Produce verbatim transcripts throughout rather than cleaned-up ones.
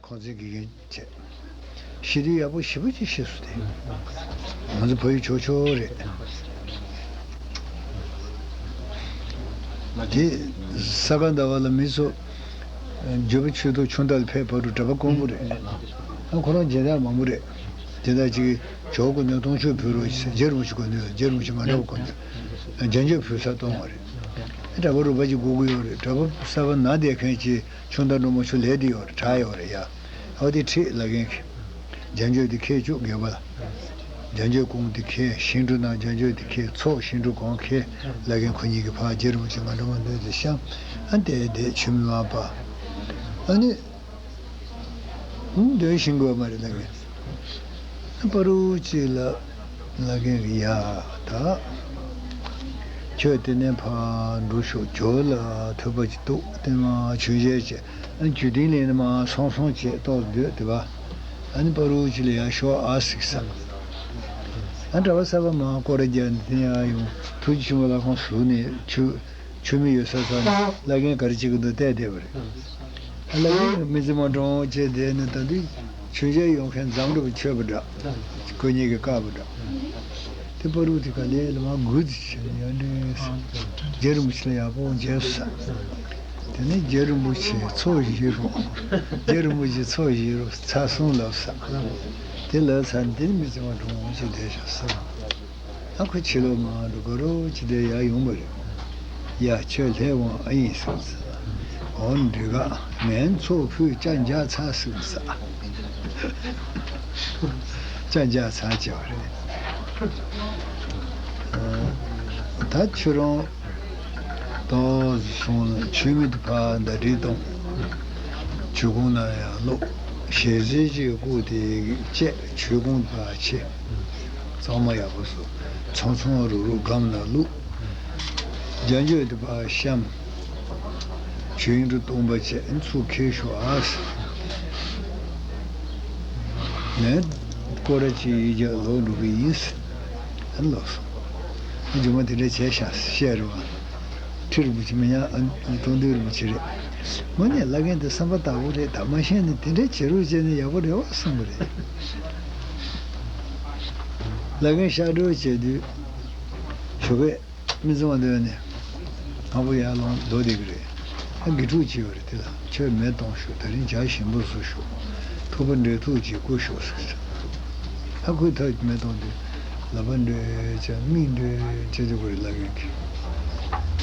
ཁོང་ཚོའི་དགེ་རྒན་བྱས། ཤེས་དུས་ཡག་པོ་ཞེ་པོ་ཅིག་ཤེས་སོང་སྟེ། ང་ཚོ་ཕ་ཡུལ་ཆོག་ཆོག་རེད། དེ་ས་ག་ཟླ་བ་ལ་མི་ཚོ་འཇུ་པ་ཆོས་ཐོག་ཆུང་བདག་ལ་ཕེབས་བར་དུ་གྲྭ་པ་དཀོན་པོ་རེད། ཨ་ཁོ་རང་སྦྱིན་བདག་མང་པོ་རེད། སྦྱིན་བདག་ཅིག་གིས་ཇོ་བོ་སྐུ་མདུན་སྟོང་མཆོད་ཕུལ་རོགས་ཞེས། རྗེ་རིན་པོ་ཆེ་དགོན་སྡེ་ལ། རྗེ་རིན་པོ་ཆེ་མ་འདྲ་བ་དགོན་སྡེ་ལ་རྒྱན་མཆོད་ཕུལ་ས་གཏོང་བ་རེད། ཨ་གྲྭ་པ་རུ་པ་ཅིག་དགོས་ཀྱི་ཡོད་རེད། གྲྭ་པ་གསར་པ་ན་བསྡད་མཁན་ཅིག་ཆུང་བདག་འབྲོག་མོ་ཆུ་ལས་དེ་ཡོད་རེད། གྲགས་ཡོད་རེད་ཡ། ཨོ་དེ་ཁྲིད་ལ་རྒན་གྱིས། རྒྱན་མཆོད་དེ་ཁྱེར་བཅུག་དགོས་པ་ལ། རྒྱན་མཆོད་གོང་དེ་ཁྱེར། ཤིང་འབྲུ་ནང་རྒྱན་མཆོད་དེ་ཁྱེར། ཚོགས་ཤིང་འབྲུ་གོང་ཁྱེར། ལ་རྒན་ཁོ་གཉིས་ཀྱིས་ཕར་རྗེ་རིན་པོ་ཆེ་མ་འདྲ་མ་འདྲ་དེ་བཤམས། ཨ་དེ་དེ་ཆུ་མི་མ་པ། ཨ་ནི། འདོན་ཤིང་དགོས་མ་རེད་ལ་རྒན། ཨ་པ་རུ་གཅིག་ལ། ལ་རྒན་གྱིས་ཡ་ད། ཁྱོད་དེ་ནས་ཕར་འགྲོ་ཤོག་ཇོ་བོ་ལ་ཐོས་པ་ཅིག་འདུག་དེ་མ་ཆོས་མཇལ་བྱས། རྒྱུད་སྡེ་ལས་ནི་མ་སོང་སོང་བྱས་ཏོག་སྡོད་དེ་བ། ཨ་ནི་པ་རུ་ཅི་ལ་ཡར་ཤོག་ཨ་ཟིག་ས། ཨ་གྲྭ་པ་གསར་པ་མ་སྐོར་ར་རྒྱག་ནས་དེ་ཡར་ཡོང་། ཐུགས་རྗེ་ཆེན་པོ་ལྷ་ཁང་ཟུར་ནས་ཆུ་ཆུ་མིག་ཡོད་ས་ས་ནས་ལ་རྒན་ག་རེ་བྱེད་ཀྱི་འདུག་བལྟས་བསྡད་པ་རེད། ཨ་ལ་རྒན་མི་ཚེ་མ་གྲོངས་བྱས་བསྡད་ནས་ད་དུས་ཆུ་མཇལ་ཡོང་མཁན་འཛོམས་འགྲོ་བའི་ཆོས་པ་འདྲ། ཁོ་གཉིས་ཀྱི་བཀའ་པོ་འདྲ། དེ་པ་རུ་དེ་ག་ལེ་ལ་མ་འགུལ་དེ་བྱས་ནས་ཡར་འདྲེན་ས། རྗེ་རིན་པོ་ཆེ་ལ་ཡག་པོ་མཇལ་ས། དེ་ནས་རྗེ་རིན་པོ་ཆེ་ཚོགས་བཞི་རུ། རྗེ་རིན་པོ་ཆེ་ཚོགས་བཞི་རུ་ཚར་གསུམ་ལབ་ས། དེ་ལབ་ཚར་ནས་དེ་ནས་མི་ཚེ་མ་གྲོངས་ཅིག་བསྡད་བཞག་ས། ཨ་ཁོ་ཕྱི་ལོགས་མར་འགྲོ་དགའ་རོགས་ཅིག་དེ་ཡར་ཡོང་བ་རེད། ཡ་ཁྱོད་སླེབས་འོང་ཨ་ཡིན་ཟེར་ས། འོ་འདི་ག་ངན་ཚོགས་ཕུད་ཅ་འཇག་ཚར་ཟེར་ས། ཅ་འཇག་ཚར་བྱས་པ་རེད། ད་ཁྱོད་རང་ཏོག་ཙམ་སོང་ན་ཆུ་མིག་དེ་ཕར་ཟླ་སྒྲིལ་གཏོང་། ཆུ་ཁུང་ན་ཡང་ལོག་ཞལ་ཟས་ཅིག་བསྐུར་ཏེ་བཅད། ཆུ་ཁུང་ཕར་ཕྱེ། གཙང་མ་ཡག་པོ་བཟོ། ཚོང་ཚོང་རུག་རུག་སྒམ་ནང་བླུགས། རྒྱན་མཆོད་དེ་ཕར་བཤམས། ཆོས་འབྲུ་སྟོང་པ་བཅས་ཚུར་ཁྱེར་ཤོག་ཨ། ངས་སྐོར་ར་གཅིག་ཡིག་རྒྱག་ལོག་འགྲོ་གི་ཡིན། ཨ་ལོག་སོང་། རྒྱུ་མ་དེ་འདྲ་བྱས་ཤག་བཤད་རེད་བ། ཁྲི་རིན་པོ་ཆེ་མི་ཉག་ཨ་སྟོང་འདུས་རིན་པོ་ཆེ་རེད། དངོས་གནས་བླ་རྒན་དེ་བསམ་པ་དག་པོ་རེད། ད་མ་ཤེས་ནས་དེ་འདྲ་བྱེད་རོགས་བྱས་ན་ཡག་པོ་རེད་བ་བསམ་གི་རེད། བླ་རྒན་ཤར་འགྲོ་བྱས་དུས་ཞོགས་པའི་མི་ཚང་མ་འདོན་ནས་དང་པོ་ཡར་ལངས་འགྲོ་བསྡད་ཀྱི་རེད། ཨ་དགེ་ཕྲུག་ཅིག་ཡོད་རེད། དེ་ལ་ཁྱོད་མེ་གཏོང་ཤོག་ད་རིང་ཇ་ཞིམ་པོ་བཟོ་ཤོག་ཐུག་པ་འབྲས་ཐུག་ཅིག་བསྐོལ་ཤོག་ཟེར། ཨ་ཁོས་ཐག་མེ་གཏོང་དུས་ལག་པ་འདྲེས་བྱས་མིག་འདྲེས་བྱས་འདུག་གི་རེད། བླ་རྒན་གྱིས་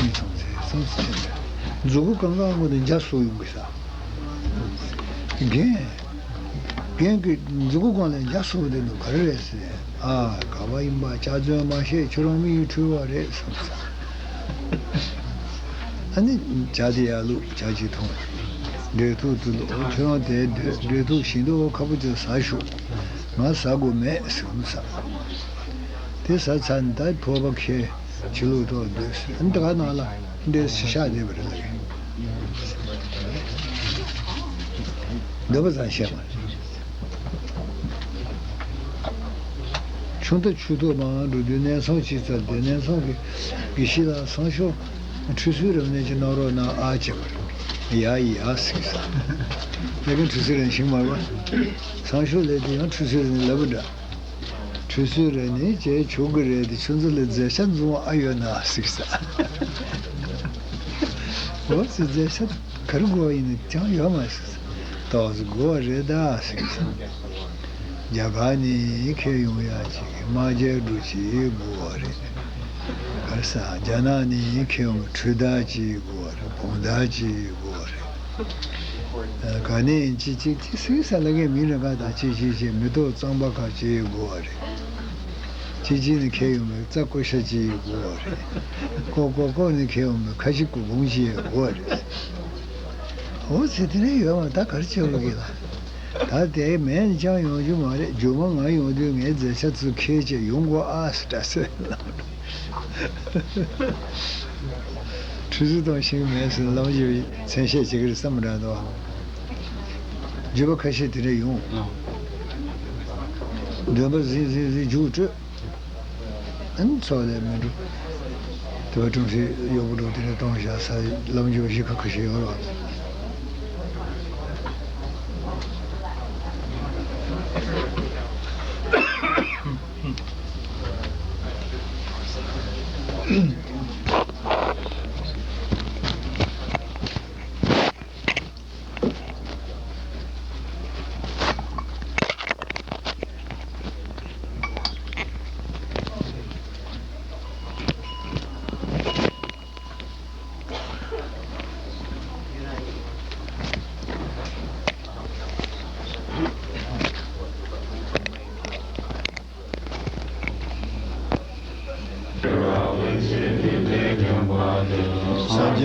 མིག་མཐོང་ཚེ་བསམ་ཚུལ་ཅན་འདྲ། མཛུ་གུ་གང་ག་སྔོན་དུ་འཇའ་སོགས་ཡོང་གི་ས། རྒན། རྒན་གྱིས་མཛུ་གུ་སྒང་ལ་འཇའ་སོགས་དེ་ནི་ག་རེ་རེད་ཟེར། ཨ་ག་བ་ཡིན་པ་ཅག་ཚོན་མ་ཤེས། ཁྱོད་རང་མི་ཡི་འཁྲུལ་བ་རེད་གསུངས་ས། ཨ་ནི་ཇ་དེ་ཡར་བླུགས། ཇ་ཅིག་འཐུང་། འབྲས་ཐུག་དེ་བླུགས། ཁྱོད་རང་དེ་སྡོད། འབྲས་ཐུག་ཞིམ་མདོག་ཁ་པོ་ཅིག་ཟ་ཤོག་ང་ཟ་དགོས་མེད་གསུངས་ས། དེ་ཟ་ཚར་ནས་ད་ཕོར་པ་འཁྱེར། ཕྱི་ལོགས་ཐོག་སྡོད། འདི་ག་ནང་ལ་འདྲེ་ཤ་བསྡད་པ་རེད་ལ། འདོད་པ་ཙམ་བཤད་མ་རེད། ཆུང་མཐའ་ཆུ་ཐོག་མར་འགྲོ་དུས་གནས་ཚང་ཅིག་བཙལ་ཏེ། གནས་ཚང་གི་དགེ་བཤེས་ལགས་སང་ཞོགས་ཁྲུས་གསོལ་རབ་གནས་ཅིག་གནང་རོགས་གནང་ཨ་བྱས་པ་རེད། ཡ་ཡ་ཟེར་གི་ས། ཡ་གིན་ཁྲུས་གསོལ་རབ་གནས་ཤིང་མར་པ། སང་ཞོགས་སླེབས་དུས་ཡང་ཁྲུས་གསོལ་རབ་གནས་ལབ་པ་འདྲ། ཁྲུས་གསོལ་རབ་གནས་བྱས་ཆོག་གི་རེད་དེ། ཁྱོད་ཚོ་ལ་མཛད་འཆར་འཛོམས་ཨ་ཡོད་ན་ཟེར་ས། འོ་ཙི་མཛད་འཆར་ག་རེ་དགོས་པ་ཡིན་ན་ཅང་ཡོད་མ་ཟེར་ས། ཏོག་ཙི་དགོས་པ་རེད་ད་ཟེར་ས། རྒྱ་གར་ནས་ཁྱེར་ཡོང་ཡ་ཅིག་དམར་རྒྱལ་འབྲུ་ཅིག་དགོས་པ་རེད། ག་རེ་ཟ། རྒྱ་ནག་ནས་ཁྱེར་ཡོང་གི་འཕྲུལ་དར་ཅིག་དགོས་པ་རེད། བོང་དར་ཅིག་དགོས་པ་རེད། ག་ནས་ཅི་ཅི་ཅི་ཟེར་ས། ལ་ངས་མིང་རེ་ག་དང་ཅི་ཅི་ཅི་མེ་ཏོག་གཙང་པ་ཁ་ཅིག་དགོས་པ་རེད། ཅི་ཅི་ནས་ཁྱེར་ཡོང་བའི་རྩྭ་ཀོ་ཤ་ཅིག་དགོས་པ་རེད། ཀོ་ཀོ་ཀོ་ནས་ཁྱེར་ཡོང་བའི་ཁ་ཤི་ཀོ་བུང་ཅིག་དགོས་པ་རེད། འོ་ཚེ་དེ་རིང་ཡོད་མ་ད་ག་རེ་བྱེད་དགོས་ཀྱི་ལ། ད་དེ་མེད་ནས་ཅང་ཡོང་རྒྱུ་མ་རེད། རྒྱུ་མ་ང་ཡོང་དུས་ངའི་མཛད་འཆར་ཚུར་ཁྱེར་བྱས་ཡོང་དགོས་ཨ་ཟེར་འདྲ་ཟེར། ཁྲུས་གསོལ་གཏོང་ཤེས་ཀྱི་མེད་ཟེར་ལམ་བརྒྱུད་མཚན་བཤད་བྱེད་ཀྱི་རེད་བསམ་པ་འདྲ་འདུག་བརྒྱུད་པ་ཁ་ཤས་དེ་འདྲ་ཡོང་། འདོན་པ་ཟིན་ཟིན་ཟིན་མཇུག་སྤྲོད། ཨ་ནི་ཚོགས་ལས་མི་འགྲོ། དེ་བ་ཀྲུང་སྲིད་གཡོག་པོ་འགྲོ་དེ་འདྲ་གཏོང་བཞག་ས་ལམ་བརྒྱུད་གཞིས་ཁ་ཁ་ཤས་ཡོད་རེད་བ།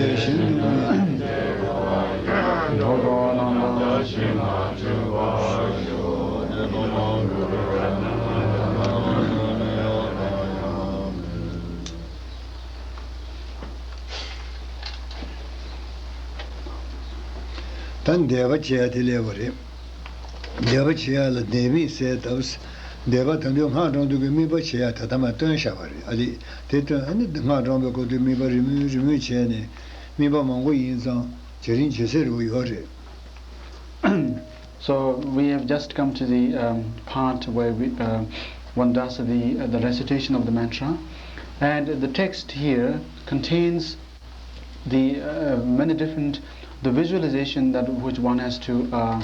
ད་འདས་པ་བྱེད་ཡ་དེ་སླེབས་པ་རེད། འདས་པ་བྱེད་ཡ་ལ་འདས་མེད་ཟེར་སྟབས། འདས་པ་ད་དུང་སྔགས་བགྲང་དུས་ཀྱི་དམིགས་པ་བྱེད་ཡ་ད་ལྟ་མ་སྟོན་བཞག་པ་རེད། ཨ་ལི། དེ་སྟོན་ཨ་ནི་སྔགས་བགྲང་པའི་སྐབས་དུས་དམིགས་པ་རེ་མོས་རེ་མོས་བྱས་ནས་དམིགས་པ་མང་པོ་ཡིན་ཙང་ཇེ་རིང་ཇེ་གསལ་རུ་ཡོད་རེད། So we have just come to the um, part where we, uh, one does the, uh, the recitation of the mantra, and the text here contains the uh, many different the visualization that which one has to uh,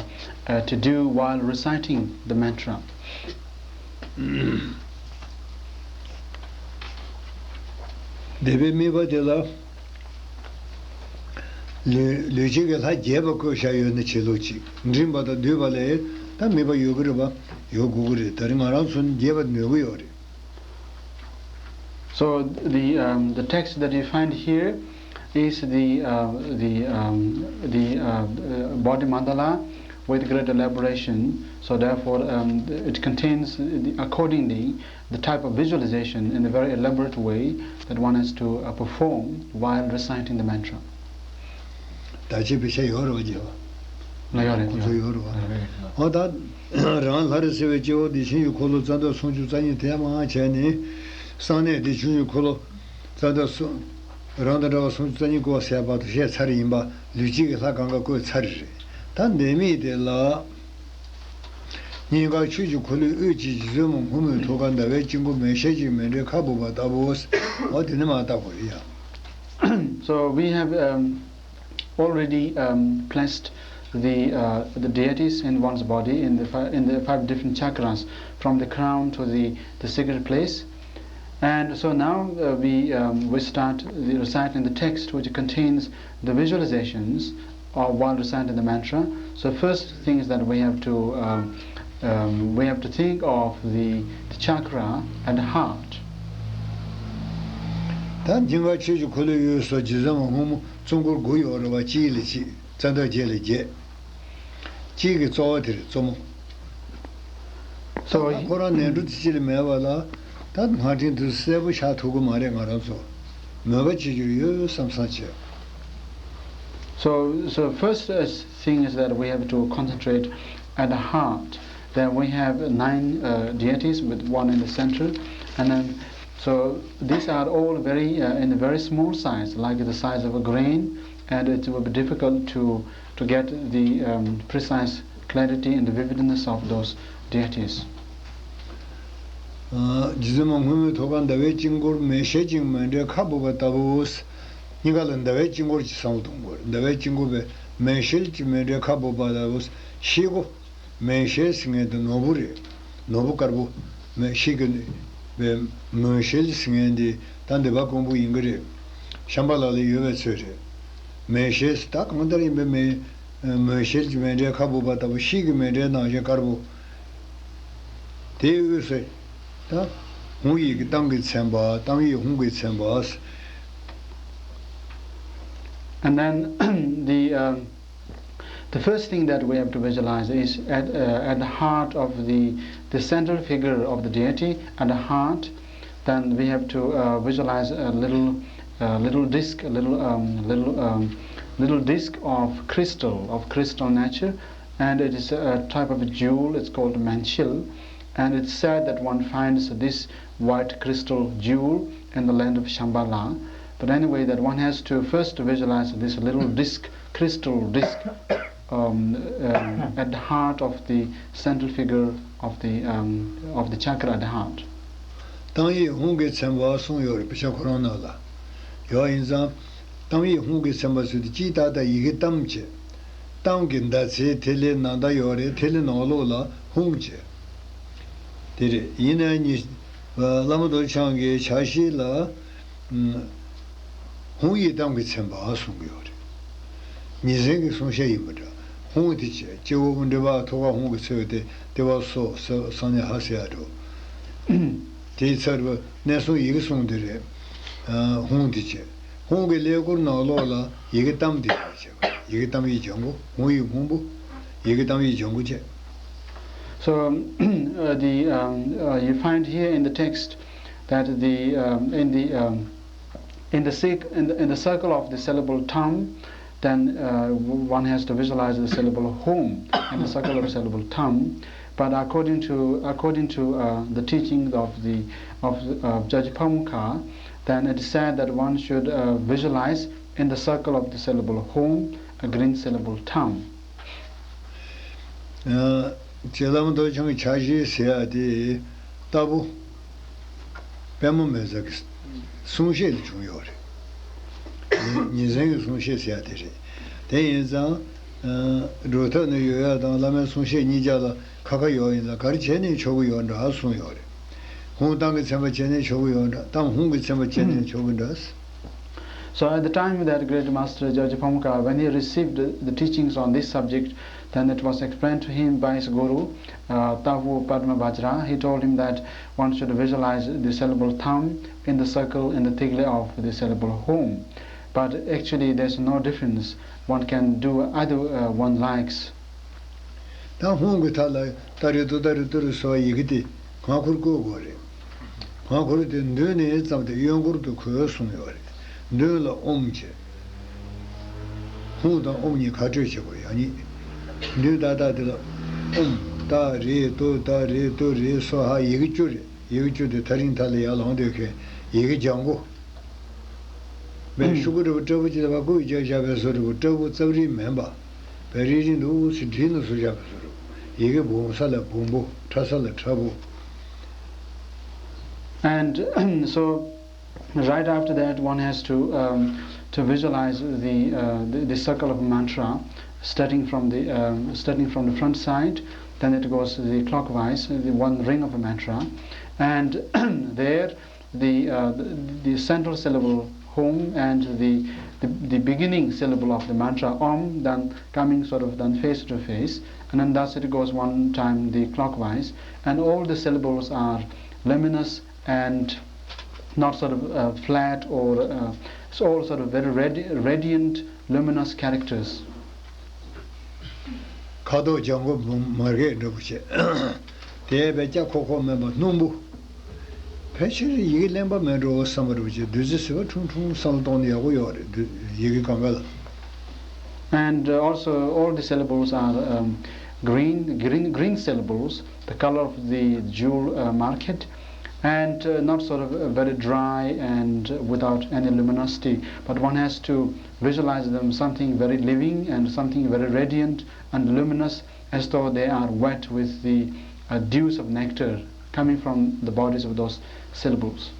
uh, to do while reciting the mantra. འདས་པའི་དམིགས་པ་དེ་ལ་ལུས་ལུས་བྱེད་ཀྱི་ལྷ་རྒྱས་པ་བཀོད་བཞག་ཡོད་ན་བྱེད་ལུགས་གཅིག་མགྲིན་པ་དང་བསྡུས་པ་ལས་ད་དམིགས་པ་ཡོད་ཀྱི་རེད་པ། ཡོད་དགོས་ཀྱི་རེད། ད་རིང་ང་རང་ཚོ་ནི་རྒྱས་པ་ནོར་གྱི་ཡོད་རེད། So the um, the text that you find here is the uh, the um, the uh, uh, body mandala with great elaboration. So therefore, um, it contains the, accordingly the type of visualization in a very elaborate way that one has to uh, perform while reciting the mantra. ད་ཅི་དཔེ་ཆ་ཡོད་རེད་བ། རྒྱལ་བ། ལ་ཡོད་རེད། ཁོང་ཚོ་ཡོད་རེད་བ། ཨོ་ད། རང་ལྷ་རེ་ཟེར་བའི་སྐྱེ་བོ་འདི་ཕྱིན་ཡི་འཁོར་ལོ་རྩ་འདབ་སུམ་ཅུ་རྩ་གཉིས་དེ་མང་བྱས་ནས། གསང་གནས་འདི་ཕྱིན་ཡི་འཁོར་ལོ་རྩ་འདབ་སུམ། རང་དང་འདྲ་བ་སུམ་ཅུ་རྩ་གཉིས་བསྐོར་ཟེར་བར་དུ་བཤད་ཚར་ཡིན་པ། ལུས་གཅིག་གི་ལྷ་གང་ག་བསྐོས་ཚར་རེད། ད་འདས་མེད་དེ་ལ། སྙིང་གར་ཆོས་ཀྱི་འཁོར་ལོའི་དབུས་ཀྱི་རྗེ་བཙུན་མ་སྔོན་མོའི་ཐུགས་ཀར་ཟླ་བའི་དཀྱིལ་འཁོར་མེ་ཤེལ་གྱིས་མཎྜལ་ཁ་སྦུབས་པ་ལྟ་བུ། འོ་དེ་ནི་མ་བཏགས་པ་རེད་ཡ། So we have um, already um, placed the uh, the deities in one's body in the fi- in the five different chakras, from the crown to the the sacred place. And so now uh, we um, we start the reciting the text, which contains the visualizations uh, while reciting the mantra. So first thing is that we have to um, um, we have to think of the, the chakra and the heart. ད་སྙིང་གར་ཆོས་ཀྱི་འཁོར་ལོའི་དབུས་སུ་རྗེ་བཙུན་མ་སྔོན་མོ་གཙོ་འཁོར་དགུ་ཡོད་རེད་བ། གཅིག་ལས་གཅིག་རྩ་འདབ་བརྒྱད་ལས་བརྒྱད། གཅིག་གི་གཙོ་བོ་དེ་རེད། གཙོ་མོ། So ད་ཁོ་རང་ནས་འགྲོ་དེ་ཅི་ལ་མེད་པ་ལ། ད་སྔ་དྲིན་དུ་གསལ་པོ་ཤར་ཐུབ་ཀྱི་མ་རེད། ང་རང་ཚོ་མོས་པ་བྱེད་རྒྱུ་ཡོད་བསམ་བསམ་བྱས། So, so first uh, thing is that we have to concentrate at the heart. Then we have nine uh, deities with one in the center, and then so these are all very uh, in a very small size, like the size of a grain, and it will be difficult to to get the um, precise clarity and the vividness of those deities. རྗེ་བཙུན་མ་སྔོན་མོའི་ཐུགས་ཀར་ཟླ་བའི་དཀྱིལ་འཁོར་མེ་ཤེལ་གྱི་མཎྜལ་ཁ་སྦུབས་པ་ལྟ་བུ། སྙིང་ག་ལ་ཟླ་བའི་དཀྱིལ་འཁོར་གྱི་བསམ་བློ་གཏོང་དགོས། ཟླ་བའི་དཀྱིལ་འཁོར་པའི་མེ་ཤེལ་གྱི་མཎྜལ་ཁ་སྦུབས་པ་ལྟ་བུ། ཤེལ་སྒོ། མེ་ཤེལ་ཟེར་མཁན་དེ་ནོར་བུ་རེད། ནོར་བུ་དཀར་པོ། མེ་ཤེལ་གྱི་པའི་མེ་ཤེལ་ཟེར་མཁན་དེ་ད་འདི་པ་ཀོང་པོ་ཡིན་གྱི་རེད། ཤམ་བྷ་ལ་ལ་ཡོད་པའི་ཚོད་རེད། མེ་ཤེལ་ད་གང་ལྟར་ཡིན་པའི་མེ། མེ་ཤེལ་གྱི་མཎྜལ་ཁ་སྦུབས་པ་ལྟ་བུ། ཤེལ་གྱི་མཎྜལ་ནང་བཞིན་དཀར་པོ། དེའི་དབུས་སུ་ད་ཧཱུྃ་ཡིག་གི་གཏམ་གྱིས་མཚན་པ། གཏམ་ཡིག་ཧཱུྃ་གིས་མཚན་པ། And then the um, the first thing that we have to visualize is at uh, at the heart of the the central figure of the deity, at the heart. Then we have to uh, visualize a little uh, little disc, a little um, little um, little disc of crystal, of crystal nature, and it is a type of a jewel. It's called manchil, and it's said that one finds this white crystal jewel in the land of Shambhala. But anyway, that one has to first visualize this little disc, crystal disc, um, um, at the heart of the central figure of the um, of the chakra at the heart. གཏམ་ཡིག་ཧཱུྃ་གིས་མཚན་པ་གསུངས་ཡོད་རེད། དཔེ་ཆ་ཁོ་རང་ནང་ལ་ཡོད། ཡིན་ཙང་གཏམ་ཡིག་ཧཱུྃ་གིས་མཚན་པ་ཟེར་དུས་སྤྱིར་བཏང་ད་ཡི་གེ་གཏམ་བྱས། གཏམ་གྱི་མདའ་རྩེ་ཐིག་ལེ་ནང་ལྟར་ཡོད་རེད། ཐིག་ལེ་ནང་ལོགས་ལ་ཧཱུྃ་བྱས། དེ་རེད། ཡིན་ནའི་ཉི་བླ་མ་རྡོ་རྗེ་འཆང་གི་ཕྱག་བཞེས་ལ་ཧཱུྃ་ཡིག་གཏམ་གྱིས་མཚན་པ་གསུང་གི་ཡོད་རེད། ཉིན་མཚན་གྱི་གསུང་བཤད་ཡིན་པ་འདྲ། ཧཱུྃ་དེ་བྱས། སྤྱི་བོ་དབུ་མགྲིན་པ་ཐུགས་ཀར་ཧཱུྃ་གིས་འཚོས་ཏེ་ལྟེ་བ་སོ་ས་གསང་གནས་ཧ་སེ་ཡ་འགྲོ། དེའི་ཚར་བ་གནས་གསུམ་ཡི་གེ་གསུམ་དེ་རེད། ཧཱུྃ་དེ་བྱས། ཧཱུྃ་གི་ཀླད་ཀོར་ནང་ལོགས་ལ་ཡི་གེ་གཏམ་དེ་ཡོད་བྱས། ཡི་གེ་གཏམ་དབྱེ་ལྗང་གུ། ཧཱུྃ་ཡིག་ཧཱུྃ་པོ། ཡི་གེ་གཏམ་དབྱེ་ལྗང་གུ་བྱས། So, uh, the, um, uh, you find here in the text that the, um, in the, um, in the, cir- in the, in the circle of the syllable tam, then uh, w- one has to visualize the syllable hum in the circle of syllable tam. But according to, according to uh, the teaching of the, of uh, Jajapamukha, then it is said that one should uh, visualize in the circle of the syllable hum, a green syllable tam. ཨ། རྗེ་བླ་མ་རྡོ་རྗེ་འཆང་གི་ཕྱག་བཞེས་ཟེར་ཡ་དེ་ལྟ་བུ་པདྨ་མེ་བཙའ་གི་གསུང་བཤད་ལས་བྱུང་ཡོད་རེད། ཉིན་མཚན་གྱི་གསུང་བཤད་ཟེར་ཡ་དེ་རེད། དེ་ཡིན་ཙང་སྒྲུབ་ཐབས་ནས་ཡོད་ཡ་དང་བླ་མའི་གསུང་བཤད་གཉིས་ཆ་ལ་ཁ་ཁ་ཡོད་ཡིན་ཙང་ག་རེ་བྱས་ནས་ཆོག་གི་ཡོད་འདྲ་གསུངས་ཡོད་རེད། ཧཱུྃ་གཏམ་གྱི་ཚན་པ་བྱས་ནས་ཆོག་གི་ཡོད་འདྲ། གཏམ་ཧཱུྃ་གི་ཚན་པ་བྱས་ནས་ཆོག་གི་འདྲ། So at the time that great master Jaja Pamukkha, when he received the teachings on this subject, then it was explained to him by his guru, uh, Tavu Padma Vajra. He told him that one should visualize the syllable tham in the circle in the tigle of the syllable hum. But actually, there's no difference. One can do either uh, one likes. ད་ཧཱུྃ་གི་མཐའ་ལ་ཏ་རི་ཏུ་ཏ་རི་ཏུ་རི་སོགས་ཡི་གེ་དེ་སྔ་འཁོར་བཀོད་དགོས་རེད། སྔ་འཁོར་དེ་མདུན་ནས་བརྩམས་ཏེ་གཡོན་སྐོར་དུ་གོས་གསུངས་ཡོད་རེད། མདུན་ལ་ཨོཾ་བྱས། ཧཱུྃ་དང་ཨོཾ་གཉིས་ཁ་སྤྲོད་བྱེད་དགོས་ཡག་ཉིད། མདུན་ཏག་ཏག་དེ་ལ་ཨོཾ་ཏ་རི་ཏུ་ཏ་རི་ཏུ་རི་སོ་ཧ་ཡི་གེ་བཅུ་རེད། ཡི་གེ་བཅུ་དེ་ཐག་རིང་ཐག་ལ་ཡར་ལངས་སྡོད་མཁན་ཡི་གེ་ལྗང་གུ། བའི་ཤོག་གུ་འདྲ་བོ་སྐྲ་བོ་ཅིག་ལ་བ་ཀུ་ཡི་བརྒྱབ་བཞག་པའི་བཟོ་འདྲ་བོ། སྐྲ་བོ་རྩབ་རིགས་མིན་པ། བའི་རིལ་རིལ་འདུག་སེ་བྲིས་ནས་བཟོ་བཞག་པའི་བཟོ་འདྲ་བོ། ཡི་གེ་སྦོམ་ས་ལ་སྦོམ་པོ། ཕྲ་ས་ལ་ཕྲ་བོ། And so, right after that, one has to um, to visualize the, uh, the the circle of mantra, starting from the um, starting from the front side. Then it goes the clockwise, the one ring of a mantra, and there the, uh, the, the central syllable hum and the, the, the beginning syllable of the mantra om, then coming sort of then face to face, and then thus it goes one time the clockwise, and all the syllables are luminous and not sort of uh, flat or uh, it's all sort of very radi- radiant, luminous characters. ཁ་དོག་ལྗང་གུ་མ་རྒད་འདྲ་པོ་བྱས། དེ་བས་སྐྱ་ཁོག་ཁོག་མེད་པ་སྣུམ་པོ། ཕལ་ཆེར་ཡི་གེ་ལེན་པ་མེད་འགྲོ་བསམ་པ་འདྲ་པོ་བྱས། བདུད་རྩི་བསིལ་བ་ཁྲུང་ཁྲུང་བསམ་བློ་གཏོང་ན་ཡག་པོ་ཡོད་རེད། བདུད་ཡི་གེ་གང་ག་ལ། And uh, also, all the syllables are um, green, green, green syllables, the color of the jewel uh, market, and uh, not sort of uh, very dry and without any luminosity. But one has to visualize them something very living and something very radiant and luminous, as though they are wet with the uh, dews of nectar coming from the bodies of those syllables.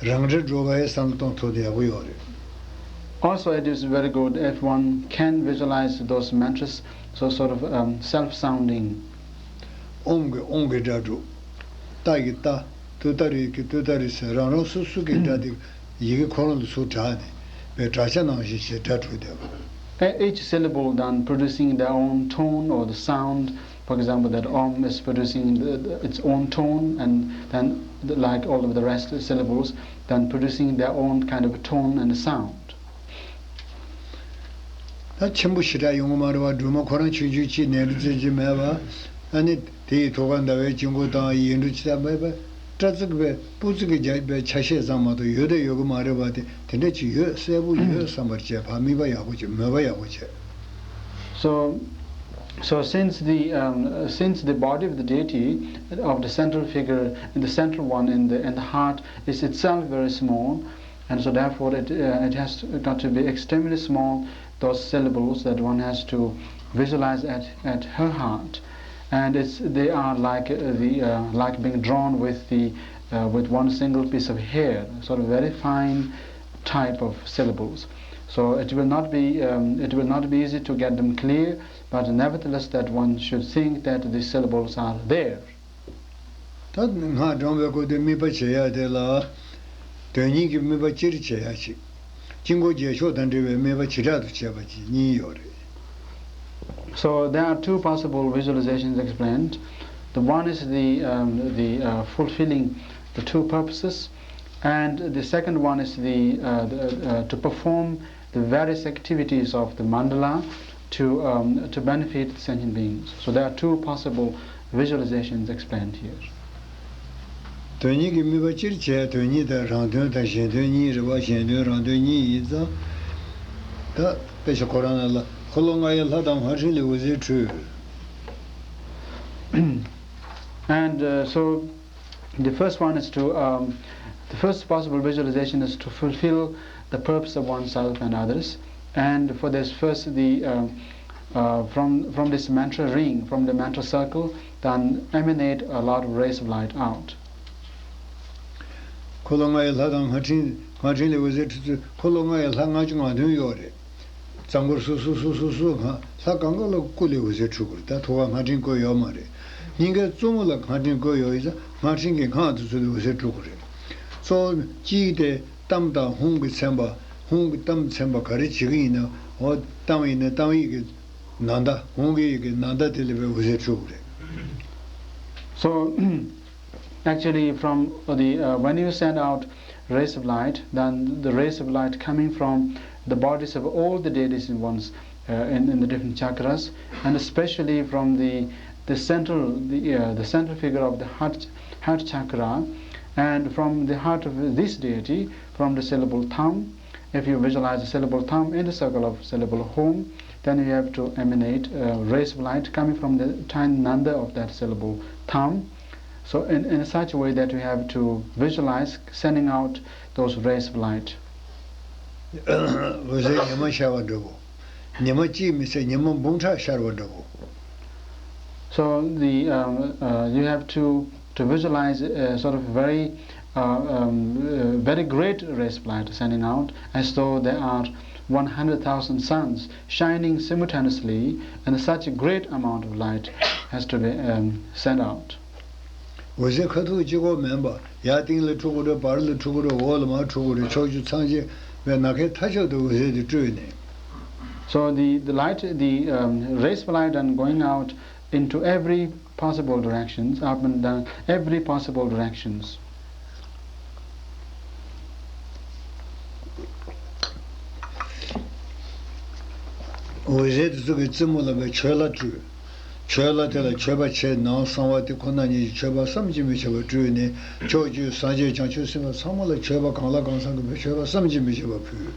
རང་འདྲ་འགྲོ་བའི་བསམ་བློ་གཏོང་ཐུབ་ན་ཡག་པོ་ཡོད་རེད། Also, it is very good if one can visualize those mantras, so sort of um, self-sounding. ཨོཾ་གི་ཨོཾ་གི་སྒྲ་སྒྲོག་ཏ་གི་ཏ། ཏུ་ཏ་རི་གི་ཏུ་ཏ་རི་ཟེར། རང་རང་སོ་སོ་གི་སྒྲ་དེ་ཡི་གེ་ཁོ་རང་ལ་ཚུར་གྲགས་ནས་པའི་སྒྲ་ཆ་ནང་བཞིན་བྱས་སྒྲ་གྲགས་བསྡད་པ། E- Each syllable then producing their own tone or the sound. For example, that om is producing the, the, its own tone, and then the, like all of the rest syllables, then producing their own kind of tone and sound. ད་ཆེན་པོ་ཞེ་དྲག་ཡོང་གི་མ་རེད་པ། སྒྲོལ་མ་ཁོ་རང་ཆུང་ཆུང་ཅིག་ནས་འབྲུ་རྩེ་ཅིག་མེད་པ། ཨ་ནི་དེ་ཡི་ཐུགས་ཀར་ཟླ་བའི་དཀྱིལ་འཁོར་དང་ཡིག་འབྲུ་ཅི་ལྟར་མེད་པ། སྤྲ་ཚིག་པའི་སྤུ་ཚིག་གི་རྒྱ་པའི་ཆ་ཤས་ཙམ་མ་གཏོགས་ཡོད་དང་ཡོད་གི་མ་རེད་པ། དེ་དེ་འདྲ་ཅིག་ཡོད་གསལ་པོ་ཡོད་བསམ་པར་བྱས། ཕར་དམིགས་པ་ཡག་པོ་བྱས། མོས་པ་ཡག་པོ་བྱས། So, so since the um, since the body of the deity, of the central figure, in the central one in the in the heart, is itself very small, and so therefore it uh, it has got to be extremely small. Those syllables that one has to visualize at at her heart, and it's they are like uh, the uh, like being drawn with the uh, with one single piece of hair, sort of very fine type of syllables. So it will not be um, it will not be easy to get them clear, but nevertheless that one should think that the syllables are there. ད་སྔགས་བགྲང་བའི་སྐབས་དུ་དམིགས་པ་བྱེད་ཡ་དེ་ལ། དོན་སྙིང་གི་དམིགས་པ་སྤྱིར་བྱེད་ཡ་གཅིག་དཀྱིལ་འཁོར་རྒྱལ་མཆོག་དང་འབྲེལ་བའི་དམིགས་པ་བྱེ་བྲག་ཏུ་བྱས་པ་གཅིག་གཉིས་ཡོད་རེད། So there are two possible visualizations explained. The one is the, um, the uh, fulfilling the two purposes, And the second one is the, uh, the uh, to perform the various activities of the mandala to, um, to benefit the sentient beings. So there are two possible visualizations explained here. དོན་གཉིས་ཀྱི་དམིགས་པ་སྤྱིར་བྱས་དོན་གཉིས་དང་རང་དོན་དང་གཞན་དོན་གཉིས་རེད་བ། གཞན་དོན་རང་དོན་གཉིས་ཡིན་ཙང་། ད་དཔེ་ཆ་ཁོ་རང་ལ་འཁོར་ལོ་ལྔ་ཡི་ལྷ་དང་ལྷ་ཕྲིན་ལས་འོད་ཟེར་འཕྲོས། And, uh, so the first one is to, um, the first possible visualization is to fulfill the purpose of oneself and others. And for this first, the, um, uh, from, from this mantra ring, from the mantra circle, then emanate a lot of rays of light out. འཁོར་ལོ་ལྔ་ཡི་ལྷ་དང་ལྷ་ཕྲིན་ལྷ་ཕྲིན་ལས་འོད་ཟེར་འཕྲོས་ཚུལ། འཁོར་ལོ་ལྔ་ཡི་ལྷ་ལྔ་བཅུ་ང་བདུན་ཡོད་རེད། རྩ་འཁོར་སོ་སོ་སོ་སོ་སོ་སྒང་ལྷ་གང་ག་ལ་སྐུ་ལས་འོད་ཟེར་འཕྲོ་གི་རེད། ད་ཐུགས་ཀ་ལྔ་ཕྲེང་བཀོད་ཡོད་མ་རེད། སྙིང་གའི་གཙོ་མོ་ལ་ལྔ་ཕྲེང་བཀོད་ཡོད་ཡིན་ཙང་ལྔ་ཕྲེང་གི་སྔགས་དེ་ཚོ་ལས་འོད་ཟེར་འཕྲོ་གི་རེད། གཙོ་བོ་གཅིག་དེ་གཏམ་དང་ཧཱུྃ་གི་ཚན་པ། ཧཱུྃ་གི་གཏམ་ཚན་པ་ག་རེ་བྱེད་ཀྱི་ཡིན་ན། འོ་གཏམ་ཡིན་ན་གཏམ་ཡིག་གི་ནང་ཟླ། ཧཱུྃ་གི་ཡིག་གི་ནང་ཟླ་དེ་ལས་པའི་འོད་ཟེར་འཕྲོ་གི་རེད། So, actually, from the, uh, when you send out rays of light, then the rays of light coming from the bodies of all the deities in one's, uh, in, in the different chakras, and especially from the, the central, the, uh, the central figure of the heart, heart chakra, and from the heart of this deity, from the syllable tham, if you visualize the syllable tham in the circle of syllable home, then you have to emanate, uh, rays of light coming from the tiny nanda of that syllable tham. So in, in such a way that we have to visualize sending out those rays of light. འོད་ཟེར་ཉི་མ་ཤར་བ་འདྲ་བོ། ཉི་མ་གཅིག་མི་ཚད་ཉི་མ་འབུམ་ཕྲག་ཤར་བ་འདྲ་བོ། So the, um, uh, you have to, to visualize, uh, sort of very, uh, um, uh, very great rays of light sending out, as though there are one hundred thousand suns shining simultaneously, and such a great amount of light has to be, um, sent out. འོད་ཟེར་ཁ་ཐུག་གཅིག་པོ་མིན་པ། ཡར་སྟེང་ལ་འཕྲོ་གི་རེད། བར་ལ་འཕྲོ་གི་རེད། འོག་ལ་མར་འཕྲོ་གི་རེད། ཕྱོགས་བཅུ་སངས་རྒྱས་པའི་ནམ་མཁའི་མཐའ་ཁྱབ་ཏུ་འོད་ཟེར་དེ་སྤྲོས་ནས། So the, the light, the, um, rays of light and going out into every possible directions, up and down, every possible directions. འོད་ཟེར་དེ་ཚོ་གི་རྩེ་མོ་ལ་བའི་མཆོད་ལྷ་སྤྲུལ། མཆོད་ལྷ་དེ་ལ་མཆོད་པ་ཆེ་ནང་གསང་བ་དེ་ཁོ་ན་ཉིད་ཀྱི་མཆོད་པ་བསམ་གྱིས་མི་ཁྱབ་པ་སྤྲུལ་ནས་ཕྱོགས་བཅུའི་སངས་རྒྱས་བྱང་ཆུབ་སེམས་དཔའ་ཚང་མ་ལ་མཆོད་པ་གང་ལ་གང་འཚམ་གྱི་མཆོད་པ་བསམ་གྱིས་མི་ཁྱབ་པ་ཕུལ།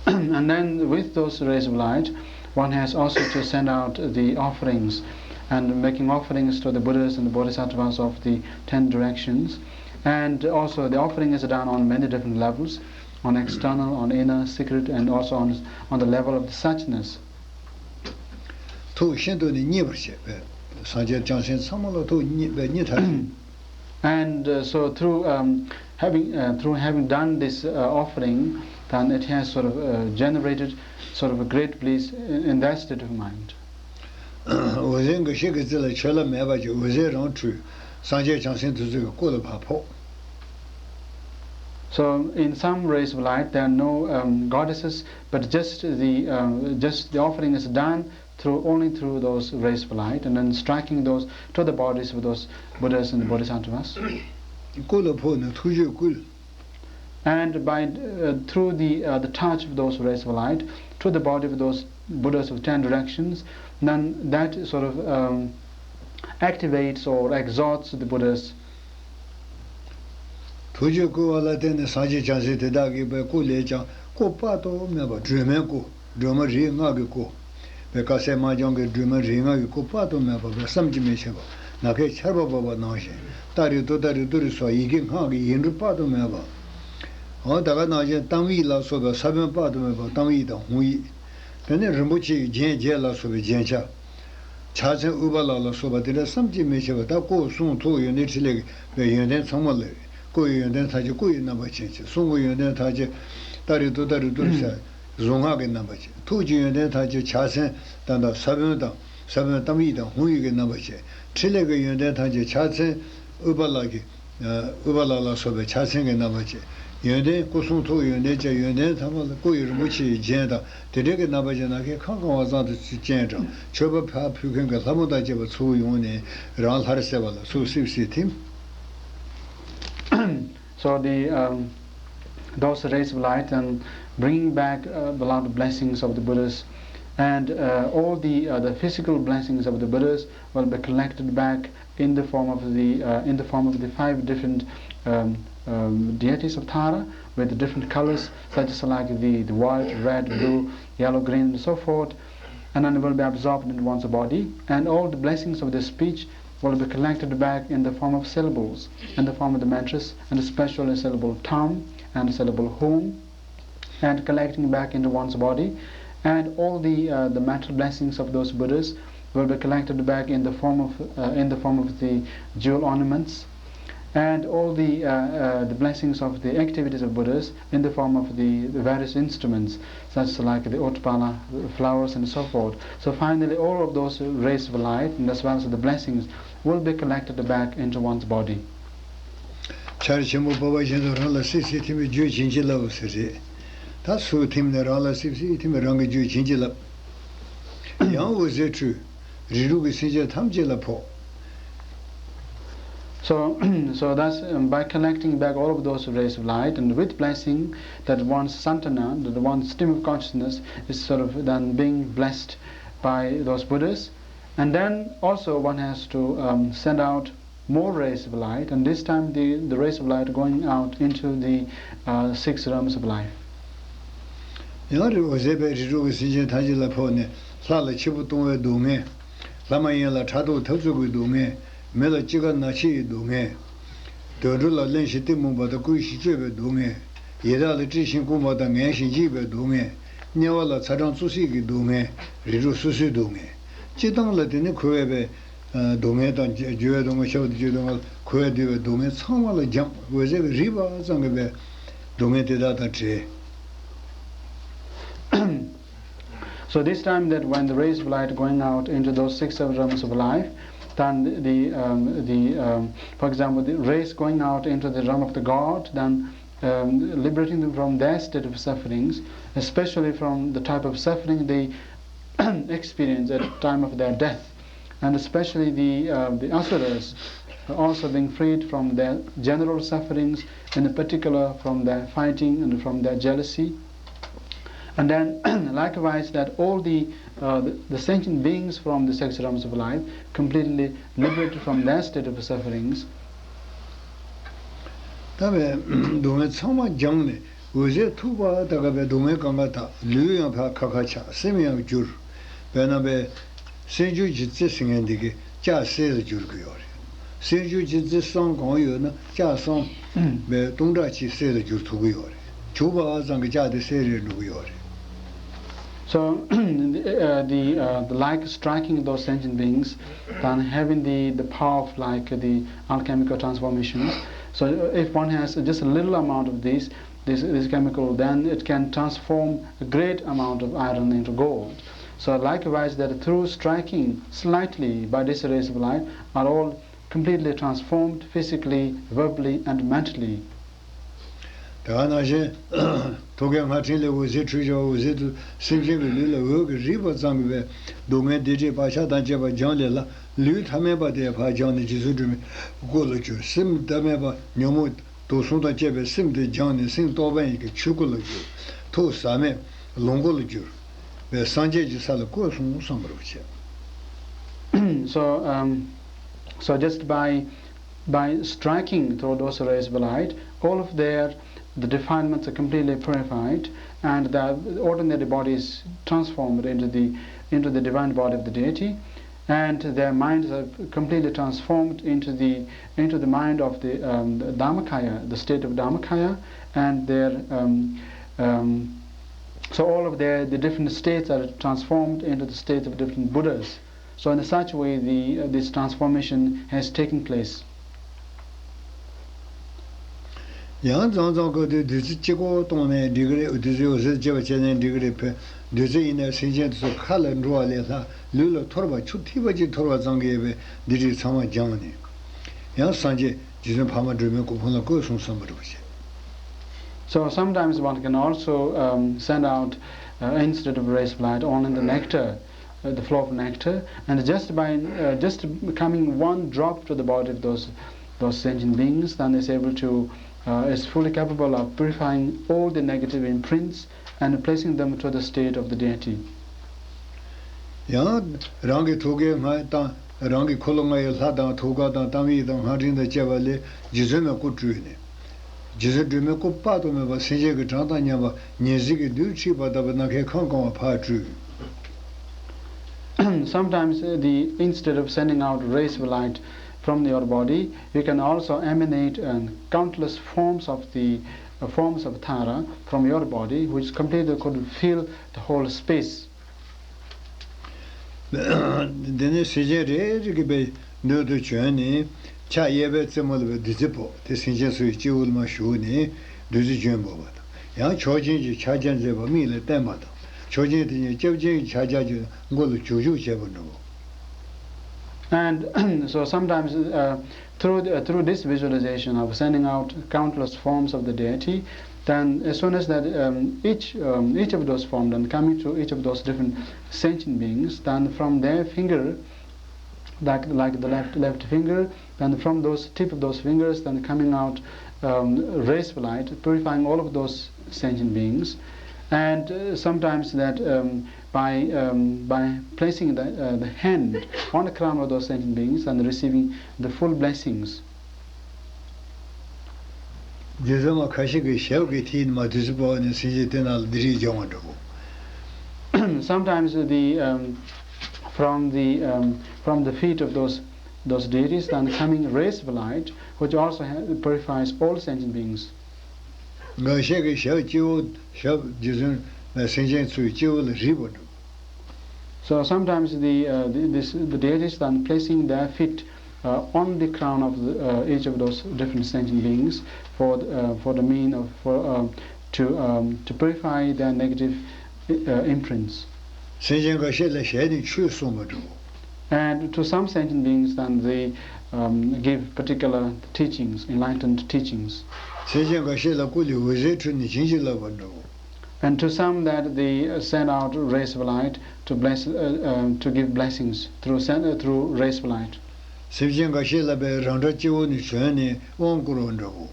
And then with those rays of light, one has also to send out the offerings and making offerings to the Buddhas and the Bodhisattvas of the ten directions. And also the offering is done on many different levels, on external, on inner, secret, and also on, on the level of the suchness. ཐུགས་ཤིན་ཏུ་ནས་མཉེས་པར་བྱས་པས། སངས་རྒྱས་བྱང་སེམས་ཚང་མ་ལ་ཐུགས་མཉེས་པའི་མཉེས་ཐག་ཆོད། And, uh, so through, um, having, uh, through having done this, uh, offering, then it has sort of, uh, generated sort of a great bliss in, in that state of mind. འོད་ཟེར་འགའ་ཞིག་གི་རྩེ་ལ་མཆོད་ལྷ་མེད་པ་ཅིག་འོད་ཟེར་རང་འཕྲོས། སངས་རྒྱས་བྱང་སེམས་དེ་ཚོ་གི་སྐུ་ལ་ཕར་ཕོག། So in some rays of light, there are no, um, goddesses, but just the, um, just the offering is done through, only through those rays of light, and then striking those to the bodies of those Buddhas and the Bodhisattvas. སྐུ་ལ་ཕོག་ནས་ཐུགས་རྗེས་བསྐུལ། And by, uh, through the, uh, the touch of those rays of light to the body of those Buddhas of ten directions, then that sort of, um, activates or exalts the Buddhas. ཐུགས་རྗེས་བསྐུལ་བ་ལ་བརྟེན་ནས་སངས་རྒྱས་བྱང་སེམས་དེ་དག་གི་པའི་སྐུ་ལས་ཀྱང་སྐུ་དཔག་ཏུ་མེད་པ་སྒྲོན་མའི་སྐུ། སྒྲོལ་མ་རིགས་ལྔ་གི་སྐུ། པའི་དཀར་གསལ་དམར་ལྗང་གི་སྒྲོལ་མ་རིགས་ལྔ་གི་སྐུ་དཔག་ཏུ་མེད་པ་པའི་བསམ་གྱིས་མི་ཁྱབ་པ་ནམ་མཁའི་ཆར་པ་བབས་པ་ནང་བཞིན། ཏ་རི་ཏུ་ཏ་རི་ཏུ་རི་སོགས་ཡི་གེ་སྔགས་ཀྱི་ཡིག་འབྲུ་དཔག་ཏུ་མེད་པ། འོ་ད་ག་ནང་བཞིན་གཏམ་ཡིག་ལ་སོགས་པའི་ས་བོན་དཔག་ཏུ་མེད་པ་གཏམ་ཡིག་དང་ཧཱུྃ་ཡིག། དེ་ནས་རིན་པོ་ཆེ་ཡི་རྒྱན་བརྒྱད་ལ་སོགས་པའི་རྒྱན་ཆ། ཕྱག་མཚན་ཨུཏྤ་ལ་ལ་སོགས་པ་དེ་འདྲ་བསམ་གྱིས་མི་ཁྱབ་པ། ད་སྐུ་གསུང་ཐུགས་ཡོན་ཏན་ཕྲིན་ལས་ཀྱི་ཡོན་ཏན་ཚང་མ་ལ། སྐུ་ཡི་ཡོན་ཏན་ཐམས་ཅད་སྐུ་ཡི་རྣམ་པ་ཅན་གྱི། གསུང་གི་ཡོན་ཏན་ཐམས་ཅད་ཏ་རི་ཏུ་ཏ་རི་ཏུ་རི་ས་གཟུངས་སྔགས་ཀྱི་རྣམ་པ་ཅན། ཐུགས་ཀྱི་ཡོན་ཏན་ཐམས་ཅད་ཕྱག་མཚན་དང་དང་ས་བོན་དང་ས་བོན་གཏམ་ཡིག་དང་ཧཱུྃ་ཡིག་གི་རྣམ་པ་ཅན། ཕྲིན་ལས་ཀྱི་ཡོན་ཏན་ཐམས་ཅད་ཕྱག་མཚན་ཨུཏྤ་ལ་གི། ཨུཏྤ་ལ་ལ་སོགས་པའི་ཕྱག་མཚན་གྱི་རྣམ་པ་ཅན། ཡོན་ཏན་སྐུ་གསུང་ཐུགས་ཡོན་ཏན་ཅན། ཡོན་ཏན་ཐ་མ་ལ་སྐུ་ཡི་རིན་པོ་ཆེ་ཡི་རྒྱན་དང་དེ་འདྲའི་གི་རྣམ་པ་ཅན། ནམ་མཁའི་ཁམས་གང་བ་ཙམ་དུ་སྤྱན་དྲངས། མཆོད་པ་ཕར་ཕུལ་མཁན་གྱི་ལྷ་མོ་དང་བཅས་པ་ཚུར་ཡོང་ནས་རང་ལྷར་གསལ་བ་ལ་ཚུར་སིབ་སིབ་ཐིམ། So the um, those rays of light and bringing back uh, the lot of blessings of the Buddhas, and uh, all the uh, the physical blessings of the Buddhas will be collected back in the form of the uh, in the form of the five different um, um, deities of Tara with different colors, such as like the, the white, red, blue, yellow, green, and so forth, and then will be absorbed in one's body. And all the blessings of this speech will be collected back in the form of syllables, in the form of the mantras, and especially syllable tam and syllable hum, and collecting back into one's body. And all the uh, the mental blessings of those Buddhas will be collected back in the form of uh, in the form of the jewel ornaments, and all the uh, uh, the blessings of the activities of Buddhas in the form of the, the various instruments, such as like the utpala, flowers, and so forth. So finally, all of those rays of light, and as well as the blessings, will be collected back into one's body. ཆར་ཆེན་པོ་བབས་པ་བཞིན་དུ་རང་ལ་སིབ་སིབ་ཐིམ་པས་རྒྱུད་བྱིན་གྱིས་བརླབས་ཟེར་རེད། ད་སུ་ཐིམ་ནས་རང་ལ་སིབ་སིབ་ཐིམ་པས་རང་གི་རྒྱུད་བྱིན་གྱིས་བརླབས། ཡང་འོད་ཟེར་འཕྲོས། རིགས་དྲུག་གི་སེམས་ཅན་ཐམས་ཅད་ལ་ཕོག So, so thus, um, by collecting back all of those rays of light and with blessing, that one's santana, that one's stream of consciousness, is sort of then being blessed by those Buddhas. And then also one has to um, send out more rays of light, and this time the, the rays of light going out into the uh, six realms of life. ཡང་རི་འོད་ཟེར་པས་རིགས་དྲུག་གི་སེམས་ཅན་ཐམས་ཅད་ལ་ཕོག་ནས། ལྷ་ལ་འཆི་འཕོ་ལྟུང་བའི་སྡུག་བསྔལ། ལྷ་མ་ཡིན་ལ་ཕྲག་དོག་འཐབ་རྩོད་ཀྱི་སྡུག་བསྔལ། མི་ལ་སྐྱེ་རྒ་ན་འཆི་ཡི་སྡུག་བསྔལ། དུད་འགྲོ་ལ་གླེན་ཞིང་གཏི་མུག་པ་དང་བསྐུལ་ཞིང་སྤྱོད་པའི་སྡུག་བསྔལ། ཡི་དྭགས་ལ་བཀྲེས་ཤིང་སྐོམ་པ་དང་ངལ་ཞིང་འཇིགས་པའི་སྡུག་བསྔལ། དམྱལ་བ་ལ་ཚ་གྲང་བཙོག་བསིལ་གྱི་སྡུག་བསྔལ། རིགས་དྲུག་སོ་སོའི་སྡུག་བསྔལ། སྤྱིར་བཏང་ལ་དེ་ནི་འཁོར་བའི་སྡུག་བསྔལ་དང་རྒྱུ་བའི་སྡུག་བསྔལ། ཤི་བ་དང་སྐྱེ་བའི་སྡུག་བསྔལ། འཁོར་བའི་འདུས་པའི་སྡུག་བསྔལ་ཚང་མ་ལ་སྦྱངས། འོད་ཟེར་བའི་རིག་པ་ཙམ་གྱིས་པའི་སྡུག་བསྔལ་དེ་དག་དང་བྲལ། So this time that when the rays of light going out into those six realms of life, then the, the, um, the um, for example, the rays going out into the realm of the God, then um, liberating them from their state of sufferings, especially from the type of suffering they experience at the time of their death, and especially the, uh, the asuras are also being freed from their general sufferings, in particular from their fighting and from their jealousy. And then likewise that all the, uh, the, the sentient beings from the six realms of life completely liberated from their state of sufferings. ད་བའི་སྡུག་བསྔལ་ཚང་མ་སྦྱངས་ནས་འོད་ཟེར་འཕྲོས་པ་ལྟར་གྱི་བའི་སྡུག་བསྔལ་གང་ག་དག་ལུས་ཡང་ཕར་ཁ་ཁ་ཆགས། སེམས་ཡང་འགྱུར། དཔེར་ན་བའི་སེམས་སྦྱོར་གྱི་རྩེ་ཟེར་མཁན་འདི་གི་ལྕགས་གསེར་ལ་འགྱུར་གྱི་ཡོད་རེད། སེམས་སྦྱོར་གྱི་རྩེ་གསུམ་གང་ཡོད་ན་ལྕགས་གསུམ་བའི་སྟོང་ཕྲག་གཅིག་གསེར་ལ་འགྱུར་ཐུབ་ཀྱི་ཡོད་རེད། གྱུར་པ་ཙམ་གྱི་ལྕགས་དེ་གསེར་རེད་འགྲོ་གི་ཡོད་རེད། So, the, uh, the, uh, the like striking those sentient beings, then having the, the power of like the alchemical transformations. So, uh, if one has just a little amount of this, this, this chemical, then it can transform a great amount of iron into gold. So, likewise, that through striking slightly by this rays of light, are all completely transformed physically, verbally, and mentally. དེ་ག་ནང་བཞིན་ཐོད་རྒལ་སྔགས་ཕྲེང་ལས་འོད་ཟེར་འཕྲོས་བྱ་བ། འོད་ཟེར་དུ་སེམས་ཅན་གྱི་ལུས་ལ་འོད་ཀྱིས་རིག་པ་ཙམ་གྱིས་པའི་སྡུག་བསྔལ་བདེ་འབྲས་བག་ཆགས་དང་བཅས་པ་སྦྱངས་ལས་ལ། ལུས་ཐ་མལ་པ་དེ་ཕར་སྦྱངས་ནས་རྗེ་བཙུན་སྒྲོལ་མའི་སྐུ་ལ་གྱུར། སེམས་ཐ་མལ་པ་ཉོན་མོངས་དུག་གསུམ་དང་བཅས་པའི་སེམས་དེ་སྦྱངས་ནས་སེམས་རྟོག་པ་ཡིན་གྱི་ཆོས་སྐུ་ལ་གྱུར། ཐུགས་ཟག་མེད་ལོངས་སྐུ་ལ་གྱུར་བའི་སངས་རྒྱས་ཀྱི་ས་ལ་བཀོད་སོང་བསམ་པར་བྱས། So, um, so just by by striking through those rays of light, all of their the defilements are completely purified, and the ordinary body is transformed into the into the divine body of the deity, and their minds are completely transformed into the into the mind of the, um, the Dharmakaya, the state of Dharmakaya, and their um, um, so all of their the different states are transformed into the states of different Buddhas. So in such way, the, uh, this transformation has taken place. ཡང་མཚམས་མཚམས་སྐབས་དུས་བདུད་རྩི་གཅིག་པོ་བཏུངས་ནས་འགྲིག་གི་རེད། བདུད་རྩི་འོད་ཟེར་བཅས་པ་བྱས་ནས་འགྲིག་གི་རེད། བདུད་རྩི་ཡིན་ནའི་སེམས་ཅན་དེ་ཚོ་ཁ་ལ་འགྲོ་བ་ལས་ལྷག་ལུས་ལ་ཐོར་བ་ཆུ་ཐིགས་པ་གཅིག་ཐོར་བ་ཙམ་གྱིས་ཡོད་པའི་འདི་རིགས་ཚང་མ་སྦྱངས་ནས། ཡང་སངས་རྒྱས་རྗེ་བཙུན་འཕགས་མ་སྒྲོལ་མའི་སྐུ་ཕུང་ལ་བཀོད་སོང་བསམ་པ་རེད་པ་བྱས། So sometimes one can also um, send out uh, instead of rays of light only the nectar, uh, the flow of nectar, and just by uh, just coming one drop to the body of those those sentient beings, then is able to uh, is fully capable of purifying all the negative imprints and placing them to the state of the deity. ཡང་རང་གི་ཐུགས་ཀའི་སྔགས་དང་རང་གི་འཁོར་ལོ་ལྔ་ཡི་ལྷ་དང་ཐུགས་ཀ་དང་དམ་ཡིག་དང་སྔགས་ཕྲེང་དང་བཅས་པ་ལས་རྗེ་བཙུན་མའི་སྐུ་སྤྲུལ་ནས། རྗེ་བཙུན་སྒྲོལ་མའི་སྐུ་དཔག་ཏུ་མེད་པ་སེམས་ཅན་གྱི་གྲངས་དང་མཉམ་པ་ཉེར་བཞི་གི་རྡུལ་འཁྲིགས་པ་ལྟ་བུ་ནམ་མཁའི་ཁམས་གང་བར་ཕར་སྤྲུལ། Sometimes, uh, the instead of sending out rays of light from your body, you can also emanate, um, countless forms of the, uh, forms of Tara from your body, which completely could fill the whole space. འདི་ནི་སེམས་ཅན་རེ་རེ་གི་པའི་མདུན་དུ་བྱོན་ནས་ཕྱག་གཡས་པའི་རྩེ་མོ་ལ་བའི་བདུད་རྩི་ཕོག་སྟེ་སེམས་ཅན་ཚོའི་སྤྱི་བོ་ལ་མར་ཞུགས་ནས་བདུད་རྩི་ལྗོན་འབོགས་པ་དང་། ཡང་ཕྱོགས་བཅིངས་ཀྱི་ཕྱག་རྒྱ་མཛད་པ་མིག་ལ་བསྟན་པ་དང་། ཕྱོགས་བཅིངས་དེ་ཉིད་སྐྱབས་སྦྱིན་གྱི་ཕྱག་རྒྱ་ཀྱི་མགོ་ལ་བྱུག་བྱུག་བྱེད་པ་འདྲ་བོ། And so sometimes, uh, through the, uh, through this visualization of sending out countless forms of the deity, then as soon as that, um, each, um, each of those forms, then coming to each of those different sentient beings, then from their finger, like, like the left, left finger, then from those tip of those fingers, then coming out, um, rays of light, purifying all of those sentient beings. And, uh, sometimes that, um, by, um, by placing the, uh, the hand on the crown of those sentient beings and receiving the full blessings. རྗེ་བཙུན་མ་ཁ་ཤས་ཀྱི་ཞབས་ཀྱི་མཐིལ་ནས་མར་བདུད་རྩི་ཕོག་ནས་སེམས་ཅན་དེ་རྣམས་ལ་བདེ་སྐྱིད་འབྱུང་བ་འདྲ་བོ། Sometimes the, um, from the, um, from the feet of those, those deities then coming rays of light, which also ha- purifies all sentient beings. འགའ་ཤས་ཀྱི་ཞབས་སྤྱི་བོ། ཞབས་རྗེ་བཙུན་སེམས་ཅན་ཚོའི་སྤྱི་བོ་ལ་རེག་པ་འདྲ་བོ། So sometimes the, uh, the, this, the deities then placing their feet, uh, on the crown of the, uh, each of those different sentient beings for the, uh, for the mean of, for, um, to, um, to purify their negative, uh, imprints. སེམས་ཅན་འགའ་ཤས་ལ་ཞལ་ནས་ཆོས་གསུངས་པ་འདྲ་བོ། And to some sentient beings, then they, um, give particular teachings, enlightened teachings. སེམས་ཅན་འགའ་ཤས་ལ་སྐུ་ལས་འོད་ཟེར་འཕྲོས་ནས་བྱིན་གྱིས་བརླབས་པ་འདྲ་བོ། And to some that they, uh, send out rays of light to bless, uh, um, to give blessings through sen- uh, through rays of light. སེམས་ཅན་འགའ་ཤས་ལ་པའི་རང་འདྲ་སྤྱི་བོ་ནས་བྱོན་ནས་དབང་བསྐུར་བ་འདྲ་བོ།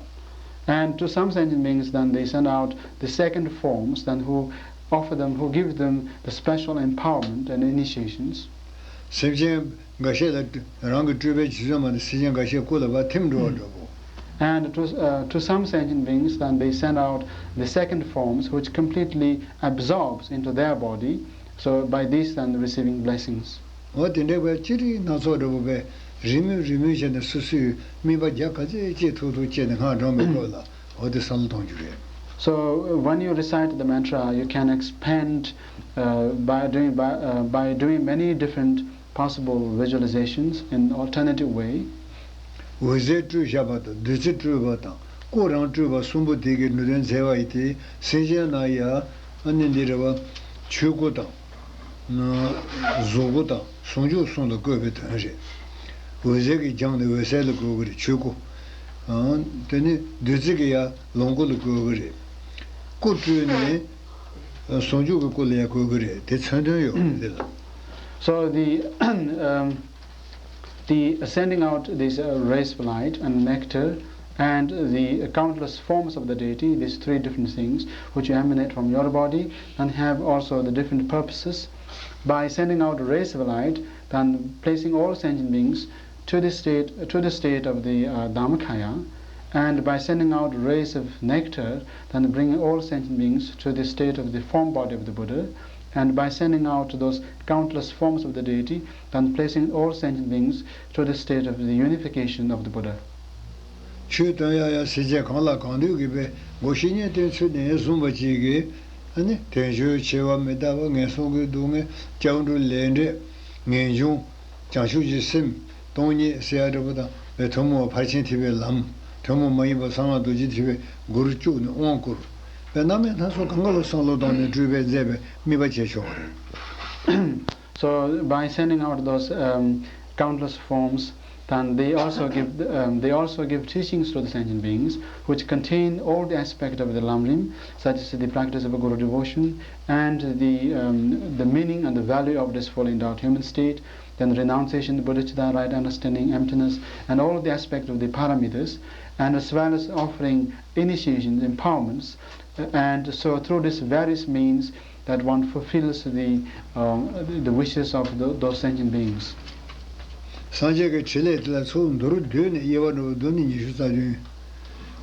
And to some sentient beings, then they send out the second forms, then who offer them, who give them the special empowerment and initiations. སེམས་ཅན་འགའ་ཤས་ལ་རང་གི་སྤྲུལ་པའི་རྗེ་བཙུན་མ་དེ་སེམས་ཅན་འགའ་ཤས་སྐུ་ལ་བ་ཐིམ་འགྲོ་བ་འདྲ་བོ། And to, uh, to some sentient beings, then they send out the second forms, which completely absorbs into their body. So by this, then receiving blessings. འོ་དེ་འདྲའི་བས་ཅི་རིགས་སྣ་ཚོགས་འདྲ་བོ་བས་རེ་མོས་རེ་མོས་བྱས་ནས་སོ་སོའི་དམིགས་པ་རྒྱ་ག་ཚད་ཅིག་ཐུག་ཐུག་བྱས་ནས་སྔགས་བགྲངས་པའི་སྐབས་ལ་འོ་དེ་བསམ་བློ་གཏོང་རྒྱུ་རེད། So, uh, when you recite the mantra, you can expand, uh, by doing, by, uh, by doing many different possible visualizations in alternative way. འོད་ཟེར་སྤྲོས་བཞག་པ་དང་བདུད་རྩི་སྤྲོས་པ་དང་སྐུ་རང་སྤྲོས་པ་གསུམ་པོ་དེ་གའི་ནུས་ལྡན་མཛད་པ་ཡིན་ཏེ། སེམས་ཅན་ན་ཡང་ཨ་ནི་འདི་རེད་བ། ཆོས་སྐུ་དང་། གཟུགས་སྐུ་དང་ཟུང་འཇུག་གསུམ་ལ་བཀོད་པའི་དོན་རེད། འོད་ཟེར་གྱིས་སྦྱངས་ནས་འོད་གསལ་ལ་བཀོད་ཀྱི་རེད་ཆོས་སྐུ། དེ་ནས་བདུད་རྩི་གིས་ཡང་ལོངས་སྐུ་ལ་བཀོད་ཀྱི་རེད། སྐུ་སྤྲོས་ནས་ཟུང་འཇུག་གི་སྐུ་ལ་ཡང་བཀོད་ཀྱི་རེད། དེ་མཚོན་དོན་ཡོད་རེད་འདི་ལ། So the, um, the sending out this, uh, rays of light and nectar and the countless forms of the deity, these three different things which emanate from your body and have also the different purposes, by sending out rays of light, then placing all sentient beings to the state, to the state of the, uh, Dharmakaya, and by sending out rays of nectar, then bringing all sentient beings to the state of the form body of the Buddha, and by sending out those countless forms of the deity, then placing all sentient beings to the state of the unification of the Buddha. ཆོས་སྟོན་ཡག་ཡང་སྲིད་རྩེ་གང་ལ་གང་འདུལ་གྱི་པའི་སྒོ་བཞི་ཉེར་བདུན་ཚུལ་ནས་གསུངས་པ་གཅིག་གིས། ཨ་ནི་དལ་འབྱོར་ཆེ་བ་མི་རྟག་པ་ངན་སོང་གི་སྡུག་བསྔལ་སྐྱབས་འགྲོ་ལས་འབྲས་ངེས་འབྱུང་། བྱང་ཆུབ་ཀྱི་སེམས་སྟོང་ཉིད་ཟེར་ཡ་འདྲ་པོ་དང་བའི་ཐུན་མོང་བ་ཕར་ཕྱིན་ཐེག་པའི་ལམ། ཐུན་མོང་མ་ཡིན་པ་གསང་སྔགས་རྡོ་རྗེ་ཐེག་པའི་སྒོ་རུ་བཅུག་ནས་དབང་བསྐུར་བའི་རྣམ་སྨིན་སྣ་ཚོགས་གང་ག་ལ་བསམ་བློ་བཏང་ནས་སྤྲུལ་པས་མཛད་པའི་དམིགས་པ་བྱས་ཆོག་པ་རེད། So by sending out those, um, countless forms, then they also give, um, they also give teachings to the sentient beings, which contain all the aspects of the Lamrim, such as the practice of Guru devotion and the, um, the meaning and the value of this fully endowed human state, then renunciation, bodhicitta, right understanding, emptiness, and all of the aspects of the paramitas, and as well as offering initiations, empowerments. And so, through these various means, that one fulfills the, um, the wishes of the, those sentient beings. སངས་རྒྱས་ཀྱི་ཕྲིན་ལས་དེ་ལ་ཚུར་མདོར་བསྡུས་ནས་དབྱེ་བ་འདྲ་བོ་བསྡུ་ནས་ཉི་ཤུ་རྩ་བདུན།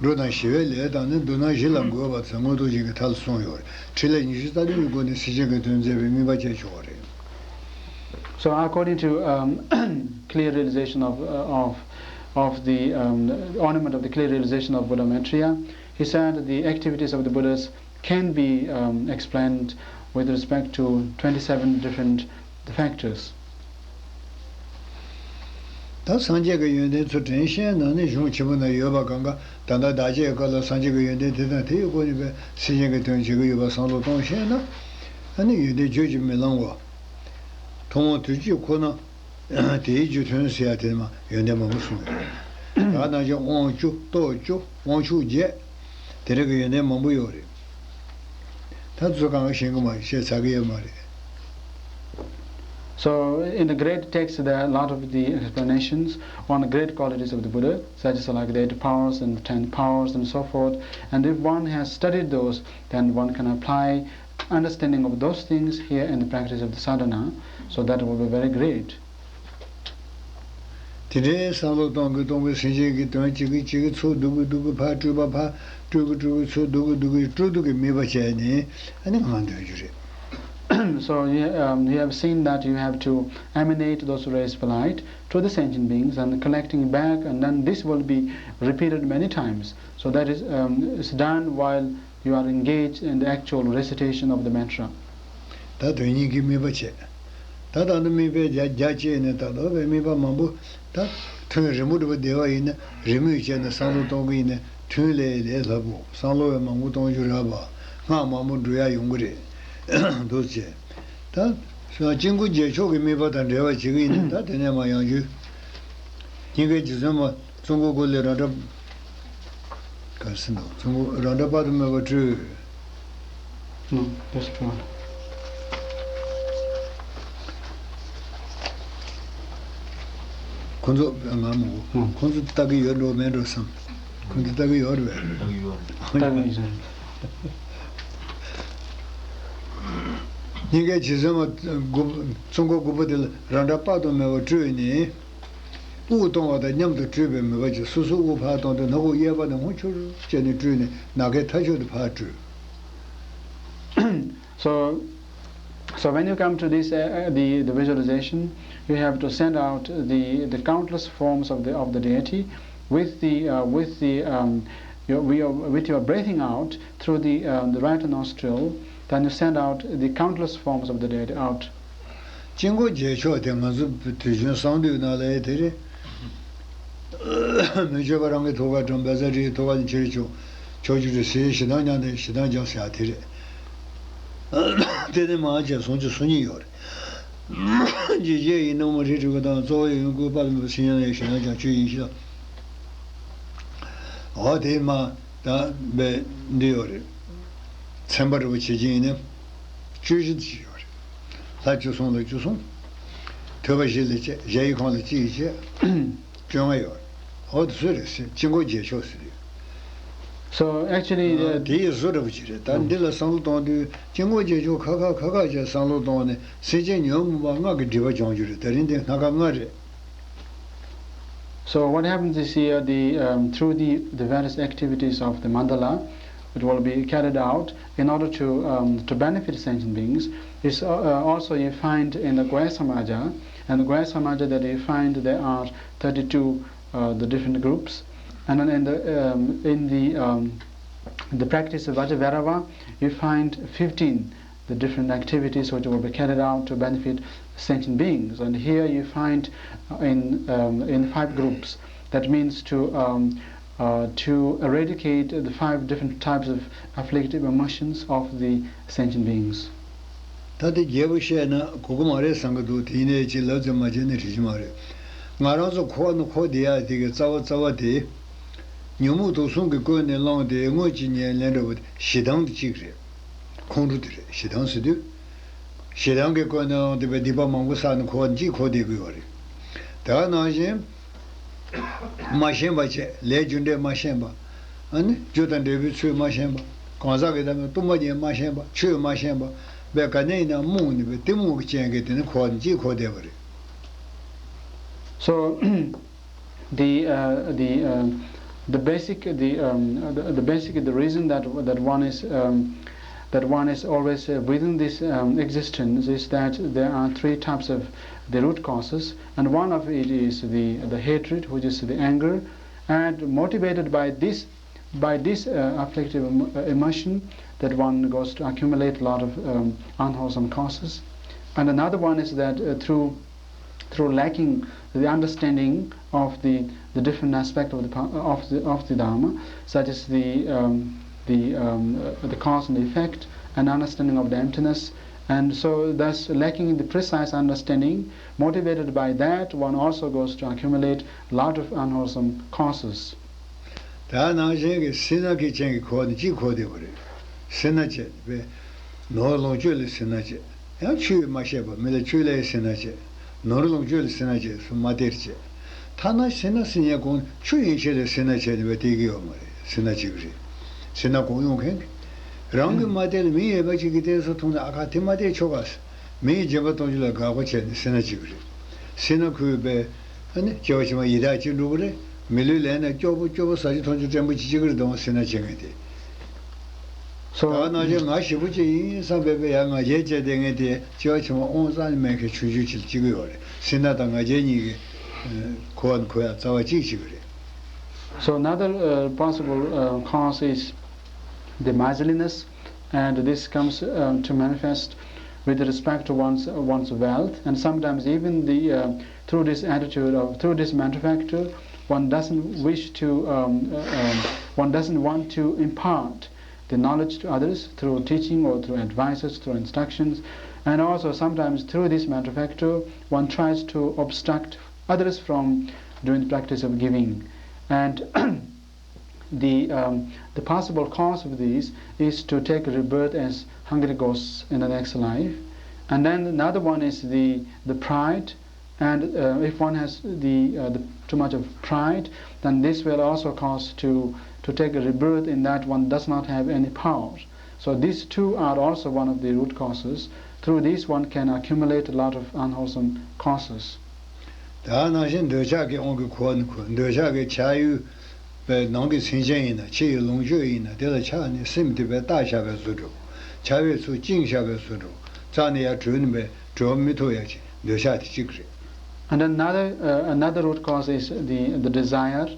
འགྲོ་དང་ཞི་བའི་ལས་དང་ནི་མདོར་ན་གཞི་ལ་འགོད་པ་དང་མངོན་རྟོགས་རྒྱན་གྱི་མཐའ་ལ་གསུངས་ཡོད་རེད། ཕྲིན་ལས་ཉི་ཤུ་རྩ་བདུན་གྱི་སྒོ་ནས་སེམས་ཅན་གྱི་དོན་མཛད་པའི་དམིགས་པ་བཅས་ཆོག་པ་རེད། So, according to, um, clear realization of, uh, of, of the, um, ornament of the clear realization of Buddha Maitreya, he said the activities of the Buddhas can be, um, explained with respect to twenty-seven different factors. ད་སངས་རྒྱས་ཀྱི་ཡོན་ཏན་ཚུལ་ཁྲིམས་ཤེས་ན་ནི་གཞུང་ཆེན་པོ་ན་ཡོད་པ་གང་ག་ད་ལྟ་བདག་བསྐྱེད་སྐབས་ལ་སངས་རྒྱས་ཀྱི་ཡོན་ཏན་དེ་དང་དེའི་སྒོ་ནས་པའི་སེམས་ཅན་གྱི་དོན་བྱེད་ཀྱི་ཡོད་པ་བསམ་བློ་གཏོང་ཤེས་ན། ཨ་ནི་ཡོན་ཏན་བརྗོད་ཀྱིས་མི་ལང་བ། ཐུན་མོང་དུས་གཅིག་ཁོ་ན་དེའི་རྒྱུ་མཐུན་ཟེར་ཡ་དེ་མ་ཡོན་ཏན་མང་པོ་གསུངས་ཡོད་རེད། ད་ནང་བཞིན་དབང་བཅུ་སྟོབས་བཅུ་དབང་ཕྱུག་བརྒྱད། དེ་རིགས་ཀྱི་ཡོན་ཏན་མང་པོ་ཡོད་རེད། ད་ཚོ་གང་ག་ཤེས་གི་མ་རེད། བཤད་ཚར་གི་ཡོད་མ་རེད། So, in the great text, there are a lot of the explanations on the great qualities of the Buddha, such as like the eight powers and the ten powers and so forth. And if one has studied those, then one can apply understanding of those things here in the practice of the sadhana. So that will be very great. དེ་འདྲའི་བསམ་བློ་གཏོང་གི་གཏོང་གི་སེམས་ཅན་གྱི་དོན་བྱེད་ཀྱི་བྱེད་ཀྱི་ཚུར་སྡུག་གི་སྡུག་གི་ཕར་སྤྲུལ་པ་ཕར་སྤྲུལ་གྱི་སྤྲུལ་གྱི་ཚུར་སྡུག་གི་སྡུག་གི་སྤྲུལ་སྡུག་གི་དམིགས་པ་བྱས་ནས་ཨ་ནི་ངང་འདོན་རྒྱུ་རེད། So you, um, you have seen that you have to emanate those rays of light to the sentient beings and collecting back, and then this will be repeated many times. So that is, um, is done while you are engaged in the actual recitation of the mantra. ད་དོན་གཉིས་ཀྱི་དམིགས་པ་བྱས། ད་ད་ནི་དམིགས་པའི་རྒྱ་རྒྱ་བཅད་ནས་ད་ལྟ་བའི་དམིགས་པ་མང་པོ་ད་ཐུན་རིང་པོ་འགྲོ་བ་བསྡད་པ་ཡིན་ན་རེས་མོས་བྱས་ནས་བསམ་བློ་གཏོང་གི་ཡིན་ན་ཐུན་ལས་ལས་སླ་པོ་བསམ་བློ་བས་མང་པོ་གཏོང་རྒྱུ་རག་པ་སྔགས་མང་པོ་འགྲོ་ཡ་ཡོང་གི་རེད། འདུག་བྱས། ད་དཀྱིལ་འཁོར་རྒྱལ་མཆོག་གི་དམིགས་པ་དང་འབྲེལ་བ་བྱེད་ཀྱི་ཡིན་ན་ད་དེ་ནས་མ་ཡང་རྒྱུ། སྙིང་གའི་རྗེ་བཙུན་མ། ཙོང་ཁ་གུ་ལེ་ར་འདྲ། ག་རེ་ཟེར་འདུག་ཙོང་ཁ་ར་འདྲ་དཔག་ཏུ་མེད་པ་སྤྲུལ། ནོ། That's the one. ཁོ་ཚོ་ང་མོ། ཨང་། ཁོ་ཚོ་ལྟ་གི་ཡོད་འགྲོ་མེད་འགྲོ་བསམ། ཁོ་ཚོ་ལྟ་གི་ཡོད་རེད་པས། ལྟ་གི་ཡོད་རེད། ལྟ་གི་ཡོད་རེད། སྙིང་གའི་རྗེ་བཙུན་མ་དགུ། ཙོང་ཁ་དགུ་པོ་དེ་ལ་ར་འདྲ་དཔག་ཏུ་མེད་པ་སྤྲུལ་ནས། དབུགས་གཏོང་བ་དང་མཉམ་དུ་སྤྲུལ་པའི་མོས་པ་ཅན། སོ་སོ་དབུགས་ཕར་གཏོང་དུས་སྣ་ཁུག་གཡས་པ་ནས་ཧོན་ཆུར་བྱས་ནས་སྤྲུལ་ནས་ནམ་མཁའི་མཐའ་མཇུག་ཏུ་ཕར་སྤྲུལ། So, so when you come to this, uh, uh, the, the visualization, you have to send out the, the countless forms of the, of the deity with the, uh, with the, um, your, your, with your breathing out through the, um, the right nostril, then you send out the countless forms of the deity out. དཀྱིལ་འཁོར་རྒྱལ་མཆོག་དེ་ང་ཚོ་དུས་རྒྱུན་གསང་འདུས་ནང་ལ་ཡོད་དེ་རེད། མི་བསྐྱོད་པ་རང་གི་ཐུགས་ཀར་བཀྲམ། བཛྲ་རིའི་ཐུགས་ཀ་ནས་ཕྱིར་བྱུང་། ཕྱོགས་བཅུ་དུ་ཟིལ་གྱིས་ཞེ་སྡང་བརྐྱངས་ཏེ་ཞེ་སྡང་བརྐྱངས་ཟེར་ཡ་དེ་རེད། དེ་ནི་མ་བྱས་ཟུང་ཆུ་སུ་གཉིས་ཡོད་རེད། འཇིགས་བྱེད་ཡི་ནོར་བུ་རིགས་དྲུག་གི་མདངས། གཙོ་བོ་ཡི་ཡོན་ཀུན་དཔག་ཏུ་མེད་པ། སྲིད་ཞིའི་ནང་ཡང་ཞེ་སྡང་བརྐྱངས་ཆུ་ཡིན་ཞེས། འོ་དེ་མ་ད་བས་འདི་ཡོད་རེད། ཚན་པ་འདྲ་པོ་བྱེད་ཀྱི་ཡིན་ན། བཅུ་བཞི་ཅིག་ཡོད་རེད། ལྷ་བཅུ་གསུམ་ལ་བཅུ་གསུམ། ཐོད་པ་བཞི་ལ་གཅིག་གཞལ་ཡས་ཁང་ལ་གཅིག་བྱས། བཅོ་ལྔ་ཡོད་རེད། འོ་དེ་སུ་རེད་ཟེར། དཀྱིལ་འཁོར་རྒྱལ་མཆོག་ཟེར་དུས། So actually, ཨ། uh, དེ་ཡི་བཟོ་འདྲ་པོ་ཅིག་རེད། ད་འདི་ལ་བསམ་བློ་གཏོང་དུས་དཀྱིལ་འཁོར་རྒྱལ་མཆོག་ཁ་ཁ་ཁ་ཁ་བྱས་བསམ་བློ་གཏོང་ནས་སེམས་ཅན་ཉོན་མོངས་པ་ལྔ་གི་སྒྲིབ་པ་སྦྱང་རྒྱུ་རེད། དེ་རིང་འདི་སྣ་ཁ་ལྔ་རེད། So what happens is here, the, um, through the, the various activities of the mandala, it will be carried out in order to, um, to benefit sentient beings. It's, uh, uh, also you find in the Goya Samaja, and the Goya Samaja that you find there are thirty-two, uh, the different groups, and then in the, um, in the, um, the practice of Vajra Vairava, you find fifteen the different activities which will be carried out to benefit sentient beings. And here you find, uh, in, um, in five groups. That means to, um, uh, to eradicate the five different types of afflictive emotions of the sentient beings. ད་དེ་རྒྱས་པོ་བཤད་ན་གོ་གི་མ་རེད་བསམ་གི་འདུག་དེ་ཡིན་ནའི་ཅིག་ལབ་ཙམ་མ་བྱས་ན་འགྲིག་གི་མ་རེད། ང་རང་ཚོ་འཁོར་ནི་འཁོར་བསྡད་ཡ་དེ་གི་རྩ་བ་རྩ་བ་དེ། ཉོན་མོངས་དུག་གསུམ་གྱིས་བསྐོལ་ནས་བསླངས་ཏེ་སྔོན་གྱི་ཉེར་ལེན་འདྲ་བོ་ཞེ་སྡང་དེ་གཅིག་རེད། ཁོང་ཁྲོ་དེ་རེད། ཞེ་སྡང་ཟེར་དུས། ཞེ་སྡང་གིས་བསྐོལ་ནས་བླངས་ཏེ་བསྡིགས་པ་མང་པོ་བསགས་ནས་འཁོར་བ་འདི་གཅིག་འཁོར་བསྡད་དགོས་པ་རེད། དེ་ནང་བཞིན་མ་ཤེས་པ་བྱས། ལས་རྒྱུ་འབྲས་མ་ཤེས་པ། ཨ་ནི་རྒྱུ་དང་འབྲས་བུའི་ཚུལ་མ་ཤེས་པ། གང་ཟག་གི་ལྟ་བའི་སྟོང་པ་ཉིད་མ་ཤེས་པ། ཆོས་མ་ཤེས་པ། བས་ག་ནས་ཡིན་ན་རྨོངས་ནས་བས་གཏི་མུག་གི་རྐྱེན་གྱིས་དེ་ནི་འཁོར་བ་འདི་གཅིག་འཁོར་བསྡད་པ་རེད། So, the uh, the uh, the basic the, um, the the basic the reason that that one is um, that one is always uh, within this um, existence is that there are three types of the root causes, and one of it is the the hatred, which is the anger, and motivated by this by this uh, afflictive emotion, that one goes to accumulate a lot of um, unwholesome causes. And another one is that uh, through through lacking the understanding of the, the different aspect of the, of the, of the Dharma, such as the, um, the, um, uh, the cause and the effect, and understanding of the emptiness. And so, thus, lacking the precise understanding, motivated by that, one also goes to accumulate a lot of unwholesome causes. ད་ནང་བཞིན་གྱི་སེར་སྣ་གི་རྐྱེན་གྱིས་འཁོར་བ་ནི་གཅིག་འཁོར་བསྡད་པ་རེད། སེར་སྣ་བྱས་པས། ནོར་ལོངས་སྤྱོད་ལ་སེར་སྣ་བྱས། ཡང་ཆོས་མ་ཤེས་པ་མི་ལ་ཆོས་ལ་ཡང་སེར་སྣ་བྱས། ནོར་ལོངས་སྤྱོད་ལ་སེར་སྣ་བྱས་སུ་མ་སྟེར་བྱས། ཐ་ན་སེར་སྣ་སེར་སྣའི་གོང་ཆུ་ཡན་ཆད་ལ་སེར་སྣ་བྱས་ནས་བས་སྟེར་གྱི་ཡོད་མ་རེད། སེར་སྣ་གཅིག་རེད། སེར་སྣ་གང་ཡོང་མཁན་གྱི། རང་གིས་མ་བལྟས་ལ་མི་ཡོད་པ་ཅིག་གིས་བལྟས་སུ་མཐོང་ནས་ཨ་ཁ་དེ་མ་བལྟས་ཆོག་ག་ཟེར། མི་ཡི་སྦྱིན་པ་གཏོང་རྒྱུ་ལ་དགག་པ་བྱས་ནས་སེར་སྣ་བྱེད་ཀྱི་རེད། སེར་སྣ་ཁུར་བའི་ཨ་ནི་སྐྱེ་བ་ཕྱི་མ་ཡི་དྭགས་ཅིག་འགྲོ་གི་རེད། མི་ལུས་ལེན་ན་སྐྱོ་པོ་སྐྱོ་པོ་ཟ་རྒྱུ་འཐུང་རྒྱུ་བཀྲེན་པོ་ཅིག་སྐྱེ་གི་རེད། དང་སེར་སྣ་བྱེད་མཁན་དེ། So ད་ནང་བཞིན་ང་ཞེ་པོ་ཅིག་ཡིན་བསམ་པའི་པའི་ཡ་ང་རྒྱལ་བྱས་བསྡད་མཁན་དེ་སྐྱེ་བ་ཕྱི་མ་དབང་རྩ་ནས་མེད་མཁན་ཆུང་ཆུང་ཅིག་ལ་སྐྱེ་གི་ཡོད་རེད། སེར་སྣ་དང་ང་རྒྱལ་གཉིས་ཀྱིས་ཁོ་བ་ཁོ་ཡ་རྩ་བ་གཅིག་བྱེད་ཀྱི་རེད། So another uh, possible uh, cause is the miserliness, and this comes uh, to manifest with respect to one's one's wealth, and sometimes even the uh, through this attitude of through this manufacture, one doesn't wish to um, uh, um, one doesn't want to impart the knowledge to others through teaching or through advices, through instructions, and also sometimes through this manufacture, one tries to obstruct others from doing the practice of giving. And the, um, the possible cause of this is to take rebirth as hungry ghosts in the next life. And then another one is the, the pride. And uh, if one has the, uh, the too much of pride, then this will also cause to, to take a rebirth in that one does not have any power. So these two are also one of the root causes. Through these, one can accumulate a lot of unwholesome causes. ད་ནང་བཞིན་འདོད་ཆགས་ཀྱི་དབང་གིས་འཁོར་ནི་ཁོ་འདོད་ཆགས་ཀྱི་ཆགས་ཡུལ་པའི་ནང་གི་སེམས་ཅན་ཡིན་ན་ཕྱི་ཡི་ལོངས་སྤྱོད་ཡིན་ན་དེ་ལ་ཆགས་ནས་སེམས་དེ་བས་བཏགས་བཞག་པའི་བཟོ་འདྲ། ཆགས་པའི་ཚུལ་བཅིངས་བཞག་པའི་བཟོ་འདྲ། རྩ་ནས་ཡར་གྲོལ་ནས་པའི་གྲོལ་མི་ཐུབ་ཡ་ཅིག་འདོད་ཆགས་དེ་གཅིག་རེད། And another, uh, another root cause is the, the desire,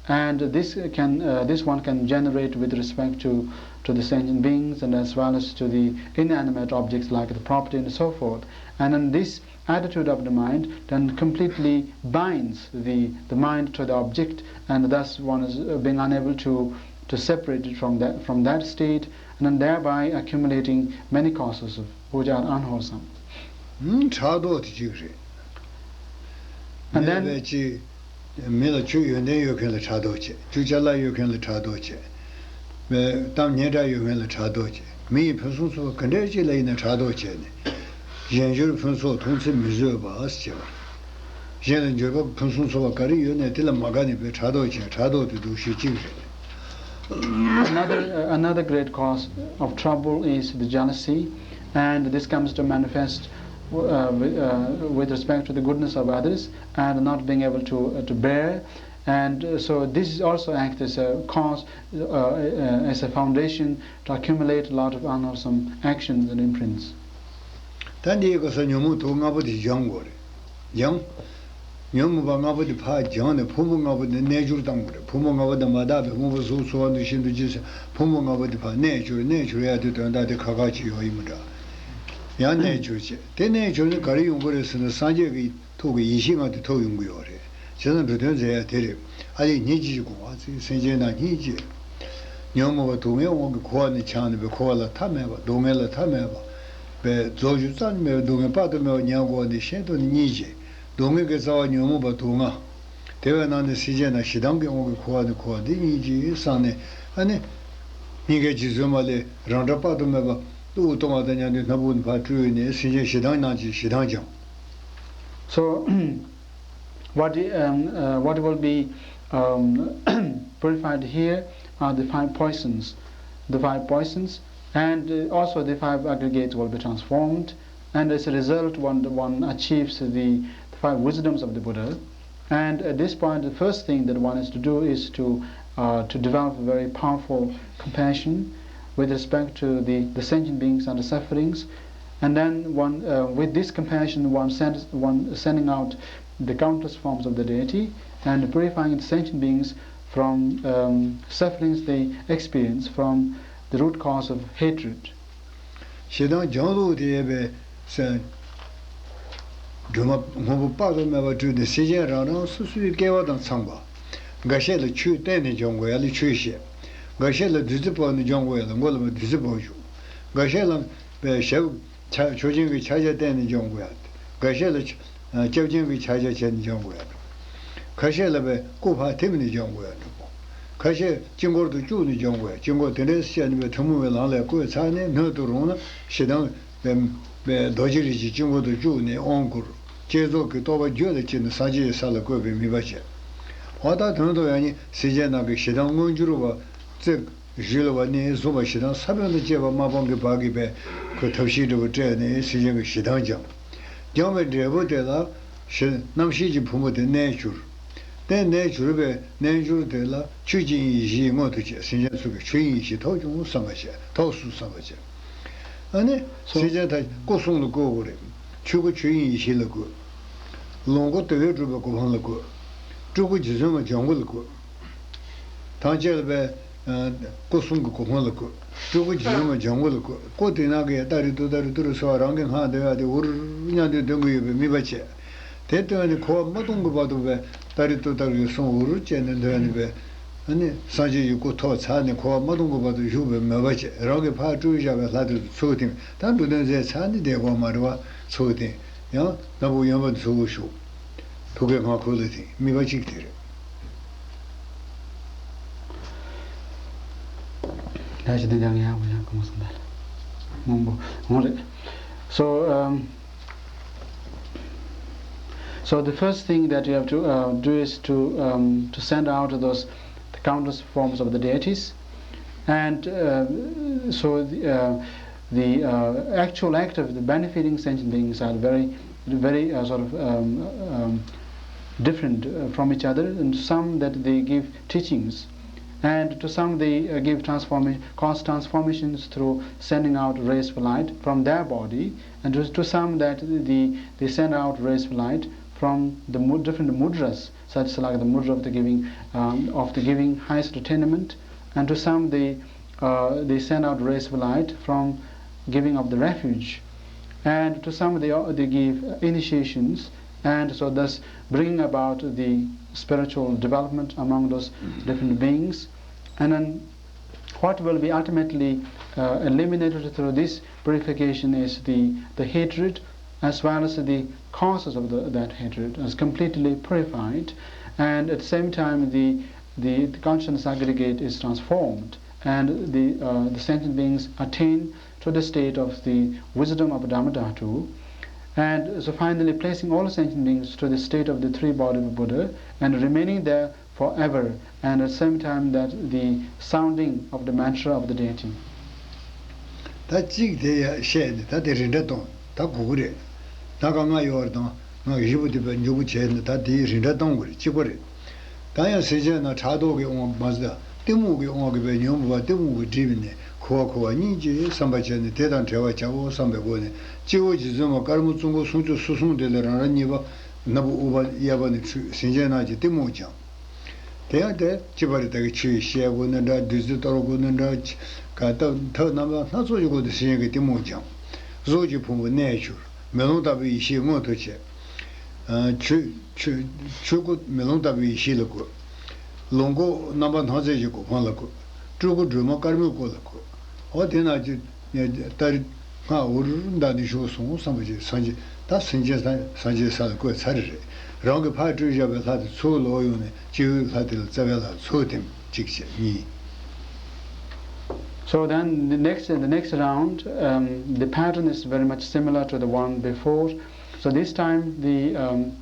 and this can uh, this one can generate with respect to to the sentient beings and as well as to the inanimate objects like the property and so forth. And then this attitude of the mind then completely binds the, the mind to the object, and thus one is uh, being unable to, to separate it from that, from that state, and then thereby accumulating many causes of, which are unwholesome. ཕྲག་དོག་དེ་གཅིག་རེད། And then མི་ལ་ཆོས་ཡོན་ཏན་ཡོད་མཁན་ལ་ཕྲག་དོག་བྱེད། ཆོས་ཅ་ལག་ཡོད་མཁན་ལ་ཕྲག་དོག་བྱེད། གཏམ་སྙན་གྲགས་ཡོད་མཁན་ལ་ཕྲག་དོག་བྱེད། མི་ཡི་ཕུན་སུམ་ཚོགས་པ་ག་འདྲ་ཅིག་ལ་ཡིན་ན་ཕྲག་དོག་བྱས་ནས། གཞན་འབྱོར་ཕུན་ཚོགས་མཐོང་ཚེ་མི་བཟོད་པ་ཟེར་བ། གཞན་ལ་འབྱོར་པ་ཕུན་སུམ་ཚོགས་པ་ག་རེ་ཡོད་ནའི་དེ་ལ་མ་དགའ་ནས་པའི་ཕྲག་དོག་བྱས། ཕྲག་དོག་དེ་སྡུག་ཤོས་གཅིག་རེད། Another, uh, another great cause of trouble is the jealousy, and this comes to manifest uh, with, uh, with respect to the goodness of others and not being able to, uh, to bear. And uh, so this is also acts as a cause, uh, uh, as a foundation to accumulate a lot of unwholesome actions and imprints. ད་འདིའི་སྐབས་སུ་ཉོན་མོངས་དུག་ལྔ་པོ་དེ་སྦྱང་དགོས་རེད། སྦྱང་། ཉོན་མོངས་པ་ལྔ་པོ་དེ་ཕར་སྦྱངས་ནས་ཕུང་པོ་ལྔ་པོ་དེ་རྣལ་འབྱོར་བཏང་དགོས་རེད། ཕུང་པོ་ལྔ་པོ་དེ་མ་དག་པའི་དབང་པོ་གཟུགས་ཚོར་བ་འདུ་ཤེས་འདུ་བྱེད་ཟེར་ཕུང་པོ་ལྔ་པོ་དེ་ཕར་རྣལ་འབྱོར། རྣལ་འབྱོར་ཡ་དེ་དོན་དག་དེ་ཁ་ཁ་ཅིག་ཡོང་ཡིན་མི་འདྲ། ཡང་རྣལ་འབྱོར་བྱེད། དེ་རྣལ་འབྱོར་ནི་ག་རེ་ཡོང་གི་རེད་ཟེར་ན་སངས་རྒྱས་ཀྱི་ཐུགས་ཀྱི་ཡེ་ཤེས་ལྔ་དེ་ཐོབ་ཡོང་གི་ཡོད་རེད། བྱས་ཙང་འགྲོ་དོན་མཛད་ཡ་དེ་རེད། ཨ་ལས་སྙིང་རྗེ་ཅིག་དགོངས་པ་ཚིག་སེམས་ཅན་རྣམས་སྙིང་རྗེ། ཉོན་མོངས་པ་དུག་ལྔའི་དབང་གིས་འཁོར་བ་ནས་འཁྱམས་ནས་པའི་འཁོར་བ་ལ་མཐའ་མེད་པ་སྡུག་བསྔལ་ལ་མཐའ་མེད་པ། པའི་རྫོགས་རྒྱུ་རྩ་ནས་མེད་པའི་སྡུག་བསྔལ་དཔག་ཏུ་མེད་པ་མྱང་དགོས་པ་འདི་ཤིན་ཏུ་ནས་སྙིང་རྗེ། སྡུག་བསྔལ་གྱི་རྩ་བ་ཉོན་མོངས་པ་དུག་ལྔ། དེ་བས་ན་ནི་སེམས་ཅན་རྣམས་ཞེ་སྡང་གི་དབང་གིས་འཁོར་བ་ནས་འཁོར་བ་འདི་སྙིང་རྗེ་བསམ་ནས་ཨ་ནི། སྙིང་གའི་རྗེ་བཙུན་མ་ལས་རང་སྒྲ་དཔག་ཏུ་མེད་པ། དབུགས་གཏོང་བ་དང་མཉམ་དུ་སྣ་བུག་ནས་ཕར་སྤྲུལ་ནས་སེམས་ཅན་ཞེ་སྡང་རྣམས་ཀྱི་ཞེ་སྡང་སྦྱང་། So, what, um, uh, what will be, um, purified here are the five poisons, the five poisons, and, uh, also the five aggregates will be transformed, and as a result, one, one achieves the, the five wisdoms of the Buddha. And at this point, the first thing that one has to do is to, uh, to develop a very powerful compassion with respect to the, the sentient beings and the sufferings. And then one, uh, with this compassion, one sends, one sending out the countless forms of the deity and purifying the sentient beings from, um, sufferings they experience from the root cause of hatred. ཞེ་སྡང་སྦྱང་ལུགས་དེ་ཡོད་པས་ཟེར། སྒྲོལ་མ་སྔོན་པོ་དཔག་ཏུ་མེད་པ་སྤྲུལ་ཏེ་སེམས་ཅན་རང་རང་སོ་སོའི་སྐལ་བ་དང་འཚམས་པ། འགའ་ཤས་ལ་ཆོས་བསྟན་ནས་སྦྱང་དགོས་ཡ་ལ་ཆོས་བཤད། འགའ་ཤས་ལ་བདུད་རྩི་ཕོག་ནས་སྦྱང་དགོས་ཡ་ལ་མགོ་ལ་བདུད་རྩི་ཕོག་བཅུག་འགའ་ཤས་ལ་པའི་ཞབས་ཆ་ཆོས་ཅན་གྱི་ཕྱག་རྒྱ་བསྟན་ནས་སྦྱང་དགོས་ཡ། འགའ་ཤས་ལ་ཆ་སྐྱབས་ཅན་གྱི་ཕྱག་རྒྱ་བྱས་ནས་སྦྱང་དགོས་ཡ། ཁ་ཤས་ལ་པའི་སྐུ་ཕར་ཐིམ་ནས་སྦྱང་དགོས་ཡ་འདྲ་པོ། ཁ་ཤས་དཀྱིལ་འཁོར་དུ་བཅུག་ནས་སྦྱང་དགོས་ཡ། དཀྱིལ་འཁོར་དེ་འདྲའི་བཤད་ནས་པའི་ཐུན་མོང་བའི་ལམ་ལས་བཀོད་ཚར་ནས་སྣོད་དུ་རུང་ན་ཞེ་སྡང་པའི་རྡོ་རྗེ་རིགས་ཀྱི་དཀྱིལ་འཁོར་དུ་བཅུག་ནས་དབང་བསྐུར། བསྐྱེད་རྫོགས་ཀྱི་རྟོགས་པ་རྒྱུད་ལ་སྐྱེས་ནས་སངས་རྒྱས་ཀྱི་ས་ལ་བཀོད་པའི་དམིགས་པ་བྱས། འོ་ད་དོན་དུ་ཡང་ནི་སེམས་ཅན་རྣམས་ཀྱི་ཞེ་སྡང་མངོན་གྱུར་བ་བརྩེགས་གཞུ་ལ་བ་ནས་བཟུང་བ་ཞེ་སྡང་ས་བོན་དང་བཅས་པ་མ་སྤངས་ཀྱི་བར་གྱི་པའི་ཁོས་ཐབས་ཤེས་འདྲ་བོ་སྤྲད་ནས་སེམས་ཅན་གྱི་ཞེ་སྡང་སྦྱངས། སྦྱངས་པའི་འབྲས་བུ་དེ་ལ་ཞེ་རྣམ་ཤེས་ཀྱི་ཕུང་པོ་དེ་རྣལ་འབྱོར། དེ་རྣལ་འབྱོར་པའི་རྣལ་འབྱོར་དེ་ལ་ཆོས་ཀྱི་དབྱིངས་ཡེ་ཤེས་མངོན་དུ་བྱས། སེམས་ཅན་ཚོ་གི་ཆོས་དབྱིངས་ཡེ་ཤེས་ཐོབ་བྱུང་བསམ་པ་བྱས། ཐོབ་སོང་བསམ་པ་བྱས། ཨ་ནི། སོ། སེམས་ཅན་ད་སྐུ་གསུམ་ལ་བཀོད་དགོས་རེད། ཆོས་སྐུ་ཆོས་དབྱིངས་ཡེ་ཤེས་ལ་བཀོད། ལོངས་སྐུ་དེ་བས་གྲུབ་པའི་གོ་འཕང་ལ་བཀོད། སྤྲུལ་སྐུ་རྗེ་བཙུན་མ་ལྗང་གུ་ལ་བཀོད། ཐམས་ཅད་ལ་བས། སྐུ་གསུམ་གྱི་གོ་འཕང་ལ་བཀོད། སྤྲུལ་སྐུ་རྗེ་བཙུན་མ་ལྗང་གུ་ལ་བཀོད། སྐུ་དེ་ནང་གི་ཏ་རི་ཏུ་ཏ་རི་ཏུ་རུ་སོགས་རང་གི་སྔགས་འདོན་ཡ་དེ་འུར་མཉམ་དུ་འདོན་གྱི་ཡོད་པའི་དམིགས་པ་བྱས། དེ་བཏོན་ནས་འཁོར་བ་མ་སྟོང་གི་བར་དུ་བས་ཏ་རི་ཏུ་ཏ་རི་གསུང་འུར་བྱས་ནས་འདོན་ནས་བས། ཨ་ནི་སངས་རྒྱས་ཀྱི་སྐུ་ཐོབ་ཚར་ནས་འཁོར་བ་མ་སྟོང་གི་བར་དུ་བཞུགས་པའི་མོས་པ་བྱས། རང་གི་ཕར་སྤྲུལ་བཞག་པའི་ལྷ་དེ་ཚོ་ཚུར་ཐིམ། ད་འགྲོ་དོན་མཛད་ཚར་ནས་བསྡད་དགོས་མ་རེད་བ། ཚུར་ཐིམ། ཡང་སྣ་བུག་གཡོན་པ་དེ་ཚུར་བཞུགས། ཐུགས་ཀའི་སྔགས་ཁུག་ལ་ཐིམ། དམིགས་པ་གཅིག་དེ་རེད། ད་ཞེ་སྡང་སྦྱང་ཡག་པོ་ཡང་གང་སོང་ད། མང་པོ་འོང་རེད། So, um, so the first thing that you have to, uh, do is to, um, to send out those, the countless forms of the deities, and, uh, so the, uh, the, uh, actual act of the benefiting sentient beings are very, very, uh, sort of, um, um, different, uh, from each other, and some that they give teachings, and to some they, uh, give transformation, cause transformations through sending out rays of light from their body, and to, to some that the, they send out rays of light from the mu-, different mudras, such like the mudra of the giving, um, of the giving highest attainment, and to some they, uh, they send out rays of light from giving of the refuge, and to some they, they give initiations, and so thus bringing about the spiritual development among those different beings. And then what will be ultimately, uh, eliminated through this purification is the, the hatred, as well as the causes of the, that hatred is completely purified, and at the same time the, the, the consciousness aggregate is transformed, and the, uh, the sentient beings attain to the state of the wisdom of Dharmadhatu, and so finally placing all sentient beings to the state of the three-body Buddha and remaining there forever, and at the same time that the sounding of the mantra of the deity. ད་གཅིག་དེ་ཡ་བཤད་ནས་ད་དེ་རིགས་འདྲ་གཏོང་ད་གོ་གི་རེད། ད་ག་ང་ཡོད་རེད་དང་ང་གི་བཞི་པོ་དེ་བས་མགྱོགས་པོ་བྱས་ནས་ད་དེའི་རིགས་འདྲ་གཏོང་དགོས་རེད། གཅིག་པ་རེད། ད་ཡང་སེམས་ཅན་རྣམས་ཕྲག་དོག་གི་དབང་མ་ཟད་གཏི་མུག་གི་དབང་གིས་པའི་ཉོན་མོངས་པ་གཏི་མུག་གིས་བསྒྲིབས་ནས་འཁོར་བ་འཁོར་བ་སྙིང་རྗེའི་བསམ་པ་བྱས་ནས་དེ་དང་བྲལ་བར་བྱའོ་བསམ་པའི་སྒོ་ནས་སྤྱི་བོ་རྗེ་བཙུན་མ་དཀར་མོ་བཙུན་མགོན་སུམ་ཅུ་སོ་གསུམ་དེ་ལས་རང་རང་གཉིས་པ་སྣ་བུག་དབུ་བ་གཡས་པ་ནས་འཕྲོས་སེམས་ཅན་རྣམས་ཀྱི་གཏི་མུག་སྦྱངས། དེ་ཡང་དེ་སྤྱི་པ་རེད། ད་གི་ཆོས་བཤད་དགོས་ནི་འདྲ་བདུད་རྩི་གཏོར་དགོས་ནི་འདྲ་ག་ཐབས་ཐབས་རྣམ་པ་སྣ་ཚོགས་ཀྱི་སྒོ་ནས་སེམས་ཅན་གྱི་གཏི་མུག་སྦྱངས། གཟུགས་ཀྱི་ཕུང་པོ་རྣལ་འབྱོར་མེ་ལོང་ལྟ་བུའི་ཡེ་ཤེས་མངོན་དུ་བྱས། ཆོས་ཆོས་ཆོས་སྐུ་མེ་ལོང་ལྟ་བུའི་ཡེ་ཤེས་ལ་བཀོད། ལོངས་སྐུ་རྣམ་པར་སྣང་མཛད་ཀྱི་གོ་འཕང་ལ་བཀོད། སྤྲུལ་སྐུ་སྒྲོལ་མ་དཀར་མོའི་སྐུ་ལ་བཀོད། འོ་དེ་ན་ཅི་ཏ་རི་སྔགས་འུར་འུར་འདར་ནས་བཞུགས་སོང་བསམ་པ་ཅིག་སངས་རྒྱས་ད་སེམས་ཅན་སངས་རྒྱས་ས་ལ་བཀོད་ཚར་རེད། རང་གི་ཕར་སྤྲུལ་བཞག་པའི་ལྷ་དེ་ཚུར་ལོག་ཡོང་ནས་སྤྱི་བོའི་ལྷ་དེ་ལ་རྩ་བའི་ལྷ་ཚུར་ཐིམ་གཅིག་བྱས་གཉིས། So then the next, the next round, um, the pattern is very much similar to the one before. So this time the, um,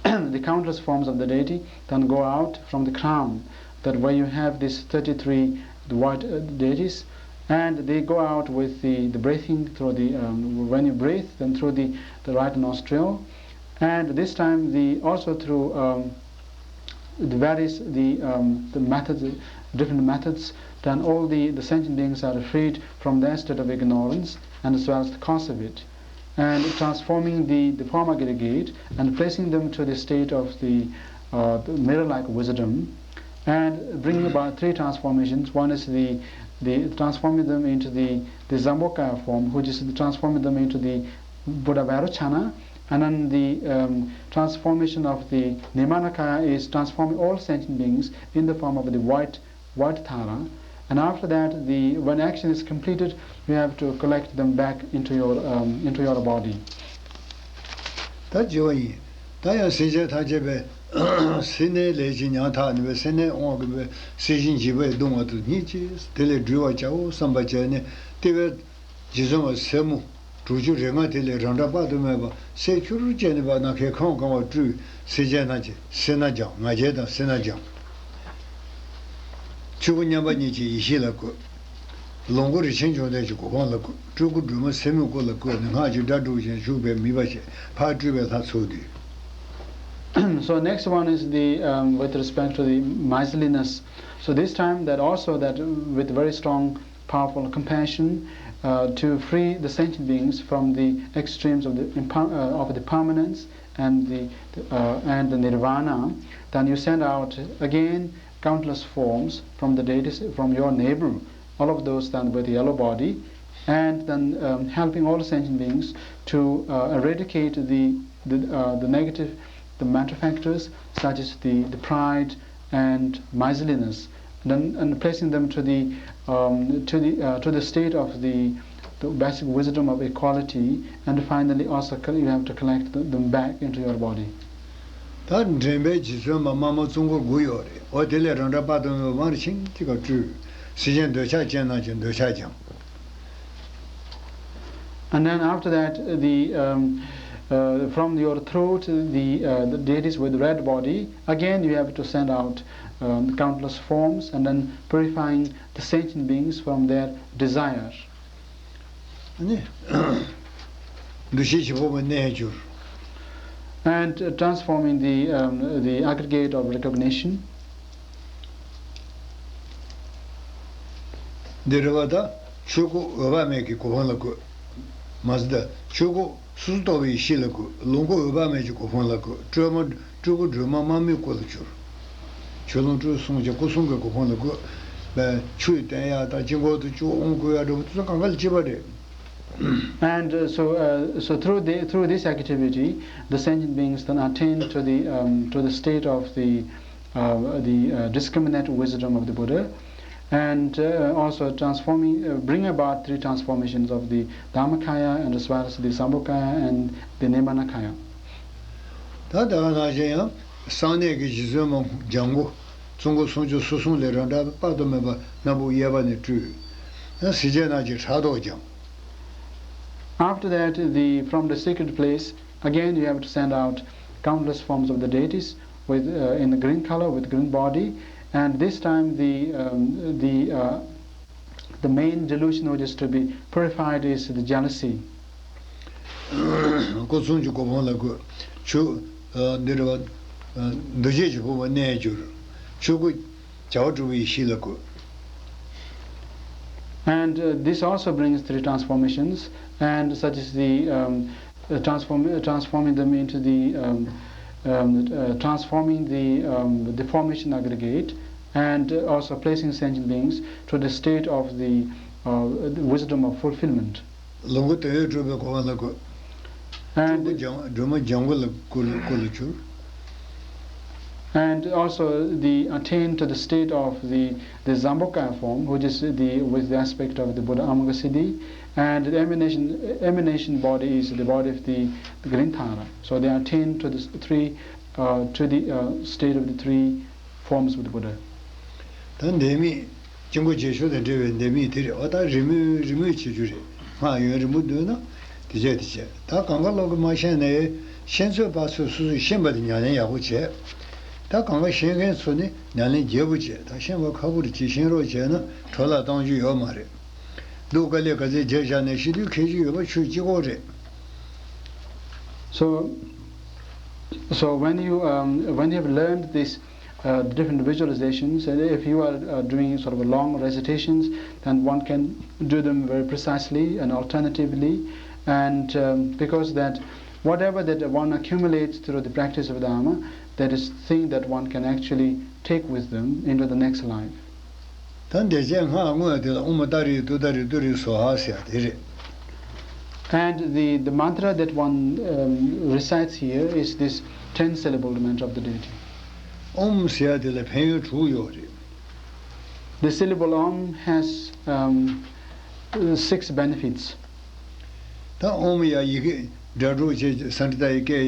the countless forms of the deity then go out from the crown, that where you have these thirty-three white, uh, deities, and they go out with the, the breathing through the, um, when you breathe, then through the, the right nostril, and this time the, also through, um, the various, the, um, the methods, different methods, then all the, the sentient beings are freed from their state of ignorance and as well as the cause of it, and transforming the, the form aggregate and placing them to the state of the, uh, the mirror-like wisdom, and bringing about three transformations. One is the, the transforming them into the, the Zambokaya form, which is transforming them into the Buddha Vairochana, and then the, um, transformation of the Nirmanakaya is transforming all sentient beings in the form of the white, white Tara. And after that, the, when action is completed, you have to collect them back into your, um, into your body. ད་བརྗེ་བ་ཡིན། ད་ཡང་སེམས་ཅན་ཐམས་ཅད་པའི་སེར་སྣའི་ལས་ཀྱིས་ཉམ་ཐག་ནུས་པའི་སེར་སྣའི་དབང་གིས་སྲིད་ཞིའི་འཇིགས་པས་གདུང་བ་དང་སྙིང་རྗེ་དེ་ལས་སྒྲོལ་བར་བྱའོ་བསམ་པ་བྱས་ནས་ལྟེ་བའི་རྗེ་བཙུན་མ་སེར་མོ་དྲུག་ཅུ་རེ་ལྔ་དེ་ལས་རང་འདྲ་དཔག་ཏུ་མེད་པ་སེར་ཕྱུར་བྱས་ནས་ནམ་མཁའི་ཁམས་གང་བར་སྤྲུལ། སེམས་ཅན་རྣམས་ཀྱི་སེར་སྣ་སྦྱངས། ང་རྒྱལ་དང་སེར་སྣ་སྦྱངས། ཆོས་སྐུ་མཉམ་པ་ཉིད་ཀྱི་ཡེ་ཤེས་ལ་བཀོད། ལོངས་སྐུ་རིན་ཆེན་འབྱུང་ལྡན་གྱི་གོ་འཕང་ལ་བཀོད། སྤྲུལ་སྐུ་སྒྲོལ་མ་སེར་མོའི་སྐུ་ལ་བཀོད་ནས་སྔགས་ཀྱི་སྒྲ་སྒྲོགས་ཤིང་བཞུགས་པས་མོས་པ་བྱས། ཕར་སྤྲུལ་པའི་ལྷ་ཚོགས་འདུས། So next one is the, um, with respect to the miserliness. So this time that also that with very strong, powerful compassion, uh, to free the sentient beings from the extremes of the imper-, uh, of the permanence and the, uh, and the nirvana, then you send out again countless forms from the deities, from your neighbor, all of those then with yellow body, and then, um, helping all sentient beings to, uh, eradicate the, the, uh, the negative, the mental factors such as the, the pride and miserliness, and, then, and placing them to the, um, to the, uh, to the state of the, the basic wisdom of equality, and finally also col-, you have to collect th-, them back into your body. ད་འདྲེན་པའི་རྗེ་བཙུན་མ་དམར་མོ་ཙོང་ཁུ་དགུ་ཡོད་རེད། འོ་དེ་ལས་རང་འདྲ་དཔག་ཏུ་མེད་པ་དབང་ཆེན་གྱིས་སྤྲུལ། སེམས་ཅན་འདོད་ཆགས་ཅན་རྣམས་ཀྱི་འདོད་ཆགས་སྦྱངས། And then after that, the, um, uh, from your throat, the, uh, the deities with red body, again you have to send out, um, countless forms and then purifying the sentient beings from their desire. ནི། འདུ་ཤེས་བཞི་པོ་མ་གནས་གྱུར། And, uh, transforming the, um, the aggregate of recognition. འདི་རེད་བ། ད་ཆོས་སྐུ་འོད་དཔག་མེད་ཀྱི་གོ་འཕང་ལ་བཀོད། མ་ཟད་ད་ཆོས་སྐུ་སོ་སོར་རྟོག་པའི་ཡེ་ཤེས་ལ་བཀོད། ལོངས་སྐུ་འོད་དཔག་མེད་ཀྱི་གོ་འཕང་ལ་བཀོད། སྤྲུལ་མ་སྤྲུལ་སྐུ་སྒྲོལ་མ་དམར་མོའི་སྐུ་ལ་གྱུར། ཆོས་ལོངས་སྤྲུལ་གསུམ་གྱི་སྐུ་གསུམ་གྱི་གོ་འཕང་ལ་བཀོད། ཆུ་ཡི་བརྟན་ཡག་དང་དཀྱིལ་འཁོར་དུ་བཅུག་དབང་བསྐུར་ཡག་འདྲ་པོ་དེ་ཚོ་གང་ག་ལ་གཅིག་པ་རེད། And, uh, so, uh, so through the, through this activity, the sentient beings then attain to the, um, to the state of the, uh, the, uh, discriminate wisdom of the Buddha, and, uh, also transforming, uh, bring about three transformations of the Dharmakaya and as well as the Sambhogakaya and the Nirmanakaya. ད་ད་ག་ནང་བཞིན་ཡང་གསང་གནས་ཀྱི་རྗེ་བཙུན་མ་ལྗང་གུ་ཙོང་ཁུ་སུམ་ཅུ་སོ་གསུམ་ལས་རང་འདྲ་དཔག་ཏུ་མེད་པ་སྣ་བུག་གཡས་པ་ནས་སྤྲུལ། ཡང་སེམས་ཅན་རྣམས་ཀྱི་ཕྲག་དོག་སྦྱངས། After that, the, from the secret place, again you have to send out countless forms of the deities with, uh, in the green color, with green body, and this time the, um, the, uh, the main delusion which is to be purified is the jealousy. སྐུ་གསུམ་གྱི་གོ་འཕང་ལ་བཀོད། ཆོས། ཨ། འདི་རེད་བ། ཨ། འདུ་བྱེད་ཀྱི་ཕུང་པོ་གནས་གྱུར། ཆོས་སྐུ་བྱ་བ་གྲུབ་པའི་ཡེ་ཤེས་ལ་བཀོད། And, uh, this also brings three transformations, and such as the, um, uh, transform, uh, transforming them into the, um, um, uh, transforming the, um, the formation aggregate, and, uh, also placing sentient beings to the state of the, uh, the wisdom of fulfillment. ལོངས་སྐུ་དོན་ཡོད་གྲུབ་པའི་གོ་འཕང་ལ་བཀོད། And སྤྲུལ་སྐུ་ལྗང་སྒྲོལ་མ་ལྗང་གུ་ལ་སྐུ་ལ་སྐུ་ལ་གྱུར། And also the attain to the state of the, the Zambokaya form, which is the, with the aspect of the Buddha Amakasiddhi, and the emanation, emanation body is the body of the, the Green Tara. So they attain to the three, uh, to the, uh, state of the three forms with Buddha. ད་འདས་མེད་ ཆེན་པོ་རྗེས་ཤུལ་དང་འབྲེལ་བའི་ལྡེ་མིག་དེ་རེད། འོ་ད་རི་མོས་རི་མོས་བྱེད་རྒྱུ་རེད། སྔགས་ཡུན་རིང་པོ་འདོན་ན་དེ་བྱས་དེ་བྱས། ད་གང་ག་ལོག་གི་མ་ཤེས་ནའི་ཤེས་ཚོད་དཔག་ཚོད་སོ་སོས་ཤེས་པ་དེ་ཉམས་ལེན་ཡག་པོ་བྱས། ད་གང་ག་ཤེས་མཁན་ཚོ་ནི་ཉམས་ལེན་རྒྱས་པོ་བྱས། ད་ཤེས་པ་ཁག་པོ་རེད། ཅིག་ཤེས་རོགས་བྱས་ན་འཕྲོ་བརླག་གཏོང་རྒྱུ་ཡོད་མ་རེད། སྡུག་དཀའ་ལས་ག་ཚད་རྒྱབ་བཞག་ནས་ཤི་དུས་ཁེ་རྒྱུ་ཡོད་པ་ཆོས་གཅིག་པོ་རེད། So, so when you um, when you have learned these uh, different visualizations, and if you are uh, doing sort of a long recitations, then one can do them very precisely and alternatively, and um, because that whatever that one accumulates through the practice of Dharma, that is thing that one can actually take with them into the next life. ད་འདས་རྗེས་སྔགས་བསྔོ་བ་དེ་ལ་ཨོཾ་ཏཱ་རེ་ཏུཏྟཱ་རེ་ཏུ་རེ་སྭཱ་ཧཱ་ཟེར་ཡ་དེ་རེད། And the, the mantra that one um, recites here is this ten syllable mantra of the deity. ཨོཾ་ཟེར་ཡ་དེ་ལ་ཕན་ཡོན་དྲུག་ཡོད་རེད། The syllable Om has um, six benefits. ད་ཨོཾ་ཡ་ཡི་གེ་སྒྲ་སྒྲོག་བྱས་སཾ་སྐྲྀ་ཏ་ཡི་སྐད་ཡ།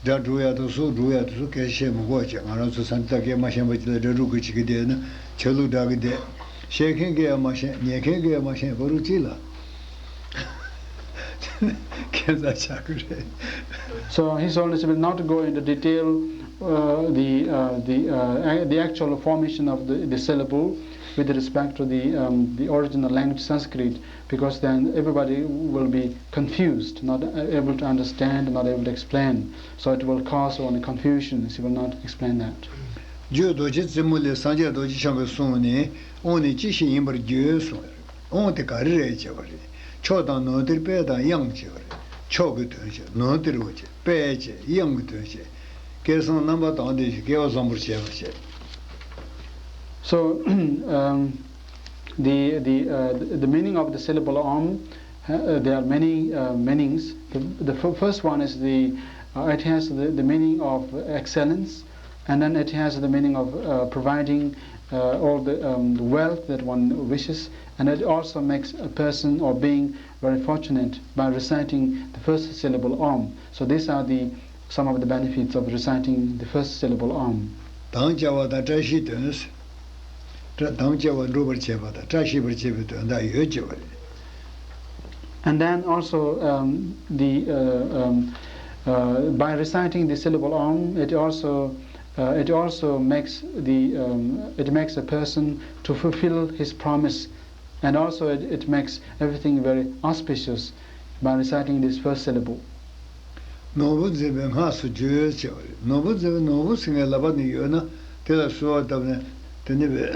སྒྲ་སྒྲོག་ཡ་དང་སོགས་སྒྲོག་ཡ་དེ་ཚོ་སྐད་ཆ་བཤད་མི་དགོས་བྱས། ང་རང་ཚོ་སཾ་སྐྲྀ་ཏ་སྐད་མ་ཤེས་པ་ཅིག་ལ་སྒྲ་སྒྲོག་གི་བྱེད་ཀྱི་བསྡད་ན་ཆ་ལུགས་འདྲ་གི་བསྡད། བཤད་མཁན་སྐད་ཡ་མ་ཤེས། ཉན་མཁན་སྐད་ཡ་མ་ཤེས་པ་རུ་ཅི་ལ། ཁྱད་མཚར་ཆགས་ཀྱི་རེད། So His Holiness will not go into detail uh, the uh, the uh, the actual formation of the, the syllable with respect to the um, the original language Sanskrit, because then everybody will be confused, not able to understand, not able to explain. So it will cause only confusion. He will not explain that. རྒྱུད་རྡོ་རྗེ་རྩེ་མོ་ལས་སངས་རྒྱས་རྡོ་རྗེ་འཆང་གིས་གསུངས་ནས། ཨོཾ་ནི་ཅི་ཞིག་ཡིན་པར་བརྗོད་གསུངས། ཨོཾ་དེ་ག་རེ་རེད་བྱས་པ་རེད། མཆོག་དང་ནུས་གཏེར་དཔལ་དང་དབྱངས་བྱས་པ་རེད། མཆོག་གི་དོན་བྱས། ནུས་གཏེར་བ་བྱས། དཔལ་བྱས། དབྱངས་ཀྱི་དོན་བྱས། སྐལ་བཟང་རྣམ་པར་དག་སྟེ་ཞིང་སྐལ་བ་བཟང་པོར་བྱས་པ་བྱས། So um, the the uh, the meaning of the syllable Om, uh, there are many uh, meanings. The, the f- first one is the uh, it has the, the meaning of excellence, and then it has the meaning of uh, providing uh, all the, um, the wealth that one wishes, and it also makes a person or being very fortunate by reciting the first syllable Om. So these are the some of the benefits of reciting the first syllable Om. དམ་བཅའ་བ་དང་བཀྲ་ཤིས་དོན། དམ་བཅའ་བ་འགྲུབ་པར་བྱེད་པ་དང་བཀྲ་ཤིས་པར་བྱེད་པའི་དོན་དག་ཡོད་ཅེས་པ་རེད། And then also um, the uh, um, uh, by reciting the syllable Om, it also uh, it also makes the um, it makes a person to fulfill his promise, and also it, it makes everything very auspicious by reciting this first syllable. ནོར་བུ་འཛིན་པའི་སྔགས་སུ་བརྗོད་ཅེས་པ་རེད། ནོར་བུ་འཛིན་པའི་ནོར་བུ་ཟེར་མཁན་ལག་པ་ནས་ཡོད་ན་དེ་ལ་གསོལ་བ་བཏབ་ནས་དེ་ནི་བས།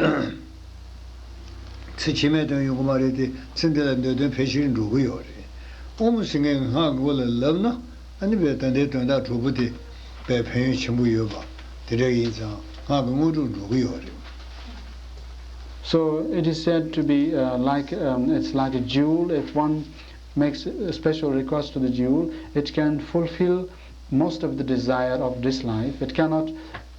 ཚེ་ཕྱི་མའི་དོན་ཡོང་གི་མ་རེད་དེ། ཚེ་འདི་ལ་འདོད་དོན་ཕལ་ཆེར་འགྲུབ་ཀྱི་ཡོད་རེད། ཨོཾ་ཟེར་མཁན་གྱི་སྔགས་མགོ་ལ་བརླབས་ན་ཨ་ནི་བས་ད་ལྟའི་དོན་དག་དྲུག་པོ་དེ་བས་ཕན་ཡོན་ཆེན་པོ་ཡོད་པ་དེ་འདྲ་ཡིན་ཙང་སྔགས་ཀྱི་དངོས་གྲུབ་འགྲུབ་ཀྱི་ཡོད་རེད། So it is said to be uh, like um, it's like a jewel. If one makes a special request to the jewel, it can fulfill most of the desire of this life. It cannot,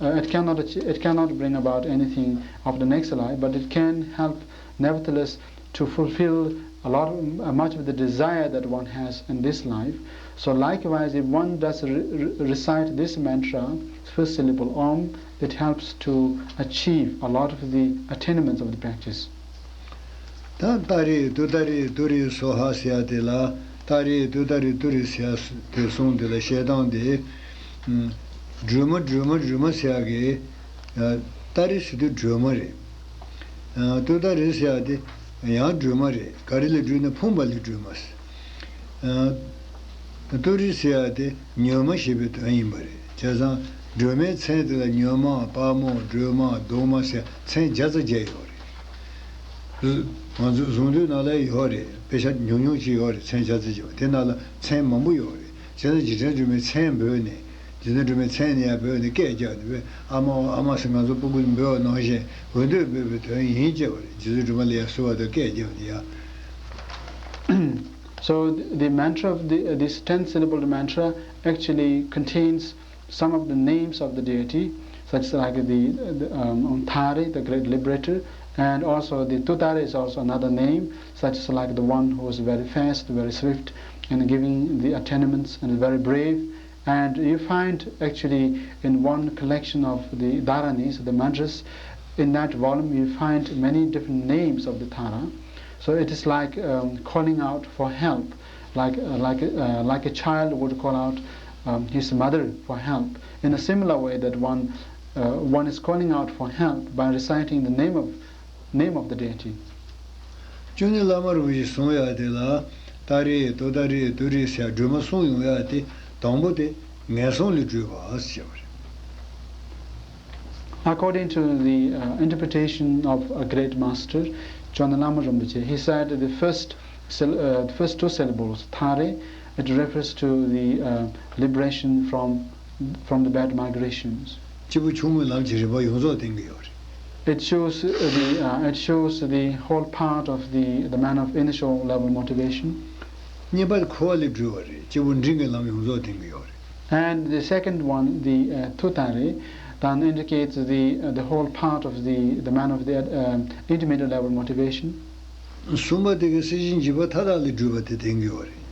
uh, it cannot, ach- it cannot bring about anything of the next life, but it can help, nevertheless, to fulfill a lot, of, uh, much of the desire that one has in this life. So likewise, if one does re- re- recite this mantra, first syllable Om, it helps to achieve a lot of the attainments of the practice. ད་ཏཱ་རེ་ཏུཏྟཱ་རེ་ཏུ་རེ་སྭཱ་ཧཱ་ཟེར་ཡ་དེ་ལ། ཏཱ་རེ་ཏུཏྟཱ་རེ་ཏུ་རེ་ཟེར་ཡ་དེ་གསུངས་དེ་ལ་བཤད་སྟངས་དེ། སྒྲོལ་མ་སྒྲོལ་མ་སྒྲོལ་མ་ཟེར་ཡ་གི། ཏཱ་རེ་ཟེར་དུས་སྒྲོལ་མ་རེད། ཏུཏྟཱ་རེ་ཟེར་ཡ་དེ་ཡང་སྒྲོལ་མ་རེད། ག་རེ་ལ་སྒྲོལ་ན་ཕུང་པོ་ལ་སྒྲོལ་མ་ཟེར། ཏུ་རེ་ཟེར་ཡ་དེ་ཉོན་མོངས་ཞེས་པའི་དོན་ཡིན་པ་རེད། བྱས་ཙང་སྒྲོལ་མའི་མཚན་དེ་ལ་ཉོན་མོངས་དཔའ་མོ་སྒྲོལ་མ་གདུང་མ་ཟེར་མཚན་བརྒྱ་རྩ་བརྒྱད་ཡོད་རེད། ང་ཚོ་གཟུངས་བསྡུས་ནང་ལ་ཡོད་རེད། དཔེ་ཆ་ཉུང་ཉུང་ཅིག་ཡོད་རེད། མཚན་བརྒྱ་རྩ་བརྒྱད་པ་དེ་ནང་ལ་མཚན་མང་པོ་ཡོད་རེད། བྱས་ཙང་རྗེས་དྲན་སྒྲོལ་མའི་མཚན་འབོད་ནས་རྗེས་དྲན་སྒྲོལ་མའི་མཚན་ནས་ཡར་འབོད་ནས་སྐད་རྒྱབ་ནས་འབོད། ཨ་མ་ཨ་མ་ཟེར་ང་ཚོ་སྤུ་གུ་འབོད་པ་ནང་བཞིན་འོ་འདོད་འབོད་པའི་དོན་ཡིན་ཅེས་པ་རེད། རྗེས་དྲན་སྒྲོལ་མ་ལ་ཡར་གསོལ་བ་དང་སྐད་རྒྱབ་ནས་ཡར། So the, the mantra of the, uh, this ten syllabled mantra actually contains some of the names of the deity, such as like the, the um, Omtare, the great liberator, and also the Tutare is also another name, such as like the one who is very fast, very swift, and giving the attainments, and very brave. And you find actually in one collection of the Dharanis, the mantras, In that volume, we find many different names of the Thara. So it is like um, calling out for help, like uh, like uh, like a child would call out um, his mother for help. In a similar way, that one uh, one is calling out for help by reciting the name of name of the deity. བཅུ་གཉིས་བླ་མ་རིན་པོ་ཆེས་གསུང་ཡག་དེ་ལ་ཏཱ་རེ་ཏུཏྟཱ་རེ་ཏུ་རེ་ཟེར་སྒྲོལ་མ་གསུམ་ཡོང་ཡག་དེ་དང་པོ་དེ་ངན་སོང་ལས་སྒྲོལ་བ་ཟེར་བ་རེད། According to the uh, interpretation of a great master, Chondan Lama Rinpoche, he said the first, syl- uh, the first two syllables, Thare, it refers to the uh, liberation from, from the bad migrations. སྐྱེས་བུ་ཆུང་ངུའི་ལམ་གྱི་རིམ་པ་ཡོངས་རྫོགས་བསྟན་གྱི་ཡོད་རེད། It shows uh, the uh, it shows the whole part of the the man of initial level motivation. གཉིས་པ་འཁོར་བ་ལས་སྒྲོལ་བ་རེད། སྐྱེས་བུ་འབྲིང་གི་ལམ་ཡོངས་རྫོགས་བསྟན་གྱི་ཡོད་རེད། And the second one, the uh, Tutare, then indicates the uh, the whole part of the the man of the uh, intermediate level motivation. གསུམ་པ་དེ་གི་སྲིད་ཞིའི་འཇིགས་པ་མཐའ་དག་ལས་སྒྲོལ་བ་དེ་བསྟན་གྱི་ཡོད་རེད།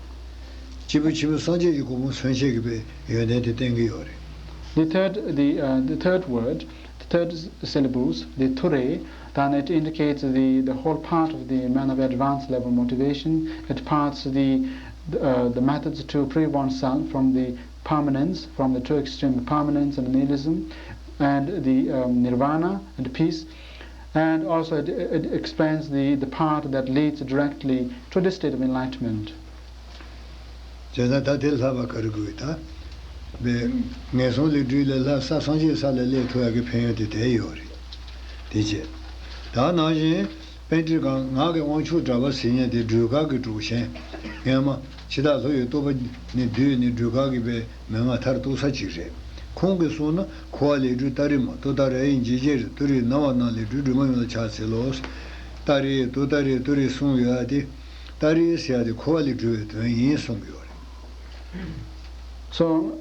སྐྱེས་བུ་ཆེན་པོ་སངས་རྒྱས་ཀྱི་གོ་འཕང་མཚོན་བྱེད་ཀྱི་པའི་ཡོན་ཏན་དེ་བསྟན་གྱི་ཡོད་རེད། The third, the uh, the third word, the third syllables, the Ture, then it indicates the the whole part of the man of advanced level motivation. It parts the uh, the methods to free oneself from the permanence, from the two extreme permanence and nihilism, and the um, nirvana and peace. And also it, it explains the, the path that leads directly to the state of enlightenment. བྱས་ན་ད་དེ་ལྷག་པ་ག་རེ་དགོས་ད། བས་ངན་སོང་ལས་སྒྲོལ་ལས་ལྷག་ས་སངས་རྒྱས་ས་ལ་སླེབས་ཐུབ་ཡག་གི་ཕན་ཡོན་དེ་དེ་ཡོད་རེད། དེ་བྱས། ད་ནང་བཞིན། པཎྜི་ཏ་ངག་གི་དབང་ཕྱུག་གྲགས་པ་ཟེར་མཁན་དེ་སྒྲོལ་དཀར་གྱི་གྲུབ་ཆེན། སྔོན་མ་འཆི་བདག་ལྷོ་ཡི་རྟོགས་པ་ནས་བསྡུས་ནས་སྒྲོལ་དཀར་གྱི་པའི་མན་ངག་མཐར་གཏུགས་ས་ཅིག་རེད། ཁོང་གིས་གསུངས་ན་འཁོར་བ་ལས་སྒྲོལ་ཏཱ་རེ་མ། ཏུཏྟཱ་ར་ཡི་འཇིགས་བྱེད་རིགས། ཏུ་རེ་སྣང་བ་རྣམས་ལས་སྒྲོལ། སྒྲོལ་མ་ཡོངས་ལ་ཕྱག་འཚལ་ལོ། ཏཱ་རེ་ཏུཏྟཱ་རེ་ཏུ་རེ་གསུམ་ཡོད་ཡ་དེ། ཏཱ་རེ་ཟེར་ཡ་དེ་འཁོར་བ་ལས་སྒྲོལ་བའི་དོན་ཡིན་གསུང་གི་ཡོད་རེད། So,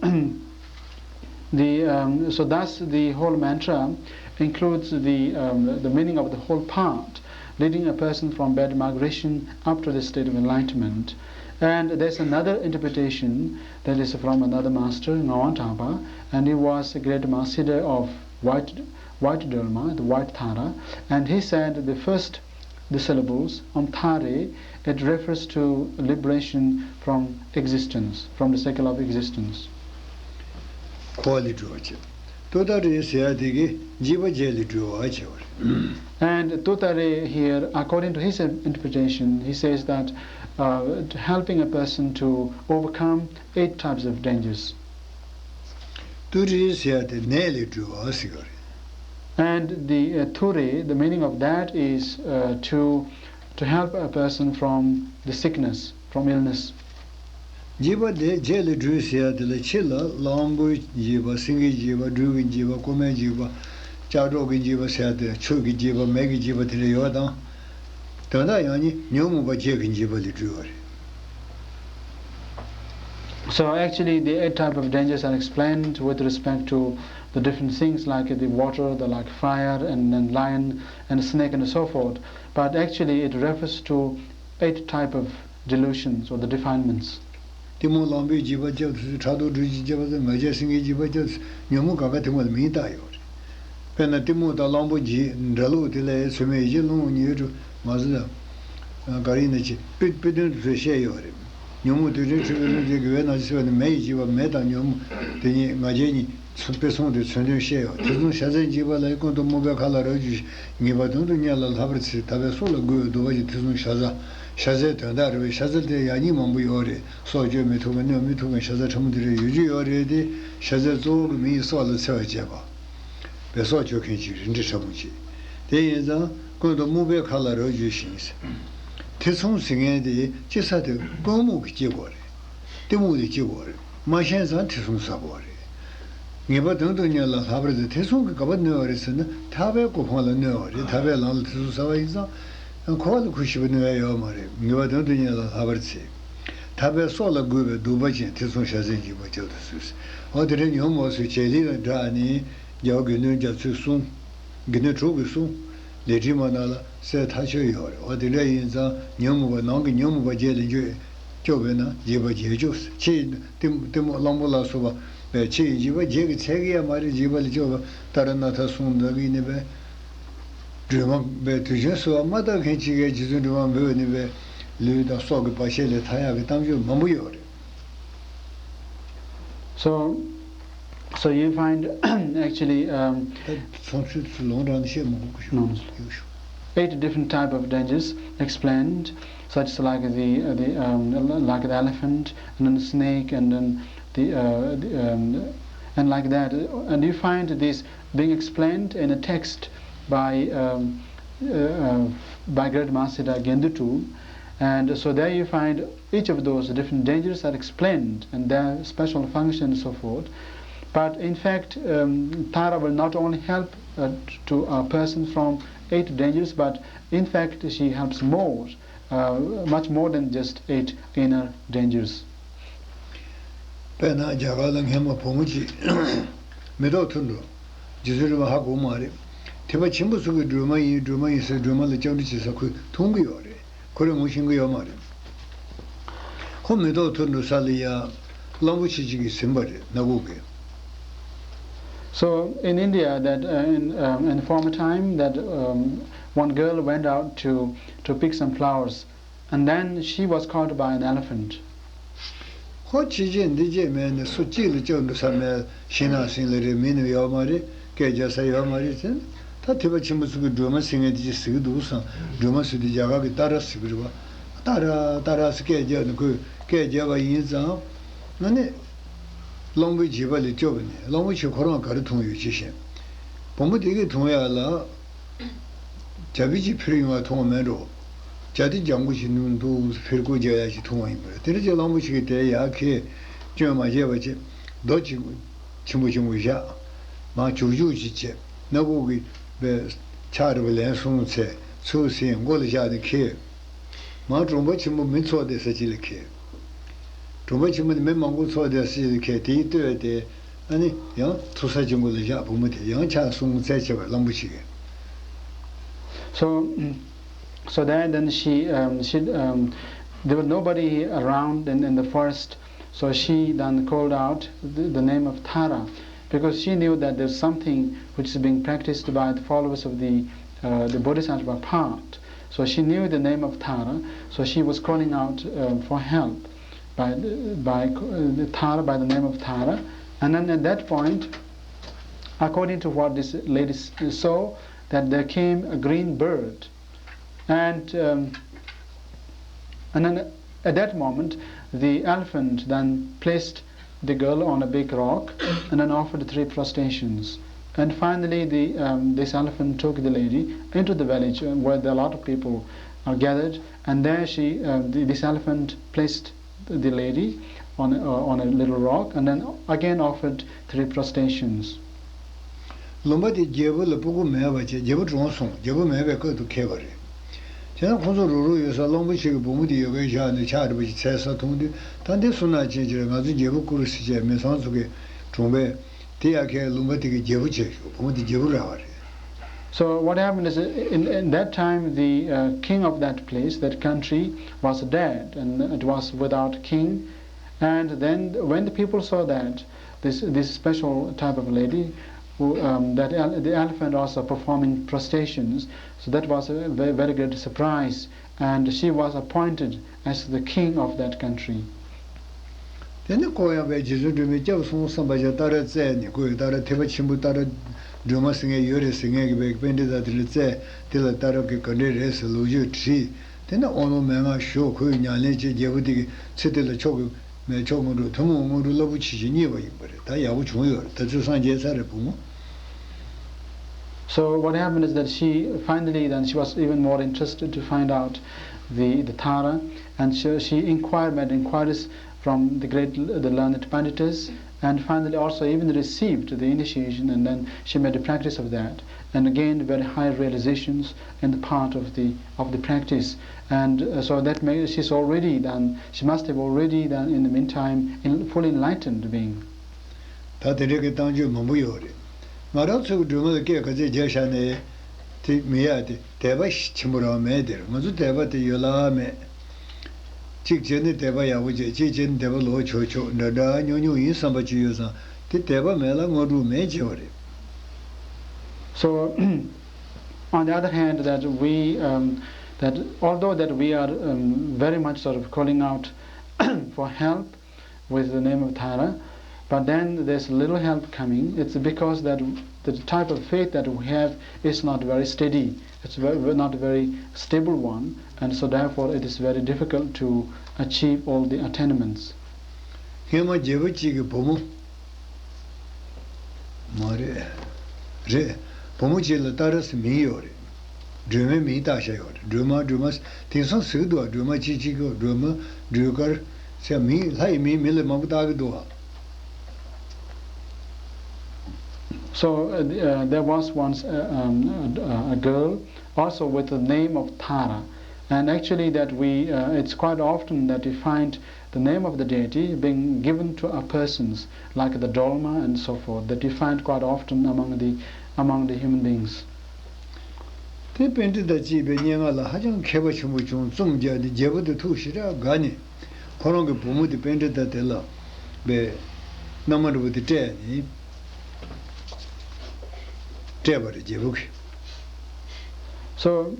the, um, so thus the whole mantra includes the, um, the meaning of the whole path, leading a person from bad migration up to the state of enlightenment. And there's another interpretation that is from another master, Ngawang Tapa, and he was a great master of white, white Dolma, the white Thara, and he said the first the syllables on Thare, it refers to liberation from existence, from the cycle of existence. འཁོར་བ་ལས་སྒྲོལ་བ་བྱེད། ཏུཏྟཱ་རེ་ཟེར་ཡ་དེ་གིས་འཇིགས་པ་བརྒྱད་ལས་སྒྲོལ་བ་བྱེད་པ་རེད། And Tutare here, according to his interpretation, he says that uh, helping a person to overcome eight types of dangers. ཏུ་རེ་ཟེར་ཡ་དེ་ནད་ལས་སྒྲོལ་བ་ཟེར་གྱི་རེད། And the uh, Ture, the meaning of that is uh, to to help a person from the sickness, from illness. འཇིགས་པ་བརྒྱད་ལས་སྒྲོལ་ཟེར་ཡ་དེ་ལ་ཕྱི་ལ་གླང་པོའི་འཇིགས་པ། སེང་གེའི་འཇིགས་པ། སྦྲུལ་གྱི་འཇིགས་པ། རྐུན་མའི་འཇིགས་པ། ལྕགས་སྒྲོག་གི་འཇིགས་པ་ཟེར་ཡ་དེ། ཆོས་ཀྱི་འཇིགས་པ། མེ་གི་འཇིགས་པ་དེ་འདྲ་ཡོད་དང་། དོན་དག་ཡང་ནི་ཉོན་མོངས་པ་བརྒྱད་ཀྱི་འཇིགས་པ་ལས་སྒྲོལ་བ་རེད། So actually, the eight type of dangers are explained with respect to the different things like the water, the like fire, and then lion and snake and so forth. But actually, it refers to eight type of delusions or the defilements. གཏི་མུག་གླང་པོའི་འཇིགས་པ་བརྒྱད་དུ་ཚུད། ཕྲག་དོག་སྦྲུལ་གྱི་འཇིགས་པ་ཚུད། ང་རྒྱལ་སེང་གེའི་འཇིགས་པ་བརྒྱད་དུ་ཚུད། ཉོན་མོངས་གང་ག་གཏི་མུག་ལ་མིང་བཏགས་ཡོད་རེད། དཔེར་ན་གཏི་མུག་དང་གླང་པོ་འཇིགས་འདྲ་ལུགས་དེ་ལ་ཚོད་མེད་ཡིད་ཀྱི་རླུང་ཉེ་དྲུག་མ་བཟོད་དང་། ག་རེ་ཡིན་ན་ཅི། དཔེ་དཔེ་དོན་དུ་ཚོད་བཤད་ཡོད་རེད། ཉོན་མོངས་དུད་འགྲོའི་འཁྲུལ་པའི་རླུང་རྒྱུད་དགེ་བའི་ནང་ཆ་སོགས་ནི་མེ་ཡི་འཇིགས་པ་མེ་དང་ཉོན་མོངས་དེ་ཉིད་ང་རྒྱལ་གཉིས་ཚུ་དཔེ་མཚུངས་ཏེ་མཚོན་དོན་བཤད་ཡོད། དེ་མཚུངས་བྱ་རྫས་འཇིགས་པ་ལ་ཡི་ཀུན་ཏུ་སྨོན་པའི་མཁའ་ལ་རབ་རྒྱུ་ཞིང་། ངེས་པ་དོན་དུ་གཉེར་ལ་ལྷག་པར་བྱེད། ཐར་པའི་སྲོག་ལ་དགོས་པའི་སྡུག་པ་ཅན་དེ་མཚུངས་བྱ་རྫས། བྱ་རྫས་དོན་དག་རེད་པས། བྱ་རྫས་དེ་ཡང་སྙིང་མང་པོ་ཡོད་རེད། སྲོག་གཅོད་མི་ཐུབ་མཁན་གནོད་མི་ཐུབ་མཁན་བྱ་རྫས་ཕྲ་མོ་དེ་འདྲ་ཡོད་རྒྱུ་ཡོད་རེད་དེ། བྱ་རྫས་གཙོ་བོ་གི་མིང་ཡིས་སྲོག་ལ་འཚེ་བ་བྱེད་པ། བས་སྲོག་གཅོད་མཁན་གྱི་རིགས་འདྲ་ཕྲ་མོ་ཅིག་དེ་ཡིན་ཙང་ཀུན་ཏུ་སྨུག་པའི་མཁའ་ལ་རབ་རྒྱུ་ཞིང་། དེ་མཚུངས་ཟེར་མཁན་དེ་སྐྱེ་ས་དེ་ཀུན་སྨུག་གིས་སྐྱེ་དགོས་རེད། གཏི་མུག་ལས་སྐྱེ་དགོས་རེད། མ་ཤེས་ཙང་དེ་མཚུངས་ཟེར་དགོས་རེད། ངེས་པ་དོན་དུ་གཉེར་ལ་ལྷག་པར་དུ། དེ་མཚུངས་ཀྱིས་ག་པར་གནོད་པ་རེད་ཟེར་ན་ཐར་པའི་གོ་འཕང་ལ་གནོད་པ་རེད། ཐར་པའི་ལམ་ལ་དེ་མཚུངས་ཟེར་བ་ཡིན་ཙང་འཁོར་བ་ལ་ཁུ་ཞིག་པ་གནོད་ཡ་ཡོད་མ་རེད། ངེས་པ་དོན་དུ་གཉེར་ལ་ལྷག་པར་བྱེད། ཐར་པའི་སྲོག་ལ་དགོས་པའི་སྡུག་པ་ཅན་དེ་མཚུངས་བྱ་རྫས་འཇིགས་པ་བརྒྱད་དུ་ཚུད། འོ་དེ་འདྲའི་ཉོན་མོངས་པ་ཚོའི་བྱེད་ལས་དང་སྦྲགས་ནས་རྒྱལ་བ་དགེ་འདུན་རྒྱ་མཚོས་གསུངས། དགེ་འདུན་དྲུག་གིས་གསུངས། ལས་ཁྲིམས་མ་ནང་ལ་གསལ་ཐག་ཆོད་ཡོད་རེད། འོ་དེ་འདྲ་ཡིན་ཙང་ཉོན་མོངས་པ་ནང་གི་ཉོན་མོངས་པ་བརྒྱད་ལས་སྐྱོབ་སྐྱོབ་པས་ན་འཇིགས་པ་བརྒྱད་སྐྱོབ། ཕྱི་ཡི་གཏི་གཏི་མུག་གླང་པོ་ལ་སོགས་པ་བས་ཕྱི་ཡི་འཇིགས་པ་བརྒྱད་ཀྱིས་ཚད་ཀྱི་ཡ་མ་རེད། འཇིགས་པ་ལས་སྐྱོབ་པ་ཏཱ་ར་ནཱ་ཐ་གསུངས་འདུག་གི་ནི་བས། སྒྲོལ་མ་པའི་དུས་ཆེན་གསོལ་བ་མ་བཏབ་མཁན་གཅིག་གིས་རྗེ་བཙུན་སྒྲོལ་མ་འབོད་ནི་པའི་ལུས་དང་སྲོག་གི་བར་ཆད་ལས་ཐར་ཡག་གི་གཏམ་རྒྱུད་མང་པོ་ཡོད་རེད། So, so you find actually, um, ད་ཚོང་ཚུལ་ཚུལ་ལོང་དྲང་ནས་བཤད་མི་དགོས་ཀྱི་ཤོག No, no. ཡོད་ཤོག Eight different type of dangers explained, such like the, uh, the um, like the elephant, and then the snake, and then the, uh, the um, and like that. And you find this being explained in a text by um, uh, uh, by Great Mahasiddha Gendutu, and so there you find each of those different dangers are explained and their special function and so forth. But in fact, um, Tara will not only help uh, to a person from eight dangers, but in fact, she helps more, uh, much more than just eight inner dangers. དཔེར་ན་རྒྱ་གར་ལ་སྔས་མ་བུ་མོ་གཅིག་མེ་ཏོག་འཐུ་འགྲོ། རྗེ་བཙུན་སྒྲོལ་མ་ཧ་གོ་མ་རེད། ཐེག་པ་ཆེན་པོ་ཚོ་གིས་སྒྲོལ་མ་ཡིན་སྒྲོལ་མ་ཡིན་ཟེར་སྒྲོལ་མ་ལ་སྐྱབས་འགྲོ་བྱེད་ས་ཁོས་མཐོང་གི་ཡོད་རེད། ཁོ་རང་ངོ་ཤེས་ཀྱི་ཡོད་མ་རེད། ཁོ་མེ་ཏོག་འཐུ་འགྲོ་ས་ལ་ཡ། གླང་པོ་ཆེ་གཅིག་གིས་ཟིན་པ་རེད་སྣ་ཁུག་གིས། So in India, that uh, in um, in former time, that um, one girl went out to to pick some flowers, and then she was caught by an elephant. ཧོ་ཕྱི་རྗེས་འདི་རྗེས་མེད་ནས་སུ་གཅིག་ལ་སྐྱོན་འགྲོ་ས་མེད། ཤིང་ནགས་སེང་ལ་རེད། མི་ནི་ཡོད་མ་རེད། སྐད་རྒྱག་ས་ཡོད་མ་རེད་ཟེར་ན། ད་ཐེག་པ་ཆེན་པོ་ཚོ་གི་སྒྲོལ་མ་ཟེར་མཁན་དེ་ཅི་ཟེར་གི་འདུག་བསམ། སྒྲོལ་མ་ཟེར་དུས་རྒྱ་གར་གི་ཏཱ་ར་ཟེར་གི་རེད་བ། ཏཱ་ར་ཏཱ་ར་ཟེར་སྐད་རྒྱག་ནས་ཁོས་སྐད་རྒྱབ་པ་ཡིན་ཙང་། ཨ་ནི། གླང་པོའི་བྱེད་པ་ལས་སྐྱོབ་པ་ནས་གླང་པོ་ཆེ་ཁོ་རང་ག་རེ་མཐོང་ཡོད་ཅེས་བཤད། བུ་མོ་དེ་གིས་མཐོང་ཡག་ལ། བྱ་ཕོ་གཅིག་འཕུར་ཡོང་བ་མཐོང་བ་མེད་འགྲོ། བྱ་དེ་ལྗང་གུ་ཞིག་ནུ་འདུག་འཕུར་སྐུ་རྒྱག་ཡག་ཞིག་མཐོང་བ་ཡིན་པ་རེད། དེ་འདྲ་ཅིག་གླང་པོ་ཆེ་གིས་དེ་ཡར་ཁྱེར། སྐྱོན་མ་བྱས་པ་བྱས། རྡོ་ཆེན་པོ་ཆེན་པོ་ཆེན་པོ་བཞག་མར་བྱུག་བྱུག་ཅིག་བྱས། སྣ་ཁུག་གི་པའི་ཆག་རིལ་བུ་ལན་གསུམ་འཚལ། ཚུར་ཟིན། མགོ་ལ་བཞག་ནས་ཁྱེར། མར་གྲོང་པ་ཆེན་པོ་མི་འཚོ་བསྡད་ས་ཅིག་ལ་ཁྱེར། གྲོང་པ་ཆེན་པོ་ནི་མི་མང་པོ་འཚོ་བསྡད་ས་ཅིག་ལ་ཁྱེར། དེའི་སྟོད་དེ་ཨ་ནི་ཡང་འཚོ་ས་ཅིག་མགོ་ལ་བཞག་བུ་མོ་དེ་ཡང་ཕྱག་གསུམ་འཚལ་བྱས་པ་གླང་པོ་ཆེ་གིས། So, mm, so then, then she, um, she, um, there was nobody around in, in the forest, so she then called out the, the name of Tara, because she knew that there's something which is being practiced by the followers of the, uh, the Bodhisattva path. So she knew the name of Tara, so she was calling out, um, for help by, by, uh, Tara, by the name of Tara. And then at that point, according to what this lady s- saw, that there came a green bird. And, um, and then at that moment, the elephant then placed the girl on a big rock and then offered three prostrations. And finally, the, um, this elephant took the lady into the village, uh, where there a lot of people are gathered. And there she, uh, the, this elephant placed the lady on, uh, on a little rock and then again offered three prostrations. ལུང་པ་དེ་རྒྱལ་པོ་ལ་སྤུ་གུ་མེད་པ་བྱས། རྒྱལ་པོ་གྲོངས་སོང་། རྒྱལ་པོ་མེད་པའི་སྐབས་སུ་ཁེལ་བ་རེད། བྱས་ན་ཁོ་ཚོ་རུག་རུག་ཡོད་ས་གླང་པོ་ཆེ་གི་བུ་མོ་དེ་ཡོད་མཁན་བཞག་ནས་ཕྱག་རིལ་བུ་ཞིག་འཚལ་ས་མཐོང་དུས། ད་འདི་སུ་ན་ཅན་ཅིག་རེད། ང་ཚོ་རྒྱལ་པོ་བཀུར་ཟེར་བྱས་མི་ཚང་ཚོ་གིས་གྲོང་པས་དེ་ཡ་ཁའི་ལུང་པ་དེ་གི་རྒྱལ་པོ་བྱས་ཤོག་བུ་མོ་དེ་རྒྱལ་པོ་རག་པ་རེད། So what happened is, in, in that time, the uh, king of that place, that country, was dead, and it was without king. And then, when the people saw that this this special type of lady, who, um, that ele- the elephant also performing prostrations, so that was a very, very great surprise. And she was appointed as the king of that country. དེ་ནས་ཁོ་ཡང་བས་རྗེ་བཙུན་སྒྲོལ་མའི་སྐྱབས་སོང་བསམ་པ་བྱས་ཏཱ་ར་བཙལ་ནས། ཁོས་ཏཱ་ར་ཐེག་པ་ཆེན་པོ་ཏཱ་ར་སྒྲོལ་མ་ཟེར་མཁན་ཡོད་རེད་ཟེར་མཁན་གྱི་བས་པཎྜི་ཏ་དེ་འདྲ་བཙལ། དེ་ལ་ཏཱ་ར་གི་ག་འདྲས་རེད་ཟེར་ལོ་རྒྱུས་དྲིས། དེ་ནས་དབང་ལུང་མན་ངག་ཞུ། ཁོས་ཉམས་ལེན་བྱས། རྒྱལ་པོ་དེ་གི་ཚེ་དེ་ལ་མཆོག་གི་མེ་མཆོག་དངོས་གྲུབ། ཐུན་མོང་དངོས་གྲུབ་རླབས་པོ་ཆེ་ཞིག་བརྙེས་པ་ཡིན་པ་རེད། ད་ཡག་པོ་བྱུང་ཡོད་རེད། ད་ཚོད་སངས་རྒྱས་ཚར་རེད་བུ་མོ། So what happened is that she finally, then she was even more interested to find out the, the Tara, and she, she inquired, made inquiries from the great, the learned Panditas, and finally also even received the initiation, and then she made a practice of that, and agained very high realizations in the part of the of the practice. And uh, so that may, she's already done, she must have already done in the meantime, in fully enlightened being. ད་དེ་འདྲའི་གི་གཏམ་རྒྱུད་མང་པོ་ཡོད་རེད། ང་རང་ཚོ་གི་སྒྲོལ་མ་ལ་སྐད་ག་ཚད་རྒྱབ་བཞག་ནས་དེ་མི་ཡག་དེ། དད་པ་ཆེན་པོ་རང་མེད་དེར། ང་ཚོ་དད་པ་དེ་ཡོད་ལ་མེད། གཅིག་བྱས་ནས་དད་པ་ཡག་པོ་བྱས། གཅིག་བྱས་ནས་དད་པ་ལོག་ཆོག་ཆོག་འདྲ་འདྲ་ཉུང་ཉུང་ཡིན་བསམ་པ་ཅིག་ཡོད་ཙང་། དེ་དད་པ་མེད་ལ་དངོས་གྲུབ་མེད་བྱས་པ་རེད། So, On the other hand, that we um, that although that we are um, very much sort of calling out for help with the name of Tara, but then there's little help coming. It's because that the type of faith that we have is not very steady. It's very, not a very stable one, and so therefore it is very difficult to achieve all the attainments. སྔོན་མ་རྒྱལ་པོ་གཅིག་གི་བུ་མོ། མ་རེད། རེད། བུ་མོ་གཅིག་ལ་ཏཱ་ར་ཟེར་མིང་ཡོད་རེད། སྒྲོལ་མའི་མིང་བཏགས་བཞག་ཡོད་རེད། སྒྲོལ་མ། སྒྲོལ་མ། དེང་སང་ཟེར་གི་འདུག་བ། སྒྲོལ་མ་ཅི་ཅི་གི། སྒྲོལ་མ། སྒྲོལ་དཀར་ཟེར་མིང་ལྷ་ཡི་མིང་མི་ལ་མང་པོ་བཏགས་གི་འདུག་བ། So uh, th- uh, there was once a, um, a, a girl also with the name of Tara, and actually that we uh, it's quite often that you find the name of the deity being given to a persons like the dolma and so forth that you find quite often among the among the human beings. དེ་པཎྜི་ཏ་གཅིག་པའི་སྙན་ངག་ལ་ཧ་ཅང་མཁས་པ་ཆེན་པོ་བྱུང་། རྩོམ་རྒྱག་དེ་རྒྱལ་པོ་དེ་ཐུགས་ཞེ་དྲག་དགའ་ནས། ཁོ་རང་གི་བུ་མོ་དེ་པཎྜི་ཏ་དེ་ལ་པའི་མནའ་མ་འདྲ་བོ་དེ་སྤྲད་ནས་སྤྲད་པ་རེད། རྒྱལ་པོ་གིས། So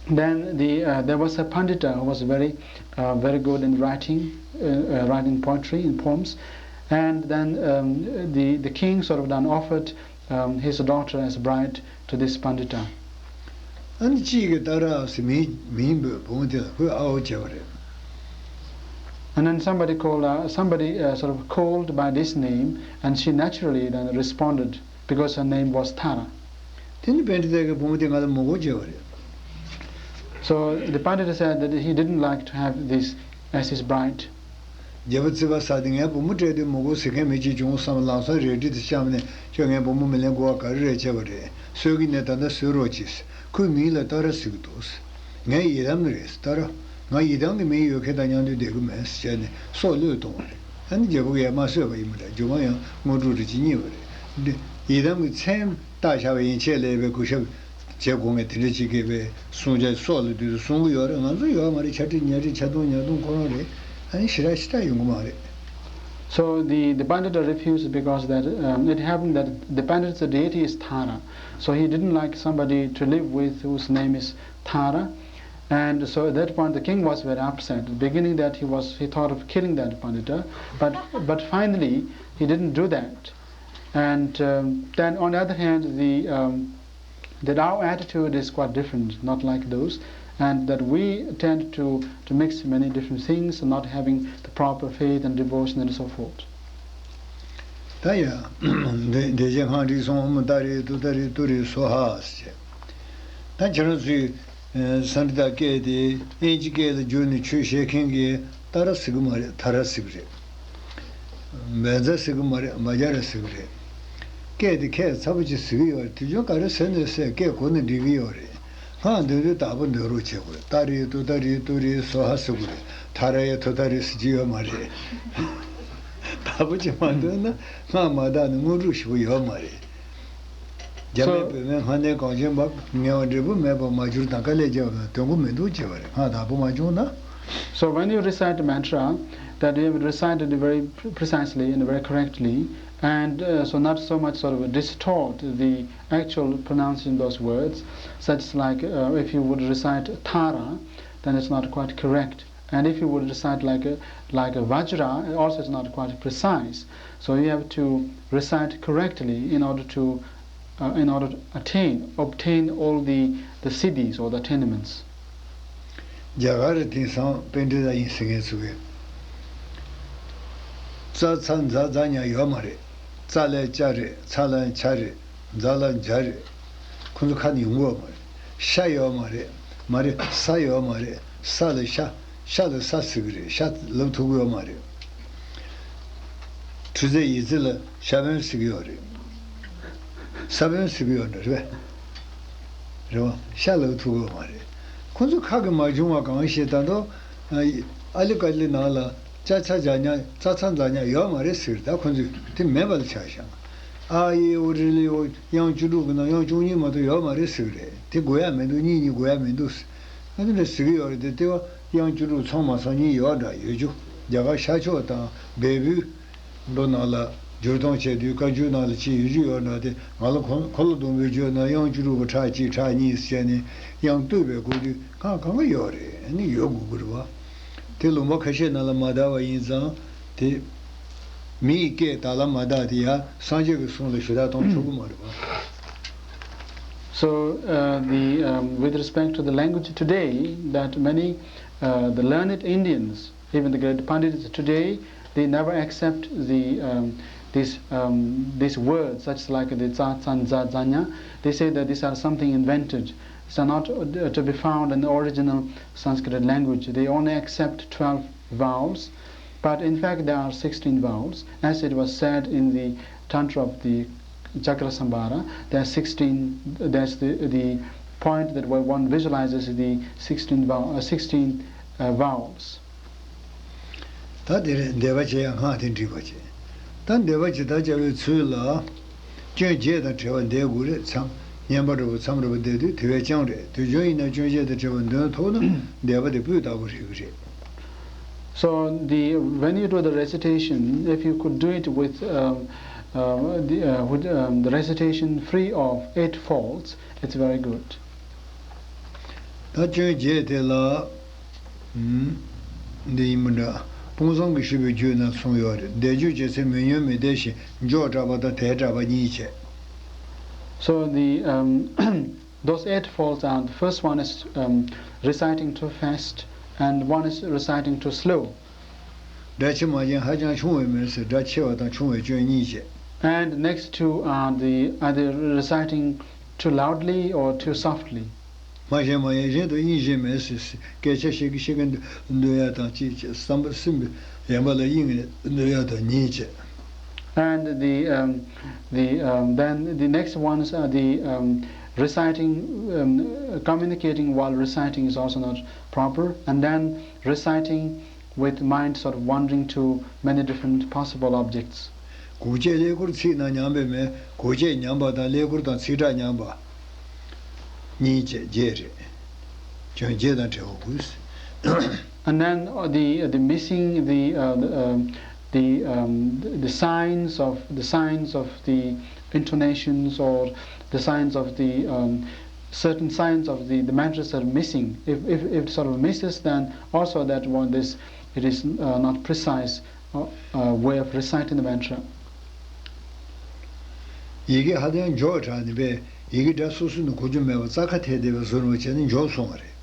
then the uh, there was a pandita who was very uh, very good in writing uh, uh, writing poetry and poems, and then um, the the king sort of then offered um, his daughter as bride to this pandita. ཨ་ནི་གཅིག་གིས་ཏཱ་ར་ཟེར་མིང་མིང་འབོད། བུ་མོ་དེ་ལ་ཁོས་ཨ་འོ་བྱས་པ་རེད། And then somebody called, uh, somebody uh, sort of called by this name, and she naturally then responded because her name was Tara. དེ་ནི་པཎྜི་ཏ་གིས་བུ་མོ་དེ་ང་ལ་མི་དགོས་བྱས་པ་རེད། So the Pandita said that he didn't like to have this as his bride. རྒྱལ་པོ་ཙི་པ་ས་དེ་ངའི་བུ་མོ་སྤྲད་དུས་མི་དགོས་ཟེར་མཁན་མི་གཅིག་བྱུང་བསམ། ལམ་སང་རལ་གྲི་དེ་བཤམས་ནས། ཁྱོད་ངའི་བུ་མོ་མི་ལེན་དགོས་པ་ག་རེ་རེད་བྱས་པ་རེད། གསོད་ཀྱི་ནས་ད་ལྟ་གསོད་རོགས་གྱིས། ཁོའི་མིང་ལ་ཏཱ་ར་ཟེར་གྱི་འདུག། ངའི་ཡི་དམ་རེད། ཏཱ་ར། ང་ཡི་དམ་གྱི་མིང་ཡོད་མཁན་དང་མཉམ་དུ་བསྡད་ཀྱི་མེད་ཟེར་བྱས་ནས་སྲོག་བློས་གཏོང་བ་རེད། ཨ་ནི་རྒྱལ་པོ་གིས་ཡང་མ་གསོད་པ་ཡིན་པ་འདྲ། རྒྱུ་མ་ཡང་དངོས་གྲུབ་རེ་ཅིག་རྙེད་པ་རེད། འདི་ཡི་དམ་གྱི་མཚན་བཏགས་བཞག་པ་ཡན་ཆད་ལས་པའི་གུས་ཞབས་བྱེད་དགོས་ངེས་དེ་འདྲ་ཅིག་གིས་པའི་གསུང་བྱ་སྲོག་ལ་དུས་སུ་གསུང་གི་ཡོད་རེད། ང་ཚོ་ཡོད་མ་རེད། ཆ་ཁྲི་ཉ་ཁྲི་ཆ་སྟོང་ཉ་སྟོང་ཁོ་རང་རེད། ཨ་ནི་ཞེ་དྲག་ཞེ་དྲག་ཡོང་གི་མ་རེད། So the, the Pandita refused because that um, it happened that the Pandita's deity is Tara. So he didn't like somebody to live with whose name is Tara. And so at that point, the king was very upset. Beginning that he was, he thought of killing that Pandita, but but finally he didn't do that. And um, then on the other hand, the um, that our attitude is quite different, not like those, and that we tend to to mix many different things, not having the proper faith and devotion and so forth. ད་ཡ། འདི་འདི་རྗེ་སྔགས་འགྲིག་སོང་། ཨོཾ་ཏཱ་རེ་ཏུཏྟཱ་རེ་ཏུ་རེ་སྭཱ་ཧཱ་ཟེར། ད་ཁྱེད་རང་ཚོས་ཨ་སཾསྐྲྀཏ་སྐད་དེ་དབྱིན་ཇི་སྐད་ལ་བསྒྱུར་ནས་ཆོས་བཤད་མཁན་གྱིས་ཏཱ་ར་ཟེར་གི་མ་རེད། ཐ་ར་ཟེར་གི་རེད། བཛྲ་ཟེར་གི་མ་རེད། བཛྲ་ཟེར་གི་རེད། སྐད་དེ་ཁྱད་མཚར་པོ་ཅིག་ཟེར་གི་ཡོད་རེད། དེ་བྱུང་ག་རེ་ཟེར་ནས་ཟེར། སྐད་གོ་ནས་འགྲིག་གི་ཡོད་རེད། སྔགས་འདོན་དུས་བདག་པོ་འདོན་རོགས་བྱེད་དགོས་རེད། ཏཱ་རེ་ཏུཏྟཱ་རེ་ཏུ་རེ་སྭཱ་ཧཱ་ཟེར་དགོས་རེད། ཐ་ར་ཡ་ཐུ་ཏཱ་རེ་ཟེར་གྱི་ཡོད་མ་རེད། བདག་པོ་ཅིག་མ་འདོན་ན་སྔགས་མ་བཏགས་ན་དངོས་གྲུབ་ཞེ་པོ་ཡོད་མ་རེད། རྒྱ་མེད་བོད་མེད་སྔ་ནས་གངས་ཅན་པ། ངལ་བ་འབྲས་བུ་མེད་པར་མ་གྱུར་དང་། དཀའ་ལས་བརྒྱབ་ན་དོན་གོ་མི་འདུག་ཅེས་པ་རེད། སྔགས་བདག་པོ་མ་བྱུང་ན། So when you recite mantra, that you have recited very pre- precisely and very correctly, and uh, so not so much sort of distort the actual pronunciation of those words, such like uh, if you would recite Tara, then it's not quite correct. And if you would recite like a, like a Vajra, also it's not quite precise. So you have to recite correctly in order to uh, in order to attain, obtain all the, the siddhis or the attainments. རྒྱ་གར་རི་དེང་སང་པཎྜི་ཏ་ཡིན་ཟེར་མཁན་ཚོ་གིས་ཙ་ཚ་ཛ་ཛ་ཉ་ཡོད་མ་རེད། ཙ་ལ་ཙ་རེད། ཚ་ལ་ཚ་རེད། ཛ་ལ་ཛ་རེད། ཁོ་ཚོ་ཁ་ནས་ཡོང་གི་ཡོད་མ་རེད། ཤ་ཡོད་མ་རེད། མ་རེད། ས་ཡོད་མ་རེད། ས་ལ་ཤ། ཤ་ལ་ས་ཟེར་གི་རེད། ཤ་ལབ་ཐུབ་གི་ཡོད་མ་རེད། འཕྲུལ་རྫས་ཡིག་རྩིས་ལ་ཤ་བོན་ཟེར་གི་ཡོད་རེད། ས་བོན་ཟེར་གི་ཡོད་འདྲ་རེད་པས། རེད་པ། ཤ་ལབ་ཐུབ་གི་ཡོད་མ་རེད། ཁོ་ཚོ་ཁ་གི་མ་བྱུང་བ་གང་ཞིག་ད་དུང་ཨ་ལི་ཀ་ལི་ནང་ལ་ཅ་ཆ་ཇ་ཉ་ཙ་ཚ་ཛ་ཉ་ཡོད་མ་རེད་ཟེར། ད་ཁོ་ཚོས་དེ་མེད་པ་ལ་ཆགས་ཤག། ཨ་ཨི་ཨུ་རི་ལི་ཨུ་དབྱངས་བཅུ་དྲུག་གི་ནང་དབྱངས་བཅུ་གཉིས་མ་གཏོགས་ཡོད་མ་རེད་ཟེར་གི་རེད། དེ་དགོས་ཡ་མི་འདུག། གཉིས་གཉིས་དགོས་ཡ་མི་འདུག། ཨ་དེ་འདྲ་ཟེར་གི་ཡོད་རེད་དེ། དེ་བ་དབྱངས་བཅུ་དྲུག་ཚང་མ་ཚང་གཉིས་ཡོད་འདྲ་ཡོད་རྒྱུ། རྒྱ་གར་ཤར་ཕྱོགས་དང་བལ་པོའི་མདོ་ནང་ལ་ སྦྱོར་སྟངས་བྱས་དུས་བཀའ་འགྱུར་ནང་ལ་ཅི་ཡོད་རྒྱུ་ཡོད་ན་དེ། ང་ལ་འཁོར་འཁོར་ལོ་སྡོམ་པའི་བརྗོད་ན་དབྱངས་བཅུ་དྲུག་པོ་ཕྲག་གཅིག་ཕྲག་གཉིས་བྱས་ནས་དབྱངས་བསྟོད་པའི་དགོས་དུས་གང་གང་ག་ཡོད་རེད། ཨ་ནི་ཡོད་དགོས་ཀྱི་རེད་བ། དེ་ལུང་པ་ཁ་ཤས་ནང་ལ་མ་དར་བ་ཡིན་ཙང་དེ། མི་ཡི་སྐད་དར་ལ་མ་དར་དེ་ཡང་སངས་རྒྱས་ཀྱི་གསུང་ལ་ཞུ་དག་གཏོང་ཆོག་གི་མ་རེད་བ། So, uh, the, um, with respect to the language today, that many, uh, the learned Indians, even the great Pandits today, they never accept the, um, this, um, these words, such like the tsa, tsan, za, zanya. They say that these are something invented. These are not, uh, to be found in the original Sanskrit language. They only accept twelve vowels, but in fact there are sixteen vowels, as it was said in the Tantra of the Chakrasambhara. There are sixteen, that's the, the point that where one visualizes the sixteen vowel, uh, sixteen, uh, vowels. ད་དེ་རེད། འདས་པ་བྱས་ཡང་སྔགས་དེ་འགྲིག་པ་བྱས། ད་འདས་པ་ཇི་ལྟར་བྱ་བའི་ཚུལ་ལ། སྐྱོན་བརྒྱད་དང་བྲལ་བ་འདས་དགོས་རེད། མཚམས་ཉམས་པ་འདྲ་བོ་མཚམས་འདྲ་བོ་བསྡད་དུས་དེ་བས་ཀྱང་རེད། དུས་རྒྱུན་ཡིན་ན་སྐྱོན་བརྒྱད་དང་བྲལ་བ་འདོན་ཐུབ་ན་འདས་པ་དེ་སྤུས་དག་པོ་རེད་ཀྱི་རེད། So the, when you do the recitation, if you could do it with, um, uh, the, uh, with, um, the recitation free of eight faults, it's very good. ད་སྐྱོན་བརྒྱད་དེ་ལ། ཨུམ། འདི་ཡིན་པ་འདྲ། དཔུང་བཟང་གིས་ཞུས་པའི་རྒྱུད་ན་གསུངས་ཡོད་རེད། འདས་རྒྱུ་ཇི་སྲིད་མི་མྱོང་མི་བདེ་ཞིང་། མགྱོགས་དྲགས་པ་དང་དལ་དྲགས་པ་གཉིས་བྱས། So the, um, those eight faults are, the first one is, um, reciting too fast, and one is reciting too slow. སྒྲ་ཆེ་མ་ཡིན། ཧ་ཅང་ཆུང་བས་མེད་ཟེར། སྒྲ་ཆེ་བ་དང་ཆུང་བའི་སྐྱོན་གཉིས་བྱས། And next two are the, either reciting too loudly or too softly. སྨྲ་ཤེས་མ་ཡིན། གཞན་དུ་དབྱིངས་བཞིན་མེད་ཟེར། སྐད་ཆ་བཤད་ཀྱི་བཤད་ཀྱི་འདོད་ཡ་དང་གཅིག་བྱས། བསམ་པ་སེམས་པའི་ཡན་པ་ལ་དབྱིངས་ནས་འདོད་ཡ་དང་གཉིས་བྱས། And the, um, the, um, then the next ones are the, um, reciting, um, communicating while reciting is also not proper, and then reciting with mind sort of wandering to many different possible objects. གུག་བཅས་ཀླད་ཀོར་ཚིག་རྣམས་ཉམས་པས་མེད། གུག་བཅས་ཉམས་པ་དང་ཀླད་ཀོར་དང་ཚིག་གྲགས་ཉམས་པ། གཉིས་བཅས་བརྒྱད་རེད། སྐྱོན་བརྒྱད་དང་བྲལ་བ་དགོས། And then, uh, the, the missing the, uh, the, um, the, um, the, the signs of, the signs of the intonations or the signs of the, um, certain signs of the, the mantras are missing. If, if, if it sort of misses, then also that one, this, it is, uh, not precise, uh, uh, way of reciting the mantra. ཡི་གེ་ཧ་ཅང་མགྱོགས་དྲགས་ནས་པས་ཡི་གེ་སྒྲ་སོ་སོ་ནས་གོ་རྒྱུ་མེད་པར་རྩ་ཁ་ཐལ་བསྡད་པའི་བཟོ་འདྲ་བྱས་ནས་མགྱོགས་སོང་བ་རེད།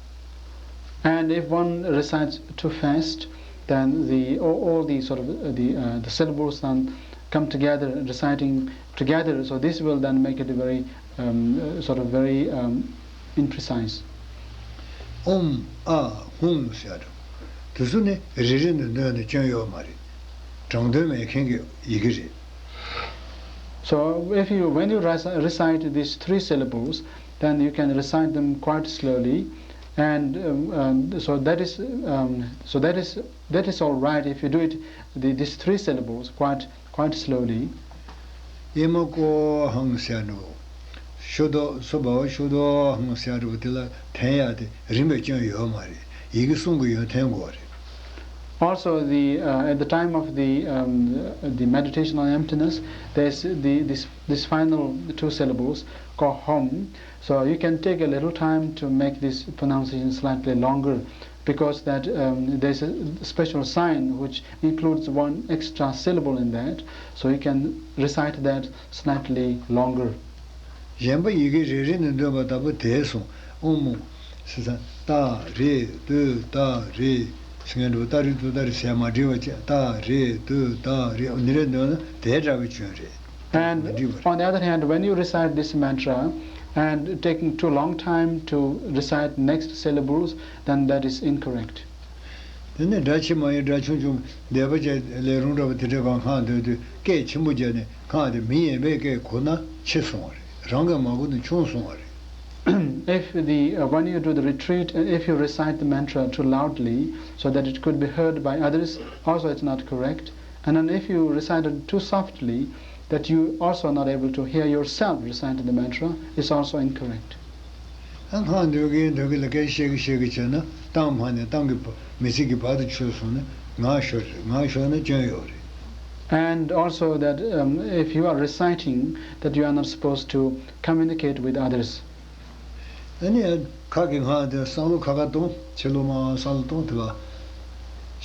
And if one recites too fast, then the, all, all the sort of, uh, the, uh, the syllables then come together, reciting together, so this will then make it very, um, uh, sort of very, um, imprecise. ཨོཾ་ཨཱཿཧཱུྃ་ཟེར་ཡ་འདྲ། དེ་ཚོ་ནི་རེ་རེ་ནས་འདོན་ན་སྐྱོན་ཡོད་མ་རེད། དྲང་དོན་མེད་མཁན་གྱི་ཡི་གེ་རེད། So if you, when you reci- recite these three syllables, then you can recite them quite slowly, and, um, um, so that is, um, so that is, that is all right if you do it, the, these three syllables quite, quite slowly. ཨེ་མ་ཀོ་ཧང་ཟེར་ཡ་འདྲ་བོ། ཤོ་དོ་སོ་བ་བ་ཤོ་དོ་ཧང་ཟེར་ཡ་འདྲ་བོ་དེ་ལ་འཐེན་ཡ་དེ་རིམ་པས་སྐྱོན་ཡོད་མ་རེད། ཡི་གེ་གསུང་གི་ཡོན་ཏན་དགོས་རེད། Also, the, uh, at the time of the, um, the meditation on emptiness, there's the, this, this final two syllables, ko hom. So you can take a little time to make this pronunciation slightly longer, because that, um, there's a special sign which includes one extra syllable in that, so you can recite that slightly longer. གཞན་པ་ཡི་གེ་རེ་རེ་ནས་འདོན་པ་ལྟ་བུ་དེས་སོང་། ཨོཾ་ཟེར་ཙང་ཏ་རེ་ཏོ་ཏ་རེ་ཟེར་མཁན་འདྲ་བོ། ཏ་རེ་ཏོ་ཏ་རེ་ཟེར་མ་འགྲིག་པ་བྱས། ཏ་རེ་ཏོ་ཏ་རེ། འོ་འདི་འདྲ་འདོན་ན་དེ་འདྲ་བའི་སྐྱོན་རེད། And on the other hand, when you recite this mantra and taking too long time to recite next syllables, then that is incorrect. དེ་ནས་སྒྲ་ཆེ་མ་ཡིན། སྒྲ་ཆུང་ཆུང་། འདས་པ་བྱས་ལས་རུང་འདྲ་བ་དེ་འདྲ་གང་གང་འདོན་དུས་སྐད་ཆེན་པོ་བརྒྱབ་ནས་གང་དེ་མི་ཡན་པའི་སྐད་གོ་ན་ཆེ་སོང་བ་རེད། རང་གིས་མ་གོ་ན་ཆུང་སོང་བ་རེད། If the, uh, when you do the retreat, uh, if you recite the mantra too loudly, so that it could be heard by others, also it's not correct. And then if you recite it too softly, that you also are not able to hear yourself reciting the mantra, it's also incorrect. ཨ་སྔགས་འདོན་གྱིན་འདོན་གྱིན་ལ་སྐད་བཤད་ཀྱིན་བཤད་ཀྱིན་བྱས་ན་གཏམ་ཕར་ནས་གཏམ་གྱི་བ- མི་ཚིག་གི་བར་དུ་ཆོད་སོང་ན་ངག་ཤོར་རེད། ངག་ཤོར་ན་སྐྱོན་ཡོད་རེད། And also that, um, if you are reciting, that you are not supposed to communicate with others. ཨ་ནི་ཁ་གི་སྔགས་དེ་བསམ་བློ་ཁ་ཁ་གཏོང་། ཕྱི་ལོགས་མར་བསམ་བློ་གཏོང་། དེ་ལ་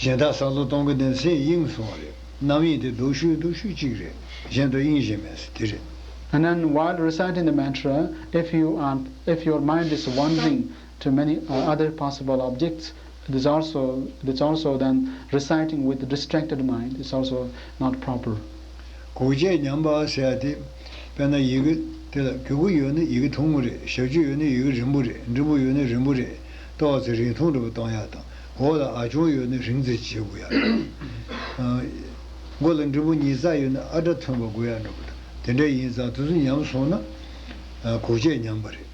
གཞན་དག་བསམ་བློ་གཏོང་གི་དེ་ཚེ་དབྱིངས་སོང་བ་རེད། རྣམ་གཡེང་དེ་སྡུག་ཤོས་སྡུག་ཤོས་གཅིག་རེད། གཞན་དུ་དབྱིངས་བཞིན་མེད་ཟེར་དེ་རེད། And then while reciting the mantra, if you are, if your mind is wandering to many, uh, other possible objects, it is also, it's also then reciting with distracted mind is also not proper. གུག་བཅད་ཉམས་པ་ཟེར་ཡ་དེ། དཔེར་ན་ཡི་གེ་དེ་ལ་གུག་གུག་ཡོད་ན་ཡི་གེ་ཐུང་ངུ་རེད། ཞབས་ཀྱུ་ཡོད་ན་ཡི་གེ་རིང་པོ་རེད། འགྲེང་བུ་ཡོད་ན་རིང་པོ་རེད། ཏོག་ཙེ་རིང་ཐུང་འདྲ་པོ་གཏོང་ཡ་དང་། འོག་ལ་ཨ་ཆུང་ཡོད་ན་རིང་ཙམ་བྱེད་དགོས་ཡ་དང་། མགོ་ལ་འགྲེང་བུ་ཉིས་རྩ་ཡོད་ན་ཨ་སྒྲ་ཐོན་པ་དགོས་ཡ་འདྲ་པོ་དང་། དེ་འདྲ་ཡིན་ཙང་དེ་ཚོ་ཉམས་སོང་ན། ཨ། གུག་བཅད་ཉམས་པ་རེད།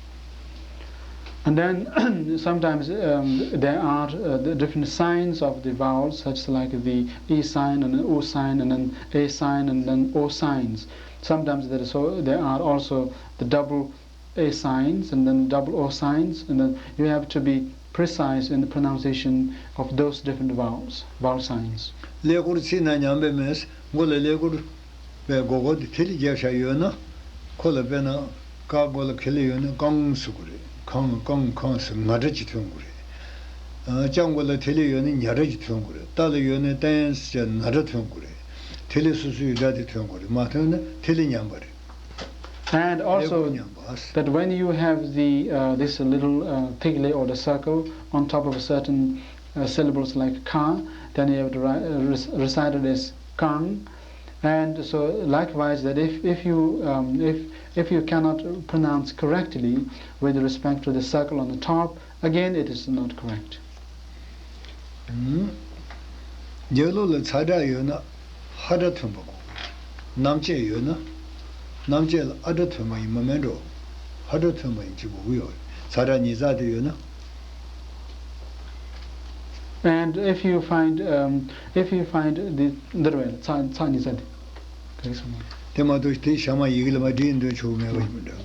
And then sometimes, um, there are, uh, the different signs of the vowels, such like the E sign and an U sign and an A sign and then O signs. Sometimes there is so, there are also the double A signs and then double O signs, and then you have to be precise in the pronunciation of those different vowels, vowel signs. ཀླད་ཀོར་ཚིག་ནང་ཉམས་པའི་མེད། མགོ་ལ་ཀླད་ཀོར་པའི་མགོ་སྐོར་དེ་ཐིག་ལེ་བརྒྱབ་བཞག་ཡོད་ན། ཁོ་ལ་དཔེར་ན་ཀ་མགོ་ལ་ཐིག་ལེ་ཡོད་ན་ཀང་ཟེར་དགོས་རེད། ཁང་ཀང་ཁང་ཟེར་ང་སྒྲ་ཅིག་ཐོན་དགོས་རེད། ཨ། ཅ་མགོ་ལ་ཐིག་ལེ་ཡོད་ན་ཉ་སྒྲ་ཅིག་ཐོན་དགོས་རེད། ཏ་ལ་ཡོད་ན་ཏན་ཟེར་ན་སྒྲ་ཐོན་དགོས་རེད། ཐིག་ལེ་སོ་སོའི་སྒྲ་དེ་ཐོན་དགོས་རེད། མ་ཐོན་ན་ཐིག་ལེ་ཉམས་པ་རེད། And also, that when you have the, uh, this little, uh, ཐིག་ལེ or the circle on top of a certain, uh, syllables like ཁ, then you have to ri- uh, rec- recite it as ཁང. And so likewise, that if, if you, um, if, if you cannot pronounce correctly with respect to the circle on the top, again it is not correct. ཨུམ། རྒྱབ་ལོགས་ལ་ཚ་སྒྲ་ཡོད་ན་ཧ་སྒྲ་ཐོན་པ་དགོས། རྣམ་བཅད་ཡོད་ན། རྣམ་བཅད་ལ་ཨ་སྒྲ་ཐོན་པ་ཡིན་པ་མིན་འགྲོ། ཧ་སྒྲ་ཐོན་པ་ཡིན་གཅིག་དགོས་ཀྱི་ཡོད་རེད། ཚ་སྒྲ་ཉིས་རྩ་དེ་ཡོད་ན། And if you find, um, if you find the འདིར་བས་ཚ་ཚ་ཉིས་རྩ་དེ། ག་རེ་གསུངས་པ། དེ་མ་གཏོགས་དེ་ཞག་མ་ཡི་གེ་ལ་མ་བྲིས་འདོན་ཆོག་གི་མེད་པ་ཡིན་པ་འདྲ།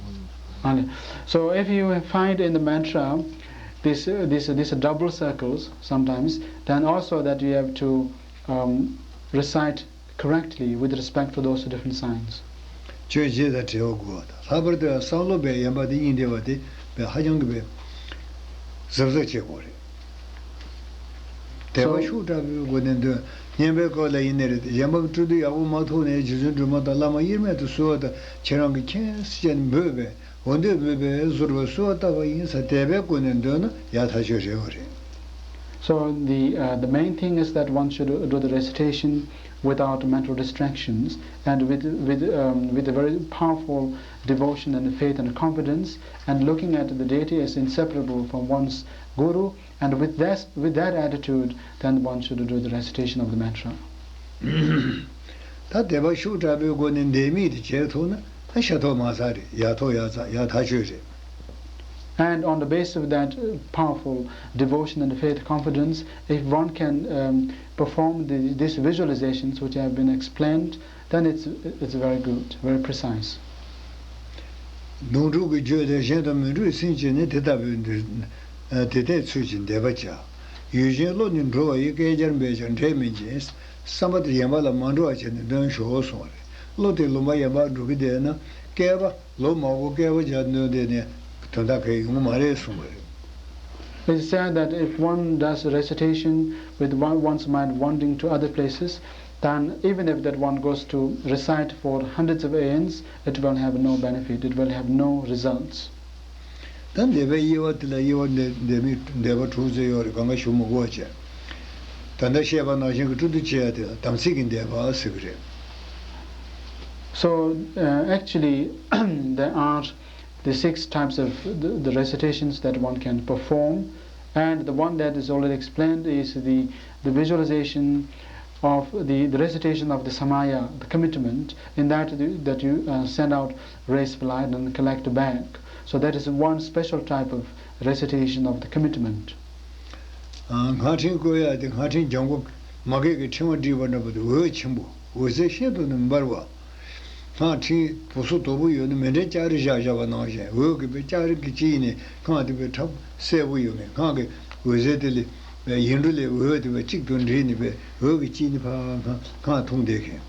ཨ་ལེ། So if you find in the mantra this, uh, this, this double circles sometimes, then also that you have to, um, recite correctly with respect to those different signs. ཆོས་རྗེས་དང་བྲལ་བ་དགོས་པ་དང་། ལྷག་པར་དུ་བསམ་བློ་བས་ཡན་པ་དེ་གཉིས་འབྲེལ་བ་དེ་བས་ཧ་ཅང་གི་བས་གཟབ་གཟབ་བྱེད་དགོས་རེད། དད་པ་So ཤུགས་དྲག་པོའི་སྒོ་ནས་འདོན། སྙན་པའི་སྐོར་ལ་ཡིན་ནའི་རེད། གཞན་ཕམ་སྤྲོ་བསྡུ་ཡག་པོ་མ་ཐུག་ནའི་རྗེ་བཙུན་སྒྲོལ་མ་དང་བླ་མ་དབྱེར་མེད་དུ་གསོལ་བ་དང་ཁྱེད་རང་གིས་མཁྱེན་ཟེར་བྱས་ནས་འབོད་པས། འོ་འདོད་མེད་པའི་བཟོ་བའི་གསོལ་བ་བཏབ་པ་ཡིན་ཟེར་དད་པའི་སྒོ་ནས་འདོན་ན་ཡག་ཐག་ཆོད་རེད་པ་རེད། So the, uh, the main thing is that one should do the recitation without mental distractions and with, with, um, with a very powerful devotion and faith and confidence, and looking at the deity as inseparable from one's guru, and with that, with that attitude, then one should do the recitation of the mantra. ད་དད་པ་ཤུགས་དྲག་པོའི་སྒོ་ནས་འདས་མིག་དེ་བྱེད་ཐུབ་ན་ད་ཤ་ཐོག་མ་ཚ་རེད། ཡག་ཐོག་ཡག་ཚ་ཡག་ཐག་ཆོད་རེད། And on the basis of that, uh, powerful devotion and faith confidence, if one can, um, perform the, these visualizations which have been explained, then it's, it's very good, very precise. སྡོང་ཕྲུག་གི་རྒྱུད་ལས་གཞན་དུ་མི་འགྲོ་བའི་སེམས་ཅན་ནི་དེ་ལྟ་བུའི་འདི། ཨ། དེ་ལྟའི་ཚུལ་གྱིས་འདས་པ་བྱ། ཡུལ་གཞན་བློ་ནི་འགྲོ་བ་ཡི། བསྐལ་བརྒྱར་འབད་ཀྱང་འབྲས་མི་འབྱིན། བསམ་པ་དེ་གཞན་པ་ལ་མ་འགྲོ་བ་བྱས་ནས་འདོན་ཤོག་གསུངས་པ་རེད། བློ་དེ་ལུང་པ་གཞན་པར་འགྲོ་གི་བསྡད་ན་བསྐལ་པ་ལོ་མང་པོ་བསྐལ་པ་བརྒྱ་འདོན་བསྡད་ནས་དོན་དག་གང་ཡང་ཡོང་གི་མ་རེད་གསུངས་པ་རེད། It is said that if one does recitation with one, one's mind wandering to other places, then even if that one goes to recite for hundreds of aeons, it will have no benefit, it will have no results. ད་འདས་པའི་དབྱེ་བ་དེ་ལ་དབྱེ་བ་འདས་འདས་མིག་འདས་པ་དྲུག་ཙམ་ཡོད་རེད། གང་ག་ཞུ་མི་དགོས་བྱས། ད་ལྟ་བཤད་པ་ནང་བཞིན་གྱི་སྤྲོ་བསྡུ་བྱེད་ཡ་དེ་ལ་དམ་ཚིག་གི་འདས་པ་ཟེར་གྱི་རེད། So, uh, actually, there are the six types of the, the recitations that one can perform, and the one that is already explained is the, the visualization of the, the recitation of the samaya, the commitment, in that, that you, uh, send out rays of light and collect back. So that is one special type of recitation of the commitment. ཨ། སྔགས་ཕྲེང་བཀོད་ཡ་དེ་སྔགས་ཕྲེང་ལྗང་གུ་མ་གི་གི་ཕྲེང་བ་བསྒྲིགས་པ་འདྲ་པོ་དེ་འོད་ཆེན་པོ་འོད་ཟེར་ཤིན་ཏུ་ནས་འབར་བ། སྔགས་ཕྲེང་སྦུ་སྲོག་དོག་པོ་ཡོད་ན་མཎྜལ་ལྕགས་རི་བཞག་བཞག་པ་ནང་བཞིན་འོད་ཀྱི་བའི་ལྕགས་རི་གི་དཀྱིལ་ནས་སྔགས་དེ་བའི་ཁྲབ་གསལ་པོ་ཡོད་མེད། སྔགས་ཀྱི་འོད་ཟེར་དེ་ལས་ཡིག་འབྲུ་ལས་འོད་དེ་བའི་གཅིག་ཏུ་འདྲེས་ནས་བའི་འོད་ཀྱི་དཀྱིལ་ནས་ཕར་སྔགས་སྔགས་འཐུང་བསྡད་མཁན།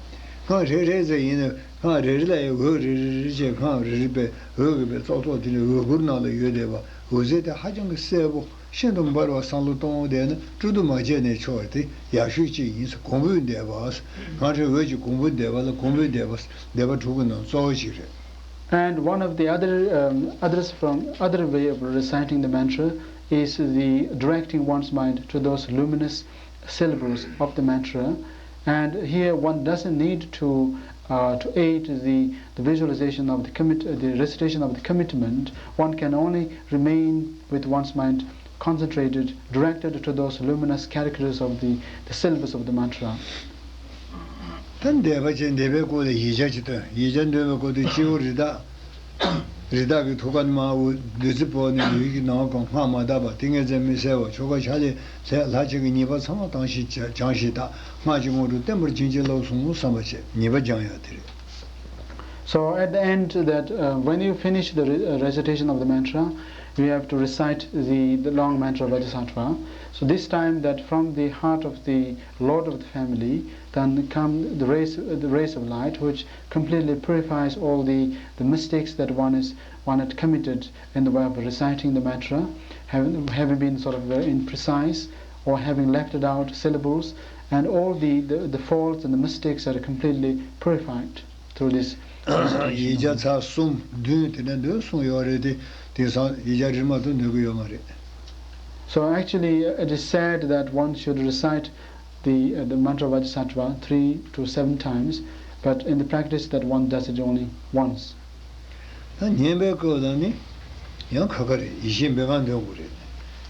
སྔགས་རེ་རེ་ཟེར་ཡིན་ན་སྔགས་རེ་རེ་ལ་ཡང་འོད་རེ་རེ་རེ་བྱས། སྔགས་རེ་རེ་པའི་འོད་ཀྱི་པའི་ཙོག་ཙོག་དེ་ནས་འོད་གུར་ནང་ལ་ཡོད་བསྡད་པ། འོད་ཟེར་དེ་ཧ་ཅང་གི་གསལ་པོ་ཤིན་ཏུ་འབར་བ་བསམ་བློ་གཏོང་བ་བསྡད་ན་སྤྲོ་བསྡུ་མ་བྱས་ནས་ཆོག་པ་དེ་ཡག་ཤོས་གཅིག་ཡིན། གོང་བུས་འདེབས་པ། སྔགས་རེ་འོད་ཀྱི་གོང་བུས་འདེབས་པ་ལ་གོང་བུས་འདེབས་པ་འདེབས་པ་དྲུག་གི་ནང་གཙོ་བོ་གཅིག་རེད། And one of the other, um, others from other way of reciting the mantra is the directing one's mind to those luminous syllables of the mantra. And here one doesn't need to, uh, to aid the, the visualization of the commit, the recitation of the commitment. One can only remain with one's mind concentrated, directed to those luminous characters of the, the syllables of the mantra. ད་འདས་པ་ཅན་འདས་པའི་སྐོར་ལ་ཡིག་ཆ་ཅིག་སྟོན། ཡིག་ཆ་འདོན་པའི་སྐོར་དུ་སྤྱི་བོ་རི་དྭགས། རི་དྭགས་ཀྱི་ཐུགས་ཀར་མར་འོད་བདུད་རྩི་བོར་ནས་ལུས་ཀྱི་ནང་གང་སྔགས་མ་དག་པ། ཏིང་ངེ་འཛིན་མི་གསལ་བ། ཆོ་ག་ཕྱག་ལེན་ལྷ་ལྷ་ཆོས་ཀྱི་ཉེས་པ་ཚང་མ་བཏང་ཞིང་སྦྱངས་ཤིང་དག་སྔགས་ཀྱི་དངོས་གྲུབ་བརྟན་པོར་བྱིན་གྱིས་བརླབས་སོང་བསམ་པ་བྱས་ཉེས་པ་སྦྱང་ཡག་དེ་རེད། So at the end that, uh, when you finish the re- uh, recitation of the mantra, you have to recite the, the long mantra Vajrasattva. So this time that from the heart of the Lord of the family, then come the rays, the rays of light, which completely purifies all the, the mistakes that one is, one had committed in the way of reciting the mantra, having, having been sort of very imprecise or having left out syllables, and all the, the, the faults and the mistakes are completely purified through this recitation. ཡིག་ཆ་ཚར་གསུམ་བདུན་དེ་འདྲ་འདོན་གསུངས་ཡོད་རེད་དེ། དེང་སང་ཡིག་ཆ་རིལ་མ་གཏོང་འདོད་ཀྱི་ཡོད་མ་རེད། So actually, it is said that one should recite the, uh, the mantra Vajrasattva three to seven times, but in the practice that one does it only once. ད་བསྙེན་པའི་སྐབས་ལ་ནི་ཡང་ཁ་ཁ་རེད། ཡེ་ཤེས་འབེབས་སྔགས་འདོན་དགོས་རེད།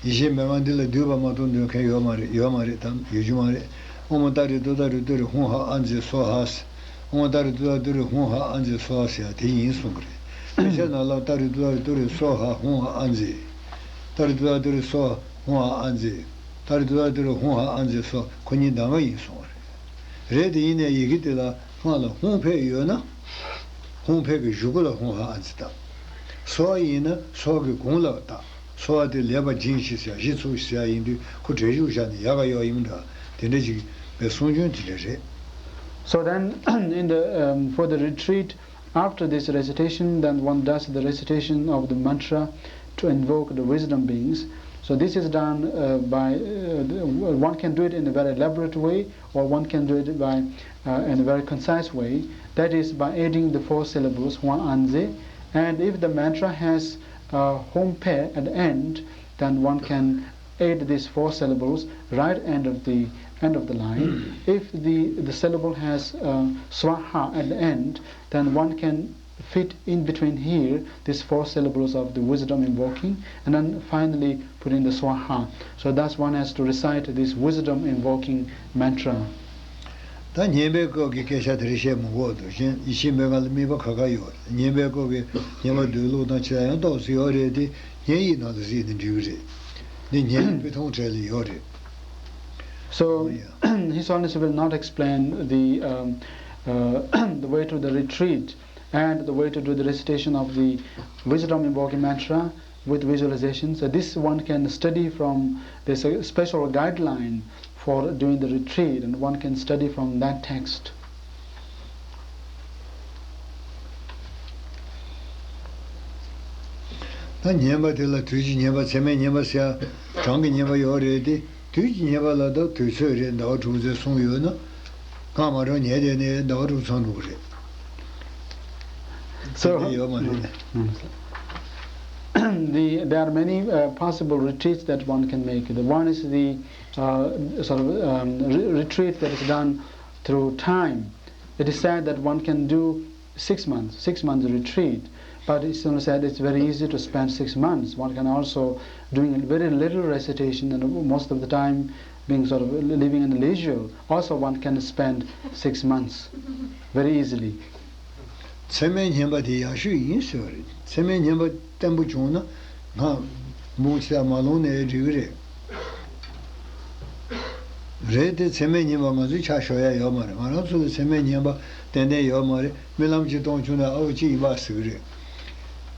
ཡེ་ཤེས་འབེབས་སྔགས་འདི་ལ་བསྡུས་པ་མ་གཏོགས་འདོན་མཁན་ཡོད་མ་རེད། ཡོད་མ་རེད་དམ། ཡོད་རྒྱུ་མ་རེད། ཨོཾ་ཏཱ་རེ་ཏུཏྟཱ་རེ་ཏུ་རེ་ཧཱུྃ་ཧ་ཨ་ཛི་སྭཱ་ཧཱ། ཨོཾ་ཏཱ་རེ་ཏུཏྟཱ་རེ་ཏུ་རེ་ཧཱུྃ་ཧ་ཨ་ཛི་སྭཱ་ཧཱ་ཟེར་ཡ་དེ་ཡིན་གསུང་གི་རེད། དཔེ་ཆ་ནང་ལ་ཏཱ་རེ་ཏུཏྟཱ་རེ་ཏུ་རེ་སྭཱ་ཧཱ་ཧཱུྃ་ཧ་ཨ་ཛི། ཏཱ་རེ་ཏུཏྟཱ་རེ་ཏུ་རེ་སྭཱ་ཧཱ་ཧཱུྃ་ཧ་ཨ་ཛི། ཏཱ་རེ་ཏུཏྟཱ་རེ་ཏུ་རེ་ཧཱུྃ་ཧ་ཨ་ཛི་སྭཱ་ཧཱ། ཁོ་གཉིས་གདམས་ངག་ཡིན་གསུང་བ་རེད། རེད་དེ་ཡིན་ནའི་ཡི་གེ་དེ་ལ་སྔགས་ལ་ཧཱུྃ་ཕེབས་ཡོད་ན། ཧཱུྃ་ཕེབས་ཀྱི་གཞུག་གུ་ལ་ཧཱུྃ་ཧ་ཨ་ཛི་བཏགས། སྭཱ་ཧཱ་ཡིན་ན་སྭཱ་ཧཱ་གི་གུང་ལ་བཏགས། སྭཱ་ཧཱ་དེ་ལེགས་པར་སྦྱིན་ཞེས་ཟེར་ཡ། གཞི་ཚུགས་ཞེས་ཟེར་ཡ་ཡིན་དུས་ཁོ་བྲེལ་བཞུགས་བཞག་ནས་ཡག་ག་ཡོག་ཡིན་འདྲ། དེ་འདྲ་ཅིག་པའི་གསུང་རྒྱུན་དེ་འདྲ་རེད། So then, in the, um, for the retreat, after this recitation, then one does the recitation of the mantra to invoke the wisdom beings. So this is done, uh, by, uh, the- one can do it in a very elaborate way, or one can do it by, uh, in a very concise way. That is by adding the four syllables, hua anzi. And if the mantra has, uh, hompe at the end, then one can add these four syllables right end of the end of the line. If the, the syllable has, uh, swaha at the end, then one can fit in between here these four syllables of the wisdom invoking, and then finally put in the swaha. So thus one has to recite this wisdom invoking mantra. ད་བསྙེན་པའི་སྐབས་ཀྱི་སྐད་ཆ་དེ་རིང་བཤད་མི་དགོས་འདུག་གཞན་ཡེ་ཤེས་འབེབས་སྔགས་ལ་དམིགས་པ་ཁ་ཁ་ཡོད། བསྙེན་པའི་སྐབས་ཀྱི་བསྙེན་པ་འདོན་ལུགས་དང་ཆེད་ཡང་ཏོག་ཙམ་ཡོད་རེད་དེ། བསྙེན་ཡིག་ནང་ལ་གཟིགས་ན་འགྲིག་གི་རེད། འདི་བསྙེན་པའི་ཐུང་གྲས་ལ་ཡོད་རེད། So, His Holiness will not explain the, um, uh, the way to the retreat and the way to do the recitation of the wisdom invoking mantra with visualization. So this one can study from this, uh, special guideline for doing the retreat, and one can study from that text. ད་བསྙེན་པ་དེ་ལ་དུས་ཀྱི་བསྙེན་པ། མཚན་མའི་བསྙེན་པ་ཟེར་གྲངས་ཀྱི་བསྙེན་པ་ཡོད་རེད་དེ། དུས་ཀྱི་བསྙེན་པ་ལ་ད་དུས་ཚོད་རེད། ཟླ་བ་དྲུག་ཙམ་གསུངས་ཡོད་ན། སྔགས་མ་བགྲངས་ཉལ་བསྡད་ནས་ཟླ་བ་དྲུག་ཚང་འགྲོ་གི་རེད། So, དེ་ཡོད་མ་རེད། The, there are many, uh, possible retreats that one can make. The one is the, uh, sort of, um, re- retreat that is done through time. It is said that one can do six months, six months retreat. But it's not said it's very easy to spend six months. One can also doing a very little recitation and most of the time being sort of living in the leisure. Also, one can spend six months very easily. མཚན་མའི་བསྙེན་པ་དེ་ཡག་ཤོས་ཡིན་ཟེར་བ་རེད། མཚན་མའི་བསྙེན་པ་བརྟན་པོ་བྱུང་ན་སྔགས་འབུམ་ཕྱེད་མ་ལོངས་ནའི་འགྲིག་གི་རེད། རེད་དེ། མཚན་མའི་བསྙེན་པ་ང་ཚོའི་ཕྱག་ཞུ་ཡ་ཡོད་མ་རེད། ང་རང་ཚོ་ལ་མཚན་མའི་བསྙེན་པ་ཏན་ཏན་ཡོད་མ་རེད། རྨི་ལམ་གཅིག་མཐོང་བྱུང་ན་ཨ་ཕོ་གཅིག་ཡིན་པ་ཟེར་གི་རེད།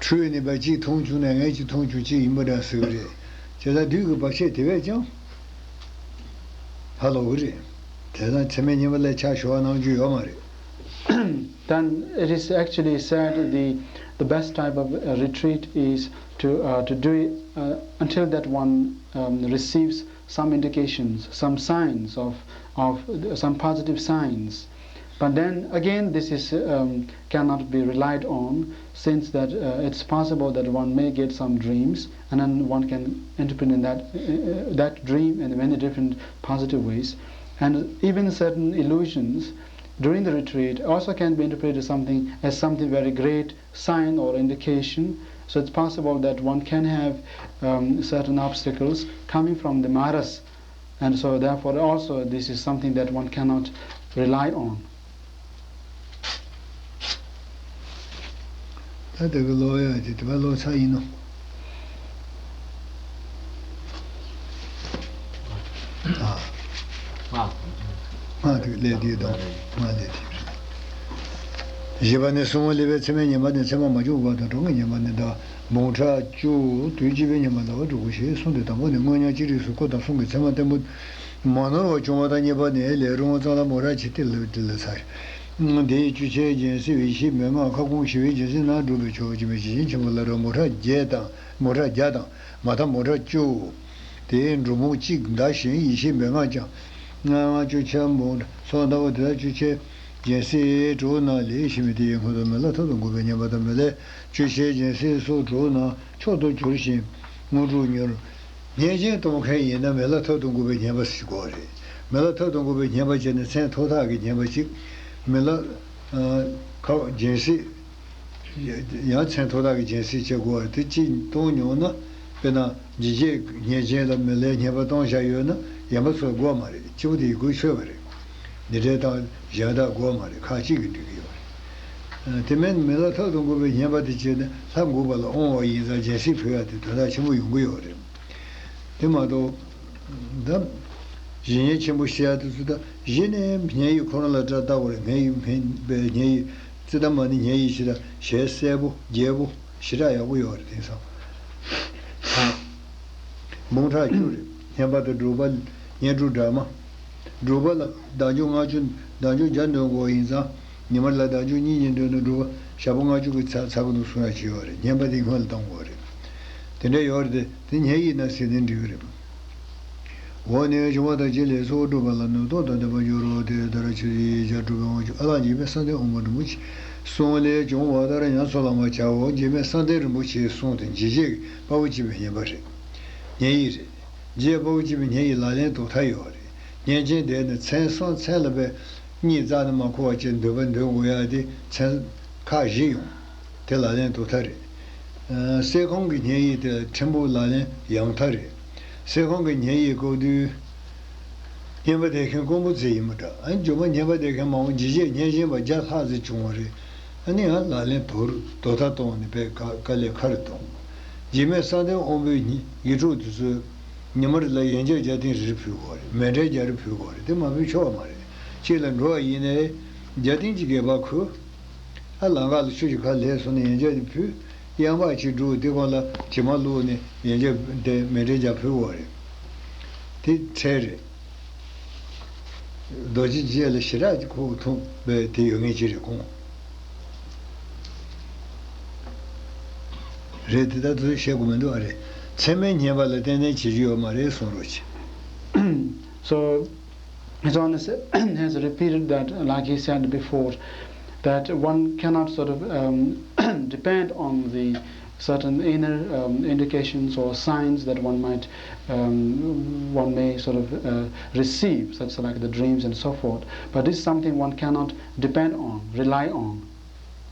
འཁྲུལ་ནས་པ་གཅིག་མཐོང་བྱུང་ན་ངས་གཅིག་མཐོང་བྱུང་གཅིག་ཡིན་པ་འདྲ་ཟེར་གི་རེད། བྱས་ཙང་དུས་ཀྱི་བར་ཆད་དེ་བས་ཀྱང་ཕར་ལོག་གི་རེད། དེ་ཙང་མཚན་མའི་བསྙེན་པ་ལ་ཕྱག་ཞུ་བ་གནང་རྒྱུ་ཡོད་མ་རེད། then it is actually said the, the best type of uh, retreat is to, uh, to do it uh, until that one um, receives some indications, some signs of, of some positive signs. But then again, this is um, cannot be relied on, since that uh, it's possible that one may get some dreams, and then one can interpret in that uh, that dream in many different positive ways, and even certain illusions during the retreat also can be interpreted something as something very great sign or indication. So it's possible that one can have um, certain obstacles coming from the Maras, and so therefore also this is something that one cannot rely on. ད་དེ་གི་ཀློག་ཡག་དེ་དེ་ག་ཀློག་ཚར་ཡིན་ནོ། ཨ། སྔགས་དེ་ལས་དེ་དང་སྔགས་ལས་དེ་རེད། བཞི་པ་ནི་གསུམ་པོ་སླེབས་པའི་མཚན་མའི་ཉམས་པ་ནི་མཚན་མ་མ་བྱུང་བ་དང་གྲོང་གི་ཉམས་པ་ནི་ཟླ་བ་འབུམ་ཕྲག་བཅུ་དུས་གཅིག་པའི་ཉམས་པ་ཟླ་བ་དྲུག་པོ་ཞེས་གསུངས་ཏེ། དང་པོ་ནི་དངོས་ཉམས་ཅི་རིགས་སུ་འཁོར་དང་གསུམ་གྱི་མཚན་མ་བརྟན་པོ་མ་ནོར་བར་བྱུང་བ་དང་། གཉིས་པ་ནི་ལས་རུང་བ་ཙམ་ལ་འབུམ་ཕྲག་གཅིག་སྟེ་ལ་ལ་ཚར། དེའི་བཅུ་ཆའི་སྦྱིན་སྲེག་ཡེ་ཤེས་མན་ངག་ཁ་སྐོང་ཞི་བའི་སྦྱིན་སྲེག་རྣམས་སྒྲུབ་པའི་ཆོག་ཅེས་པའི་ཞེ་ཆེན་ཆེན་པོ་ལ་ར་འབུམ་ཕྲག་བརྒྱད་དང་འབུམ་ཕྲག་བརྒྱ་དང་མ་མཐའ་འབུམ་ཕྲག་བཅུ། དེའི་འབྲུ་སྦོམ་གཅིག་འདའ་ཞིང་ཡེ་ཤེས་མན་ངག་ཀྱང་ལྔ་ལྔ་བཅུ་ཆ་འབུམ་སོགས་ལྟ་བུ་དེ་དག་བཅུ་ཆའི་སྦྱིན་སྲེག་གྲོགས་རྣམས་ལས་ཞི་མི་དེ་ཡི་སྔོན་དུ་མི་ལ་ཐབས་དང་འགོག་པའི་ཉམས་པ་དང་། མི་ལས་བཅུ་ཆའི་སྦྱིན་སྲེག་སོགས་གྲོགས་རྣམས་མཆོག་ཏུ་གྱུར་ཞིང་དངོས་གྲུབ་མྱུར། བསྙེན་ཆེན་གཏོང་མཁན་ཡིན་ན་མི་ལ་ཐབས་དང་འགོག་པའི་བསྙེན་པ་ཞིག་དགོས་རེད། མི་ལ་ཐབས་དང་འགོག་པའི་བསྙེན་པ་བྱས་ནས་མཚན་ཐོག་ཐག་གི་བསྙེན་པ་ཞིག་མི་ལ་ཁ་སྦྱིན་སྲེག་ཡང་མཚན་ཐོག་ཐག་གི་སྦྱིན་སྲེག་བྱེད་དགོས་པ་དེ་གཅིག་གཏོང་མྱོང་ན། དཔེར་ན་འཇིགས་བྱེད་བསྙེན་ཆེན་ལ་མི་ལའི་བསྙེན་པ་གཏོང་བཞག་ཡོད་ན་ཡན་པ་ཚོ་དགོས་མ་རེད། གཅིག་པུ་དེ་ཡི་གུ་ཆོད་པ་རེད། འདི་འདྲའི་དང་གཞན་དག་དགོས་མ་རེད། ཁ་གཅིག་གིས་འགྲིག་གི་ཡོད་རེད། དེ་མིན་མི་ལ་ཐབས་དང་འགོག་པའི་བསྙེན་པ་དེ་བྱས་ནས་ལྷ་འགུགས་པ་ལ་དབང་བ་ཡིན་ཙང་སྦྱིན་སྲེག་ཕུལ་ཡ་དེ་དོན་དག་ཆེན་པོ་ཡོང་གི་ཡོད་རེད། དེ་མ་གཏོགས། ད། གཞི་བསྙེན་ཆེན་པོ་ཞེས་ཡ་དེ་ཚོ་ད་གཞི་ནས་བསྙེན་ཡིག་ཁོ་རང་ལ་སྒྲ་བཏགས་པ་རེད། བསྙེན་ཡིག་བསྙེན་པའི་བསྙེན་ཡིག་ཙི་ད་མ་ནི་བསྙེན་ཡིག་ཞེ་དྲག་ཞལ་གསལ་པོ་རྒྱས་པོ་ཞེ་དྲག་ཡག་པོ་ཡོད་རེད། དེང་སང་། འབུམ་ཕྲག་བཅུ་རེད། བསྙེན་པ་དང་སྒྲུབ་པ། བསྙེན་སྒྲུབ་སྦྲགས་མ། སྒྲུབ་པ་ལ་བདག་འཇུག་ལྔ་བཅུ་བདག་འཇུག་བརྒྱ་འདོན་དགོས་ཡིན་ཙང་། ཉི་མ་ལ་བདག་འཇུག་གཉིས་གཉིས་འདོན་ན་སྒྲུབ་པ་ཞག་པོ་ལྔ་བཅུ་གི་ཚ་ཚ་གི་འདུག་གསུང་ཡ་ཅིག་ཡོད་རེད། བསྙེན་པ་དེ་སྔོན་ལ་གཏོང་དགོས་རེད། དེ་འདྲ་ཡོད་རེད་དེ། དེ་བསྙེན་ཡིག་ན་ཟེར་ནས་འགྲིག་གི་རེད། འོག་ནས་བྱུང་བ་དང་། ཅི་ལས་སོགས་སྒྲུབ་པ་ལ་ནུས་སྟོབས་དང་ལྡན་པར་འགྱུར་རོ། དེ་ལྟར་ཆོས་ཀྱི་ཡིག་ཆར་གྲུབ་པའི་དབང་ཕྱུག་ཨ་ལགས་འཇིགས་མེད་བསམ་གཏན་དབང་པོ་རིན་པོ་ཆེའི་གསུང་ལས་བྱུང་བ་ལྟར་ཡང་ཚོགས་ལ་མ་བྱའོ། འཇིགས་མེད་བསམ་གཏན་རིན་པོ་ཆེའི་གསུང་དེ་འཇིགས་བྱེད་ཀྱི་དཔའ་བོ་གཅིག་པའི་བསྙེན་པ་རེད། བསྙེན་ཡིག་རེད། འཇིགས་བྱེད་དཔའ་བོ་གཅིག་པའི་བསྙེན་ཡིག་ལག་ལེན་དུ་མཐའ་ཡོད་རེད། བསྙེན་ཆེན་དེ་ནི་མཚན་སོགས་མཚན་ལ་བས་གཉིས་རྩ་ནས་མ་འཁོར་བ་བཅས་འདོན་པ་འདོན་དགོས་ཡ་དེ་མཚན་ཁག་བཞི་ཡོང་། དེ་ལག་ལེན་དུ་མཐའ་རེད། གསེར་ཁང་གི་བསྙེན་ཡིག་དེ་ཕྲན་བུ་ལག་ལེན་ཡང་མཐའ་རེད། གསེར་ཁང་གི་བསྙེན་ཡིག་སྐབས་དུས། བསྙེན་པ་འདེབས་མཁན་དཀོན་པོ་ཙི་ཡིན་པ་འདྲ། ཨ་ནི་མཇུག་མ་བསྙེན་པ་འདེབས་མཁན་མང་པོ་འཇིགས་བྱེད་བསྙེན་ཆེན་པ་བརྒྱ་ལྷག་ཙམ་བྱུང་བ་རེད། ཨ་ནི་ཡང་ལག་ལེན་དུ་དུ་མཐའ་གཏོང་ནས་པའི་དཀའ་དཀའ་ལས་ཁག་རེ་གཏོང་། འཇིགས་མེད་བསམ་གཏན་དབང་པོའི་དངོས་གྲུབ་དེ་ཚོས། ཉི་མ་རེ་ལ་ཡན་ཆད་བརྒྱ་ཐེངས་རེ་རེ་ཕུལ་དགོས་རེད། མཎྜལ་བརྒྱ་རེ་ཕུལ་དགོས་རེད། དེ་མ་ཕུལ་ཆོག་པ་མ་རེད། གཅིག་ལ་འགྲོ་བ་ཡིན་ནའི་བརྒྱ་ཐེངས་ཅིག་བརྒྱད་པ་ཁུར། ཨ་ལམ་ཁ་ལ་ཆུ་ཞིག་ཁ་ལྷས་སོང་ནས་ཡན་ཆད་དེ་ཕུལ། གཡང་འབག་ཅིག་བསྒྲུགས། དེ་གོང་ལ་བྱེ་མ་བླུགས་ནས་ཡན་ཆད་དེ་མཎྜལ་བརྒྱ་ཕུལ་དགོས་རེད། དེ་ཚད་རེད། རྡོ་རྗེ་འཇིགས་བྱེད་ལ་ཞེ་དྲག་ཅིག་ཁོག་ཐུག་པའི་དེ་ཡོད་ངེས་ཅིག་རེད་ཁོང་། རེད་དེ་ལྟར་དུ་བཤད་དགོས་མི་འདུག་ཨ་རེ། མཚན་མའི་བསྙེན་པ་ལ་ཏན་ཏན་བྱེད་རྒྱུ་ཡོད་མ་རེད་གསུང་རོགས་གྱིས། So, His Holiness has repeated that, like he said before, that one cannot sort of um, depend on the certain inner um, indications or signs that one might um, one may sort of uh, receive, such like the dreams and so forth. But this is something one cannot depend on, rely on.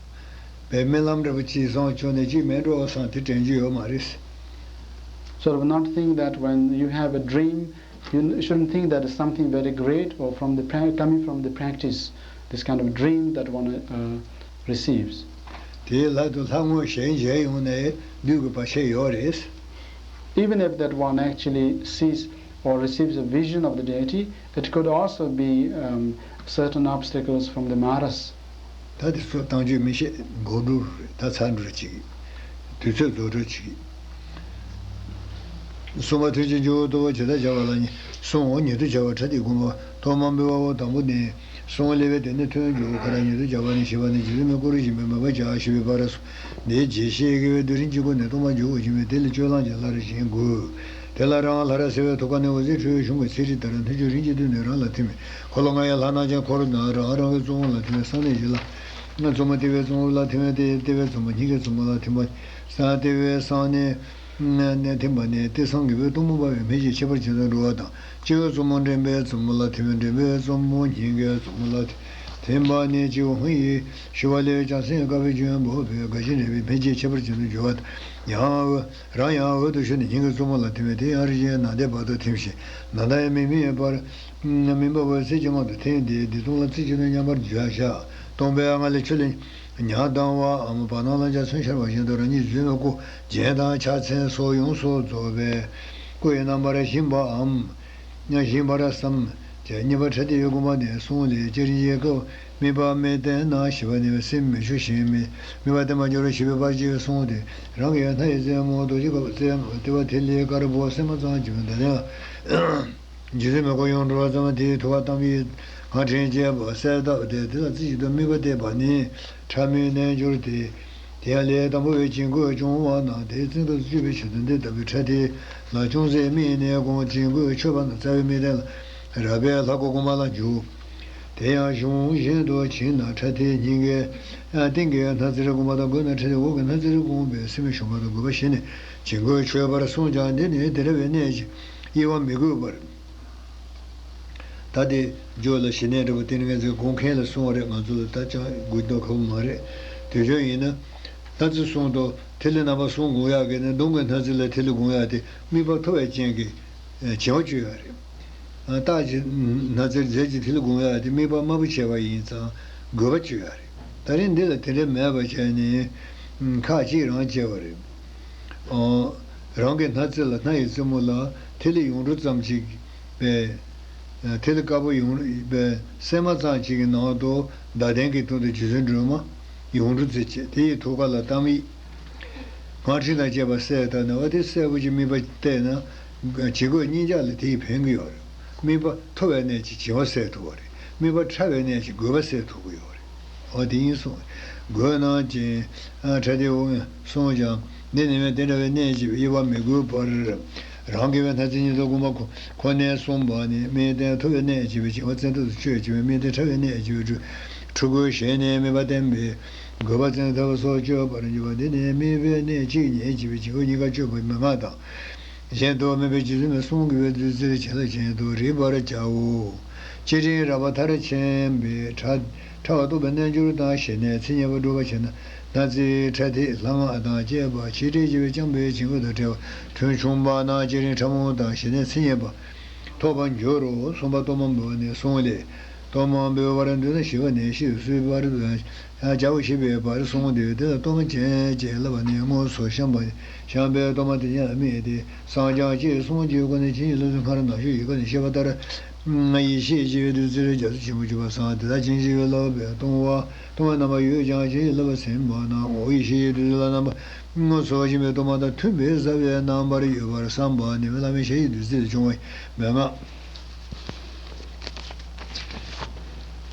པའི་རྨི་ལམ་འདྲ་པོ་ཅིག་བཟང་བྱུང་ནས་ཅིག་མེད་འགྲོ་བསམ་དེ་དྲན་རྒྱུ་ཡོད་མ་རེད། Sort of not think that when you have a dream, you shouldn't think that it's something very great or from the pra- coming from the practice, this kind of dream that one uh, receives. དེའི་ལྷ་དང་ལྷ་དངོས་གཞན་མཇལ་ཡོང་ནས་བདུད་ཀྱི་བར་ཆད་ཡོད་རེད། Even if that one actually sees or receives a vision of the deity, it could also be um, certain obstacles from the Maras. ད་དེ་ཚོ་བཏང་བྱས་མི་ཤེས། འགོར་འགྲོ་རེད། ད་ཚར་འགྲོ་ཅིག་དུས་ཚོད་རྫོགས་འགྲོ་ཅིག་གསུམ་པ་ཐུགས་རྗེ་ཆེན་པོ་ལྟ་བུ་ཇི་ལྟར་བྱ་བ་ལ་ནི་གསུང་ངོ་། ཉིད་དུ་བྱ་བ་ཕྲ་དེ་དགོངས་པ་ཐོག་མ་འབུལ་བ་པོ་དང་པོ་ནི། གསུང་ལེགས་པས་དེ་ནི་ཐོས་འགྱུར། ཁ་ར་ཉིད་དུ་སྦྱར་བ་ནི། ཞེས་པ་ནི་རྗེ་བཙུན་མའི་སྐུ་རུ་བཞེངས་པའི་མོས་པ་བྱ་ཞེས་པའི་བར་སོ། འདིའི་རྗེས་ཤེས་དགེ་བའི་བསྡུས་རིམ་གཅིག་པུ་ནི་སྟོང་པར་འཇུག་གོ། སྦྱིན་པའི་དེ་ལ་སྤྱོད་ལམ་གྱི་སླར་བཞེངས་དགོས། དེ་ལ་རང་ལྷ་རབ་གསལ་བའི་ཐུགས་ཀ་ནས་འོད་ཟེར་འཕྲོས་གཞུང་གི་ཚིག་རིས་ལྟར་སྣོད་བཅུད་རིམ་གྱིས་བསྡུས་ནས་རང་ལ་ཐིམ། འཁོར་ལོ་ལྔ་ཡི་ལྷ་རྣམས་ཀྱང་འཁོར་ན་རང་རང་གི་གཙོ་བོ་ལ་ཐིམ་པས་གསང་གནས་བཞི་ལ། མཚོ་མོ་ལྟེ་བའི་གཙོ་བོ་ལ་ཐིམ་པས་ལྟེ་བའི་གཙོ་མོ། སྙིང་གའི་གཙོ་མོ་ལ་ཐིམ་པས་གསང་ལྟེ་བའི་གསང་གནས། ནས་ཐིམ་པ་ནི་ལྟེ་གསང་གི་བའི་གཏུམ་མོ་འབར་བའི་མེ་བཞིན་ཁྱད་པར་ཅན་དུ་འགྲོ་བ་དང་། སྤྱི་བོའི་གཙོ་མོ་འདྲེན་པའི་གཙོ་མོ་ལ་ཐིམ་པས་འདྲེན་པའི་གཙོ་མོ། སྙིང་གའི་གཙོ་མོ་ལ་ཐིམ་པ་ནི་སྤྱི་བོ་ཧཱུྃ་ཡིག་ཞུ་བ་ལས་བྱང་སེམས་དཀར་པོའི་ལྗོན་པོ་འཕོས་དགའ་བཞིན་འདྲེན་པའི་མེ་བཞིན་ཁྱད་པར་ཅན་དུ་འགྱུར་བ་དང་། ཡང་འོད་རང་ཡང་འོད་དུ་ཞུ་ནས་སྙིང་གའི་གཙོ་མོ་ལ་ཐིམ་པས་དེ་ཡང་རིན་ཆེན་ནཱ་དའི་བར་དུ་ཐིམ་ཞིང་ནཱ་ད་ཡང་མི་མིན་པར། མི་འབབ་པའི་ཚིག་གི་ངང་དུ་ཐིམ་སྟེ་བདེ་སྟོང་ལ་ཚིག་གཅིག་ཏུ་མཉམ་པར་འཇོག་བྱ། སྟོང་པའི་ངང་ལས་ཆུ་ལས་ཉ་ལྡང་བའམ་བར་སྣང་ལ་འཇའ་ཚོན་ཤར་བ་བཞིན་དུ་རང་ཉིད་རྫུན་མའི་སྐུ་རྒྱན་དང་ཕྱག་མཚན་སོགས་ཡོངས་སུ་རྫོགས་པའི་སྐུ་ཡི་རྣམ་པར་བཞེངས་པའམ། བཞེངས་པར་བསམ། ཅེས་གཉིས་པ་ཕྲ་ཏི་ཡི་དགོངས་པ་ནི་གསུངས་ལས། སྤྱིར་འཇིགས་སྐབས་དམིགས་པ་མི་བརྟན་ན་ཞེས་པ་ནི་སེམས་མི་ཆུང་ཞིང་མི་དམིགས་པ་བརྟན་པར་འགྱུར་ཞེས་པའི་བར་གྱིས་གསུངས་ཏེ། རང་གི་སྣ་ཡི་རྩེ་མོ་རྡོ་རྗེ་དཀར་པོ་རྩེ་མོ་ལྟེ་བ་ཐིག་ལེ་དཀར་པོ་སྲན་མ་ཙམ་གྱི་ད་ལན། རྗེ་བཙུན་མའི་སྐུ་ཡོངས་གྲོལ་བ་ཙམ་དེའི་ཐུབ་པ་དམ་པའི་ངར་ཕྲེང་བཅས་པ་གསལ་བཏབ་སྟེ་དེ་ལ་རྩེ་གཅིག་ཏུ་དམིགས་པ་གཏད་པ་ནི་ཕྲ་མོའི་རྣལ་འབྱོར་ཏེ། དེ་ཡང་ལས་དང་པོ་བའི་བྱིང་རྒོད་སྦྱོང་བ་ན་དེའི་རྩིང་ཐོག་ཏུ་གཅོད་པའི་ཆེད་དུ་འདི་ལྟ་བུའི་ཕྲ་ཏི་ལ་ཅུང་ཟད་དམིགས་ནས་དགོངས། བྱིང་རྒོད་ཆོད་པ་ན་རྩ་བའི་དམིགས་རྟེན་ལ་རགས་པའི་ལྷ་སྐུ་དགོངས་པ་ལ་འཇུག་དེ་ཡང་གཞུང་བཞིན་དུ་བྱིང་ན་ཕྲ་ཏིའི་སྙིང་གའི་སྟེང་གི་སྣ་རྩེར་དགོངས་པ་དང་རྒོད་ན་ཕྲ་ཏིའི་འོག་གི་སྣ་རྩེར་དགོངས་པའི་སེམས་ཞུམ་པ་དང་རྒུད་པ་ཞི་ནས་བྱིང་རྒོད་ཆོད་པར་གསུངས་ཀྱང་འདི་ནི་དེ་འདྲ་བའི་གནད་ཀྱི་དབྱེ་བ་མི་དགོས་པར། ད་དེ་ཇོ་ལ་ཞི་གནས་འདྲ་པོ་དེ་ནི་ང་ཚོའི་དགོངས་མཁན་ལ་གསུངས་པ་རེད། ང་ཚོ་ལ་ད་ཅང་དགོས་མདོག་ཁ་པོ་མ་རེད། དེ་ཆོས་ཡིན་ན་ད་ཚོད་གསུངས་ཏོ་ཐིག་ལེ་རྣམ་པ་གསུམ་དགོངས་ཡག་གི་ནི་གདོང་གི་སྣ་རྩེ་ལ་ཐིག་ལེ་དགོངས་ཡག་དེ་དམིགས་པ་མཐོ་བའི་རྐྱེན་གྱིས་བྱིང་བ་བཅོས་ཡག་རེད། རྟགས་ཀྱི་སྣ་རྩེར་རྫས་ཀྱི་ཐིག་ལེ་དགོངས་ཡག་དེ་དམིགས་པ་དམའ་པོ་བྱས་པ་ཡིན་ཙང་རྒུད་པ་བཅོས་ཡག་རེད། ད་རིང་འདི་ལ་དེ་འདྲ་མེད་པ་བྱས་ནས་ཁག་གཅིག་རང་བཅད་པ་རེད། ཨོ། རང་གི་སྣ་རྩེ་ལ་སྣ་ཡི་རྩེ་མོ་ལ་ཐིག་ལེ་ཡུངས་འབྲུ་ཙམ་ཅིག་པའི། ཐིག་ལེ་དཀར་པོ་ཡུངས་པའི་སྲན་མ་ཙམ་ཅིག་གི་ནང་དུ་ཟླ་གདན་གྱི་སྟེང་དུ་རྗེ་བཙུན་སྒྲོལ་མ་ཡུངས་འབྲུ་རྩེ་བྱས་དེ་ཡི་ཐུགས་ཀ་ལ་གཏམ་ཡིག་སྔགས་ཕྲེང་དང་བཅས་པ་གསལ་བཏབ་ནས་འོ་དེ་གསལ་པོ་ཅིག་དམིགས་པ་གཏད་ན་བྱིང་རྒོད་གཉིས་ཆར་ལ་དེ་ཡིས་ཕན་གྱི་ཡོད་རེད། དམིགས་པ་མཐོ་བའི་གནད་ཀྱིས་བྱིང་བ་སེལ་ཐུབ་པ་རེད། དམིགས་པ་ཕྲ་བའི་གནད་ཀྱིས་རྒུད་པ་སེལ་ཐུབ་ཀྱི་ཡོད་རེད། འོ་དེ་ཡིན་གསུངས། རྒོད་ན་ཅིང་། ཨ་ཕྲ་ཏི་འོ་གསུངས་ཀྱང་འདི་ནི་མེད་དེ་འདྲ་བའི་གནད་ཀྱི་དབྱེ་བ་མི་དགོས་པར། རང་གི་བའི་སྣ་རྩེ་ཉིད་དུ་དགོངས་པ་ཁོ་ཁོ་ནས་གསུངས་པ་ནི་དམིགས་རྟེན་མཐོ་བའི་གནད་ཀྱི་བའི་བྱིང་བ་བཙན་ཐབས་སུ་གཅོད་ཀྱི་བའི་དམིགས་རྟེན་ཕྲ་བའི་གནད་ཀྱི་བའི་འཁྲུལ་འཁྲུལ་རྒོད་ཞེས་ནས་དམིགས་པ་བརྟན་པའི་རྒུད་པ་བཙན་ཐབས་སུ་གཅོད་པར་འགྱུར་བ་འདི་ནི་དམིགས་པའི་གནད་གཅིག་ཉིད་ཀྱི་བའི་བྱིང་རྒོད་གཉིས་ཀ་གཅོད་པའི་མན་ངག་དང་། གཞན་དུ་དམིགས་པའི་རྗེ་བཙུན་མའི་གསུང་གི་བའི་བདུད་རྩིར་བྱིན་རླབས་ཅན་དུ་རིག་པར་བྱའོ། སྤྱིར་རིང་རབ་མཐར་ཕྱིན་པའི་ཕྲ་ཕྲ་བ་རྟོགས་པའི་རྣལ་འབྱོར་དང་ཞི་གནས་མཚན་ཉིད་པ་སྒྲུབ་པ་བྱས་ན་སྣ་རྩེའི་ཕྲ་ཏི་ལྷ་སྔགས་དང་བཅས་པ་ཆེ་ཕྲའི་བྱེ་བས་བསྐྱངས་པའི་བྱིང་རྒོད་དང་བྲལ་བ་ཐུན་ཕྱུང་པ་ན་སྤྱིར་རིང་ཕྲ་མོ་དང་ཞི་གནས་མཚན་ཉིད་པ་ཐོབ་པར་འགྱུར་རོ་གསུངས་པ་གཏོར་མ་འབུལ་བ་ནས་གསུངས་ལས། གཏོར་མ་འབུལ་བར་འདོད་ན་ཞི་བ་ནས་ཤིས་སུ་གསོལ་བར་འདོད་ན། བྱའོ་ཞེས་པའི་བར་གསུངས་ཏེ་དེ་ལ་གཏོར་མ་བྱིན་ཅེས་བསླབ་པ་ནས་དངོས་སུ་བཤམས་པ་བཤམས་པའི་གཏོར་མ་དེ་ཉིད་ལ་དམིགས་ཏེ་བསངས་སྦྱངས་ཅེས་གསུངས་ཀྱི་སྒོ་ནས་བྱིན་གྱིས་བརླབས་ཏེ་སྔར་ནག་ཕྱོགས་ཡི་གེ་ནས་བཤད་པ་ལྟར། ཡེ་ཤེས་ཀྱི་བདུད་རྩིར་རྒྱ་མཚོ་ཆེན་པོ་བརྗོད་པ་སངས་དེ་དག་བྱིན་གྱིས་བརླབས་པའི་ལྟུང་བ་ལྟུང་བའི་རྣམ་པ་ཡོད་ཀྱང་བྱིན་གྱིས་བརླབས་པ་ཟིན་པ་ན་འོ་ཡེ་ཤེས་ཀྱི་བདུད་རྩི་ལ་རྣམ་པ་དངོས་སུ་བྱིན་པའི་གཏོར་མ་དང་མཐུན་པའི་བཟའ་བའི་རྣམ་པར་ཡོད་པར་བསམ་པ་ནི་བླ་མེད་ཞི་བའི་བདུད་རྩི་ལ་བྱུང་བའི་མན་ངག་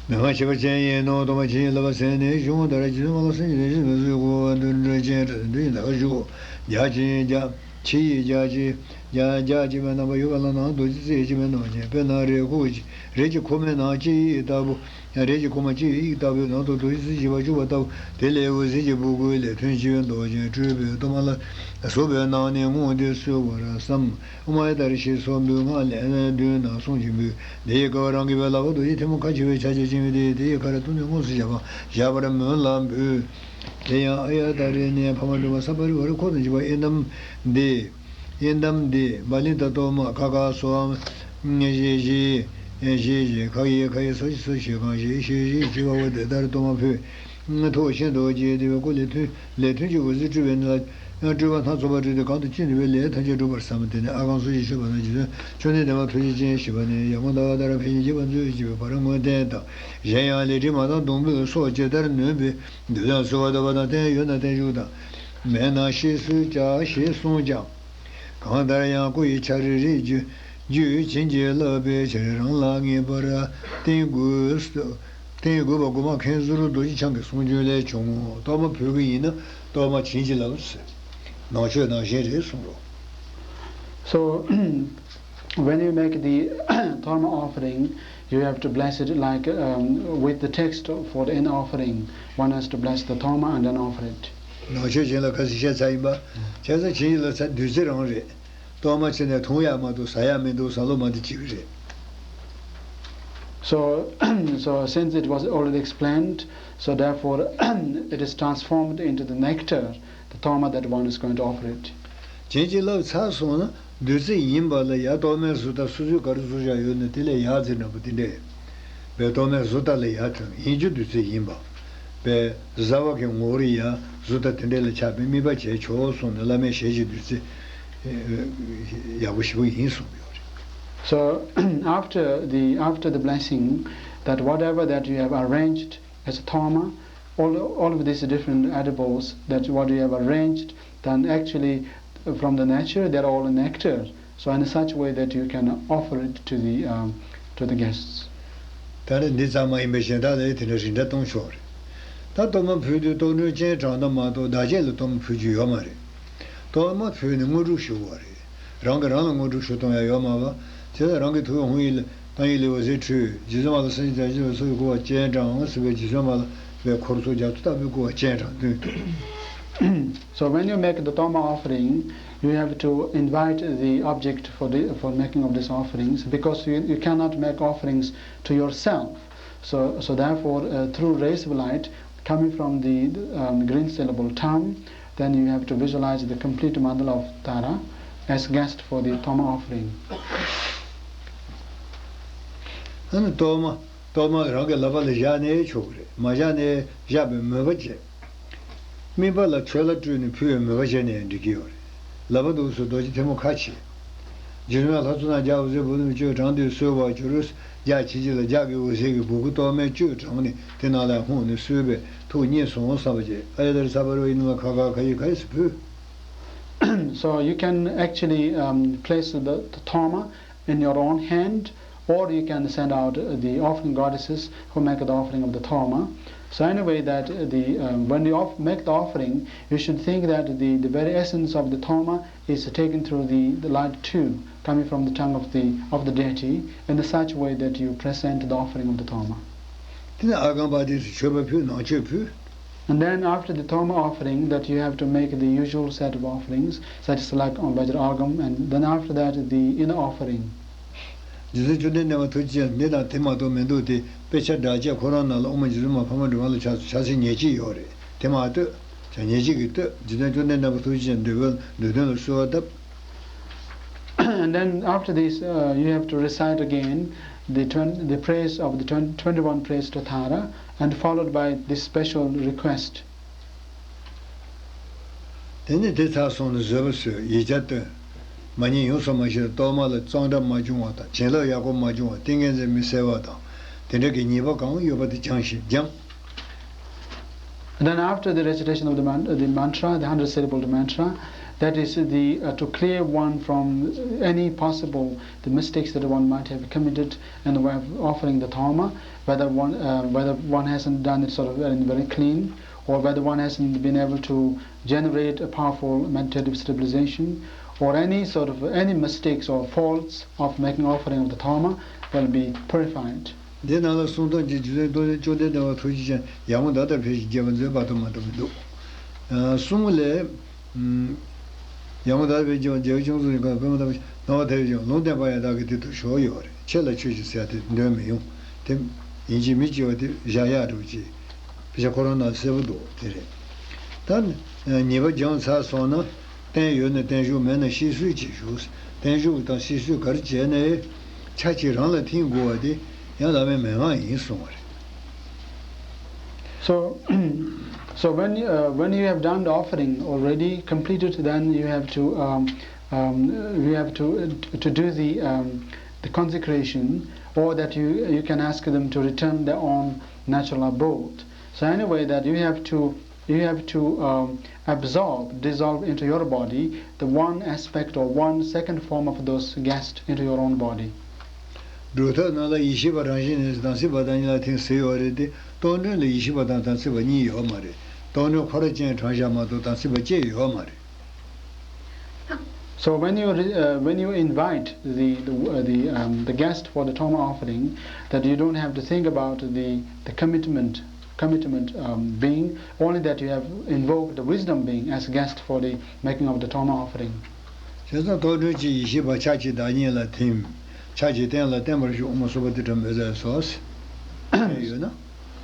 མན་ངག་ཁྱད་པར་ཅན་ཡིན་ནོ། གཏོར་མ་བྱིན་གྱིས་བརླབས་པ་ཟིན་ནས་གཞུང་ལྟར་རྗེ་བཙུན་མ་ལ་སེམས་ཀྱི་བདེ་ཆེན་ལ་གསོལ་དགོས་པ་འདོད་འདོད་ཅན་དྲི་འདོད་ཡིན་ད་ག་བཞུགས། རྒྱ་ཆེན་རྒྱ་ཆེ་ཡི་རྒྱ་ཆེ་རྒྱ་རྒྱ་ཆེ་བའི་རྣམ་པ་ཡོད་པ་ལ་ནང་རྡོ་རྗེ་རྩེ་ཆེན་པོའི་ནང་ཉིད་དཔེར་ན་རས་ཁུག་རས་ཀྱི་ཁུག་མའི་ནང་ཅི་ཡི་ལྟ་བུ། རས་ཀྱི་ཁུག་མ་ཅི་ཡི་ལྟ་བུའི་ནང་དུ་རྡོ་རྗེ་རྩེ་བཞི་པ་བཅུག་པ་ལྟ་བུ་དེ་ལས་འོད་ཟེར་གྱི་སྦུ་གུ་ལས་ཐུན་བཞི་པའི་མདོག་ཅན་སྤྲུལ་པའི་གཏོར་མ་ལ་སོགས་པའི་ནང་ནས་བརྔོས་ཏེ་གསོལ་བར་བསམ། ཨོཾ་ཨཱ་ཡ་ཏཱ་རེ་ཞེས་སོགས་འབུལ་སྔགས་ལན་བདུན་ནང་གསུངས་ཀྱིན་འབུལ། དེའི་སྐབས་རང་གི་བའི་ལག་པ་རྡོ་རྗེ་ཐལ་མོ་ཁ་ཕྱེ་བའི་ཕྱག་རྒྱ་བཅིངས་པས་དེ་ཡི་ཁར་ཐུགས་ནི་དངོས་སུ་བཞག་པ་བཞག་པར་མོས་ལ་འབུལ། དེ་ཡང་ཨཱ་ཡ་ཏཱ་རེ་ནས་འཕགས་མ་སྒྲོལ་མ་སརྦ་པ་རི་ཝཱ་རའི་འཁོར་དང་བཅས་པ་ཨིན་དཾ་དྷཱིཿ་ཨིན་དཾ་དྷཱིཿ་བ་ལི་ཏ་གཏོར་མ་ཁ་ཁ་སོ་ཨམ། ཞེས་ཞེས་ཞེས་ཞེས་ཁ་ཡི་ཁ་ཡི་སོ་ཞེས་སོ་ཞེས་གང་ཞེས་ཞེས་ཞེས་བྱེད་པ་བོ་དེ་ལྟར་གཏོར་མ་ཕུལ། ཐུགས་ཤིན་ཏུ་དགྱེས་བདེ་བའི་སྐུ་ལས་ཐུན་ལས་ཐུན་གྱི་འོད་ཟེར་སྤྲུལ་པའི་ནང་ལ་སྤྲུལ་པ་སྣ་ཚོགས་པ་སྤྲུལ་ཏེ་གང་དུ་ཅི་འདུས་པའི་ལས་ཐམས་ཅད་འགྲུབ་པར་བསམ། དེ་ནས་ཨ་གང་སུ་ཞེས་ཤོད་པ་ན་རྗེ་བཙུན་མཆོག་ནི་བདེ་བ་ཐུགས་རྗེ་ཅན་ཞེས་པ་ནས་ཡར་ངོ་ཟླ་བ་ལྟར་ཕན་ཕྱིར་བགྱིས་པར་མཛོད་ཅེས་པའི་བར་བསྔོ་རྟེན་དང་གཞན་ཡང་ལས་བྲིས་མ་དང་སྡོང་པོའི་སོགས་ཇི་ལྟར་ནོན་པའི་འདོད་དང་གསོལ་བ་འདེབས་པ་དང་རྟེན་ཡོད་ན་རྟེན་བཞུགས་དང་མེད་ན་ཤེས་སུ་བྱ་ཞེས་གསུངས་ཀྱང་། གང་ལྟར་ཡང་སྐུ་ཡི་ཆ་རེ་རེ་བརྗོད་ རྒྱུད་བྱིན་གྱིས་བརླབས་པའི་ཕྱིར་རང་ལ་ངེས་པར་བསྟེན་དགོས། བསྟེན་དགོས་པ་དགོས་མ་མཁན་ཟུར་རྡོ་རྗེ་འཆང་གི་གསུང་རྒྱུན་ལས་བྱུང་ངོ་། གཏོར་མ་ཕུལ་གི་ཡིན་ན་གཏོར་མ་བྱིན་གྱིས་བརླབས་ཟེར། ནང་ཆོས་ནང་བཞིན་རེད་གསུངས་རོགས། So, when you make the Torma offering, you have to bless it like um, with the text for the end offering. One has to bless the Torma and then offer it. ནང་ཆོས་བྱིན་ལ་ཁ་སི་བཤད་ཚར་ཡིན་པ། བྱས་ཙང་བྱིན་གྱིས་བརླབས་ཚར་བདུད་རྩི་རང་རེད། གཏོར་མ་ཕྱི་ནས་འཐུང་ཡག་མ་གཏོགས་ཟ་ཡག་མི་འདུག་ཟ་ལོ་མ་འདི་གཅིག་རེད། So, so since it was already explained, so therefore it is transformed into the nectar, the Torma that one is going to offer it. བྱིན་གྱིས་བརླབས་ཚར་སོང་ན་བདུད་རྩི་ཡིན་པ་ལ་ཡ། གཏོར་མའི་བཟོ་ལྟ་སོ་སོས་ག་རེ་བཟོ་བཞག་ཡོད་ན་དེ་ལས་ཡག་ཟེར་འདྲ་པོ་དེ་འདྲས། བའི་གཏོར་མའི་བཟོ་ལྟ་ལ་ཡ་དང་ཡིན་རྒྱུ་བདུད་རྩི་ཡིན་པ། བའི་བཟའ་བ་གི་ངོ་བོར་ཡ་བཟོ་ལྟ་དེ་འདྲས་ལ་ཆགས་པའི་དམིགས་པ་བྱས་ཆོག་གསུངས་ནས་བླ་མས་ཞལ་གྱིས་བདུད་རྩི་ཡག་པོ་ཞེ་པོ་ཡིན་གསུངས་ཡོད་རེད། So after the after the blessing, that whatever that you have arranged as a Torma, all all of these different edibles that what you have arranged, then actually from the nature they're all nectar. So in such way that you can offer it to the um, to the guests. ད་ནི་འདི་ཙམ་མ་ཡིན་པའི་གཞན་དག་ལ་དེ་འདྲ་རིགས་འདྲ་གཏོང་ཆོག་རེད། ད་གཏོར་མ་ཕུལ་དུས་གཏོར་མགྲོན་སྤྱན་དྲངས་ན་མ་གཏོགས་བདག་གཅེས་ལ་གཏོར་མ་ཕུལ་རྒྱུ་ཡོད་མ་རེད། གཏོར་མ་ཕུལ་ནས་དངོས་གྲུབ་ཞུ་དགོས་རེད། རང་གིས་རང་ལ་དངོས་གྲུབ་ཞུ་གཏོང་ཡ་ཡོད་མ་བ། དེ་ལ་རང་གི་ཐུགས་ཧཱུྃ་ཡིག་ལ་ཏིང་ངེ་འཛིན་ལ་འོད་ཟེར་འཕྲོས། རྗེ་བཙུན་མ་ལ་སེམས་ཅན་ཐམས་ཅད་ལ་སོགས་པའི་སྐུ་བ་སྤྱན་དྲངས་ཟེར་བའི་རྗེ་བཙུན་མ་ལ་བའི་འཁོར་ཚོགས་རྒྱ་མཚོ་ལྟ་བུའི་སྐུ་བ་སྤྱན་དྲངས་དུས། So when you make the Torma offering, you have to invite the object for the for making of these offerings, because you, you cannot make offerings to yourself. So, so therefore, uh, through rays of light coming from the um, green syllable tam, then you have to visualize the complete mandala of Tara as guest for the Torma offering. ཨ་ནི་གཏོར་མ་གཏོར་མ་རང་གི་ལག་པ་ལ་བཞག་ནས་ཆོག་གི་རེད། མ་བཞག་ནས་བཞག་པའི་མོས་པ་བྱས། སྨིན་པ་ལ་ཆོས་ལ་སྤྲུལ་ནས་ཕུལ་བའི་མོས་པ་བྱས་ནས་འགྲིག་གི་ཡོད་རེད། ལབ་པ་འདུག་སེ་རྡོ་རྗེ་ཐལ་མོ་ཁ་ཕྱེ། རྗེ་བཙུན་ལྷ་མཚོ་ནང་ལྗགས་འོད་ཟེར་སྦུག་ནས་བསྐྱོད་དྲངས་དུས་གསོལ་བར་གྱུར། ལྗགས་ཕྱི་ཕྱི་ལ་ལྗགས་ཀྱི་འོད་ཟེར་གྱི་སྦུ་གུ་གཏོར་མས་བསྐྱོད་དྲངས་ནས་དེ་ནང་ལ་ལྷུང་ནས་གསོལ་བའི་ཐུགས་མཉེས་སོང་བསམ་པ་བྱས། ཨ་ཡ་དར་ས་པ་རོ་ཨི་ནུ་མ་ཁ་ཁ་ཁ་ཡི་ཁ་ཡི་སུ་ཕུལ། So you can actually um, place the, the Torma in your own hand, or you can send out the offering goddesses who make the offering of the Torma. So anyway, that the um, when you off- make the offering, you should think that the, the very essence of the Torma is taken through the, the light tube coming from the tongue of the of the deity in such way that you present the offering of the Torma. དེ་ནས་ཨརྒྷཾ་བྷ་དྷི་སུ་མཆོད་པ་ཕུལ། ནང་མཆོད་ཕུལ། And then after the Torma offering, that you have to make the usual set of offerings, such as like on Vajra Argham, and then after that the inner offering. རྗེ་བཙུན་བཅོམ་ལྡན་འདས་མ་ཐུགས་རྗེ་ཅན་འདི་དང་དེ་མ་གཏོགས་མི་འདུག་སྟེ། དཔེ་ཆ་འདྲ་བྱས་ཁོ་རང་ནང་ལ་ཨོཾ་རྗེ་བཙུན་མ་འཕགས་མ་འབྲིང་བ་ལ་ཕྱག་འཚལ། ཕྱག་འཚལ་ཉེར་གཅིག་ཡོད་རེད། དེ་མ་ལྟོས། ཕྱག་ཉེར་གཅིག་གིས་ལྟོས། རྗེ་བཙུན་བཅོམ་ལྡན་འདས་མ་ཐུགས་རྗེ་ཅན་འདོད་པའི་འདོད་དོན་ལ་གསོལ་བ་བཏབ། And then after this, uh, you have to recite again the, twen- the praise of the twen- twenty-one praise to Tara, and followed by this special request. དེ་ནས་དེ་ཚར་སོང་ནས་བཟོད་པ་གསོལ། ཡིག་བརྒྱ་བཏོན། མ་ཉེས་ཡོངས་སུ་མ་ཞི་བར་གཏོར་མ་ལ་གཙང་སྦྲ་མ་བྱུང་བ་དང་། བྱིན་རླབས་ཡག་པོ་མ་བྱུང་བ། ཏིང་ངེ་འཛིན་མི་གསལ་བ་དང་། དེ་འདྲ་གི་ཉེས་པ་གང་ཡོད་པ་དེ་སྦྱངས་ཤིག་སྦྱངས། And then after the recitation of the, man- the mantra, the hundred syllable mantra, that is the uh, to clear one from any possible the mistakes that one might have committed in the way of offering the Torma, whether one uh, whether one hasn't done it sort of very, very clean, or whether one hasn't been able to generate a powerful meditative stabilization, or any sort of any mistakes or faults of making offering of the Torma will be purified. འདི་ནང་ལ་གསུང་སྟངས་ཀྱི་རྗེ་བཙུན་རྡོ་རྗེ་བཅོམ་ལྡན་འདས་མ་ཐུགས་རྗེ་ཅན་ཡར་ངོ་ཟླ་ལྟར་འཕེལ་ཞིང་རྒྱས་པར་མཛད་པ་དང་མ་འདྲ་བ་འདུག་གསུང་ལས། ཡར་ངོ་ཟླ་ལྟར་འཕེལ་ཞིང་རྒྱས་པར་མཛད་པ་ཅུང་ཟད་ཡིན་ཁ་པདྨ་དམ་པའི་སྣང་བ་མཐའ་ཡས་ཀྱང་ལུང་བསྟན་པ་ཡང་དག་གི་དེ་དུ་ཞོག་ཡོད་རེད། ཆེ་ལ་ཆོས་ཀྱི་ཟེར་དེ་འདོན་མི་ཡོང་། དེ་ཡིན་གཅིག་མིན་གཅིག་བ་དེ་བཞག་ཡག་འགྲོ་ཅིག་བྱ་ཁོ་རང་ན་གསལ་པོ་འདུག་དེ་རེད། ད་ནི་ཉེས་པ་སྦྱངས་ཚར་སོང་ན། རྟེན་ཡོད་ན་བརྟན་བཞུགས། མེད་ན་ཤི་གསོལ་གྱིས་བཞུགས། བརྟན་བཞུགས་དང་ཤི་གསོལ་ག་རེ་བྱས་ནའི་ཆ་གཅིག་རང་ལ་ཐིམ་དགོས་པ་དེ་ཡང་བླ་མའི་མན་ངག་ཡིན་གསུངས་པ་རེད། So, so when you, uh, when you have done the offering already completed, then you have to um, um, you have to uh, to do the um, the consecration, or that you you can ask them to return their own natural abode. So anyway, that you have to you have to um, absorb, dissolve into your body the one aspect or one second form of those guests into your own body. སྒྲུབ་ཐབས་ནང་ལ་ཡིད་ཤེས་པ་རང་བཞིན་ནི་དམ་ཚིག་པ་དང་གཉིས་ལ་ཐིམ་ཟེར་ཡོད་རེད་དེ། རྟོག་བྲལ་ལ་ཡིད་ཤེས་པ་དང་དམ་ཚིག་པ་གཉིས་ཡོད་མ་རེད། རྟོག་བྲལ་ཁོ་རང་ཅན་དྲངས་བཞག་མ་གཏོགས་དམ་ཚིག་པ་ཅིག་ཡོད་མ་རེད། So when you re- uh, when you invite the the uh, the, um, the guest for the Toma offering, that you don't have to think about the the commitment commitment um, being, only that you have invoked the wisdom being as guest for the making of the Toma offering. བྱས་ཙང་རྟོག་བྲལ་གྱི་ཡེ་ཤེས་པ་ཕྱག་གཅིག་བདག་ཉིད་ལ་ཐིམ། ཕྱག་གཅིག་རྟེན་ལ་བརྟན་པར་བཞུགས། ཨོཾ་སྭ་བྷཱ་ཏི་ཊམ་བཛྲ་སྭཱ་ཧཱ་ཟེར་ཡོད་ན།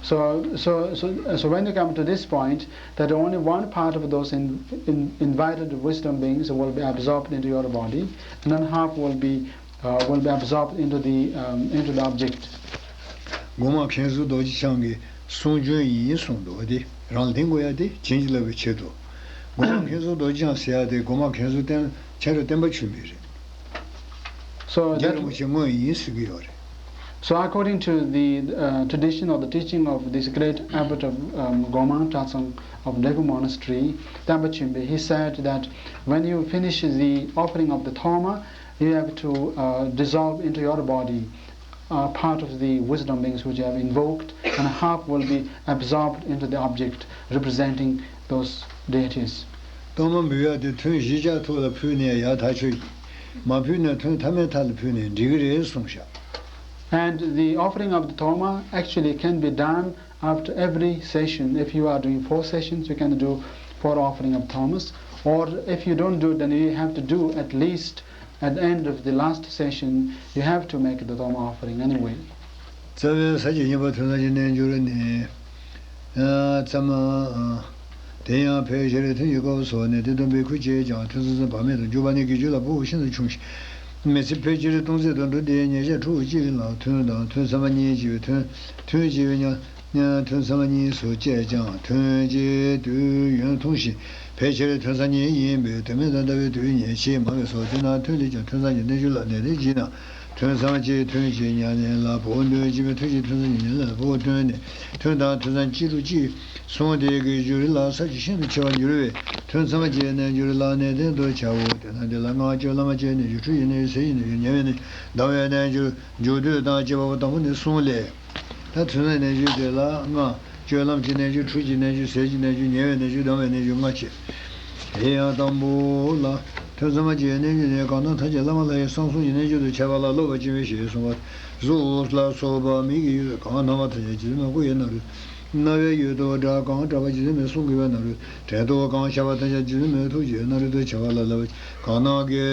So, so, so, so when you come to this point, that only one part of those in, in, invited wisdom beings will be absorbed into your body, and then half will be uh, will be absorbed into the um, into the object. སྒོ་མང་མཁན་ཟུར་རྡོ་རྗེ་འཆང་གིས་གསུང་རྒྱུན་ཡིན་གསུངས་འདུག་སྟེ། རང་ལ་ལྡིང་དགོས་ཡ་དེ་བྱིན་གྱིས་བརླབས་པའི་ཆེད་དུ། སྒོ་མང་མཁན་ཟུར་རྡོ་རྗེ་འཆང་ཟེར་ཡ་དེ་སྒོ་མང་མཁན་ཟུར་བསྟན་མཁན་ཟུར་བསྟན་པ་ཆོས་འཕེལ་རེད། So རྒྱལ་བ་རིན་པོ་ཆེ་དངོས་ཡིན་ཟེར་གྱི་ཡོད་རེད། So according to the uh, tradition or the teaching of this great abbot of um, Gomang Tratsang of Daegu Monastery, Tenpa Chimbe, he said that when you finish the offering of the Toma, you have to uh, dissolve into your body uh, part of the wisdom beings which you have invoked, and half will be absorbed into the object representing those deities. གཏོར་མ་འབུལ་ཡག་དེ་ཐུན་བཞི་ཆ་ཐོག་ལ་ཕུལ་ནས་ཡག་ཐག་ཆོད་ཀྱི། མ་ཕུལ་ན་ཐུན་མཐའ་མའི་མཐའ་ལ་ཕུལ་ནས་འགྲིག་གི་རེད་གསུངས་ཤག And the offering of the Toma actually can be done after every session. If you are doing four sessions, you can do four offering of Thomas. Or if you don't do, then you have to do at least at the end of the last session, you have to make the Toma offering anyway. རྩ་བའི་ས་བཅད་གཉིས་པ་ཐུན་བསམ་གྱི་རྣལ་འབྱོར་ནི། ཚད་མ། དེ་ཡང་ཕལ་ཆེར་ཐུན་གྱི་སྐབས་སུ་ནི་དེ་སྟོན་པའི་ཁུར་བྱས་ཀྱང་ཐུན་བསམ་བར་མེད་དུ་འཇུག་པ་ནི་དགེ་སྦྱོར་ལ་ཕོག་ཤིན་ཏུ་ཆུང་ཞིང་། མི་ཚེ་ཕལ་ཆེར་སྟོང་ཟད་དུ་འགྲོ་སྟེ་ཉེ་ཆར་ཕྲུ་གུ་གཅིག་ལ་ཐུན་དང་ཐུན་བསམ་གཉིས་བྱས་པའི་ཐུན་ཐུན་བྱས་པའི་ཉམས། ཐུན་བསམ་གཉིས་སུ་བཅད་ཀྱང་ཐུན་གཅིག་དུས་ཡུན་ཐུང་ཞིང་ཕལ་ཆེར་ཐུན་བསམ་གཉིས་ཡིན་པས་དོན་མེད་དང་འདའ་བའི་དུས་ཉེར་ཕྱེད་མང་བས་སོ། དེས་ན་ཐུན་ལས་ཀྱང་ཐུན་བསམ་གྱི་རྣལ་འབྱོར་ལ་ནན་ཏན་བགྱིས་ན། ཐུན་བསམ་གཅིག་ཐུན་གཅིག་ཉམས་ལེན་ལ་ཕོག་འདོད་བགྱིས་པས་ཐུན་གཅིག་ཐུན་བསམ་གྱི་ཉམས་ལེན་ལ་ཕོག་འདོད་ནས་ཐུན་དང་ཐུན་བསམ་གཅིག་ཕྲུགས་གཅིག་གསུངས་ཏེ་དགེ་སྦྱོར་ལ་ས་བཅད་ཤིན་ཏུ་ཆེ་བར་འགྱུར་བས་ཐུན་བསམ་གྱི་རྣལ་འབྱོར་ལ་ནན་ཏན་དུ་བྱའོ། དེས་ན་འདི་ལ་སྔགས་སྤྱོད་ལམ་སྤྱོད་རྣལ་འབྱོར། འཁྲུལ་གྱི་རྣལ་འབྱོར། ཟས་ཀྱི་རྣལ་འབྱོར། ཉལ་བའི་རྣལ་འབྱོར། སྡང་བའི་རྣལ་འབྱོར། འཇུག་སྡུད་དང་བཅས་པ་དང་པོ་ནི་གསུངས་ལས། ད་ཐུན་བསམ་རྣལ་འབྱོར་དེ་ལ་ལྔ། སྤྱོད་ལམ་གྱི་རྣལ་འབྱོར། འཁྲུལ་གྱི་རྣལ་འབྱོར། ཟས་ཀྱི་རྣལ་འབྱོར། ཉལ་བའི་རྣལ་འབྱོར། སྡང་བའི་རྣལ་འབྱོར། ལྔ་བྱས། དེ་ཡང་དང་པོ་ལ། ཐུན་བསམ་གྱི་རྣལ་འབྱོར་ནི་གང་དང་ཐམས་ཅད་བླ་མ་ལྷ་ཡི་གསང་གསུམ་གྱི་རྣལ་འབྱོར་དུ་བྱ་བ་ལ་སློབ་པར་བྱེད་པའི་ཞེས་གསུངས་པ། གཟུགས་ལ་སོགས་པ་མིག་གི་ཡུལ་གང་སྣང་བ་ཐམས་ཅད་རྗེ་བཙུན་མའི་སྐུ་ཡི་རྣམ་རོལ། རྣ་བའི་ཡུལ་དུ་སྒྲ་གང་གྲགས་པ་རྗེ་བཙུན་མའི་གསུང་གི་རྣམ་རོལ། དྲན་རྟོག་གང་ཤར་བ་ཐམས་ཅད་རྗེ་བཙུན་མའི་ཐུགས་ཀྱི་རྣམ་རོལ་དུ་བྱ་བ་ལ་སློབ་པར། གང་སྣང་གི་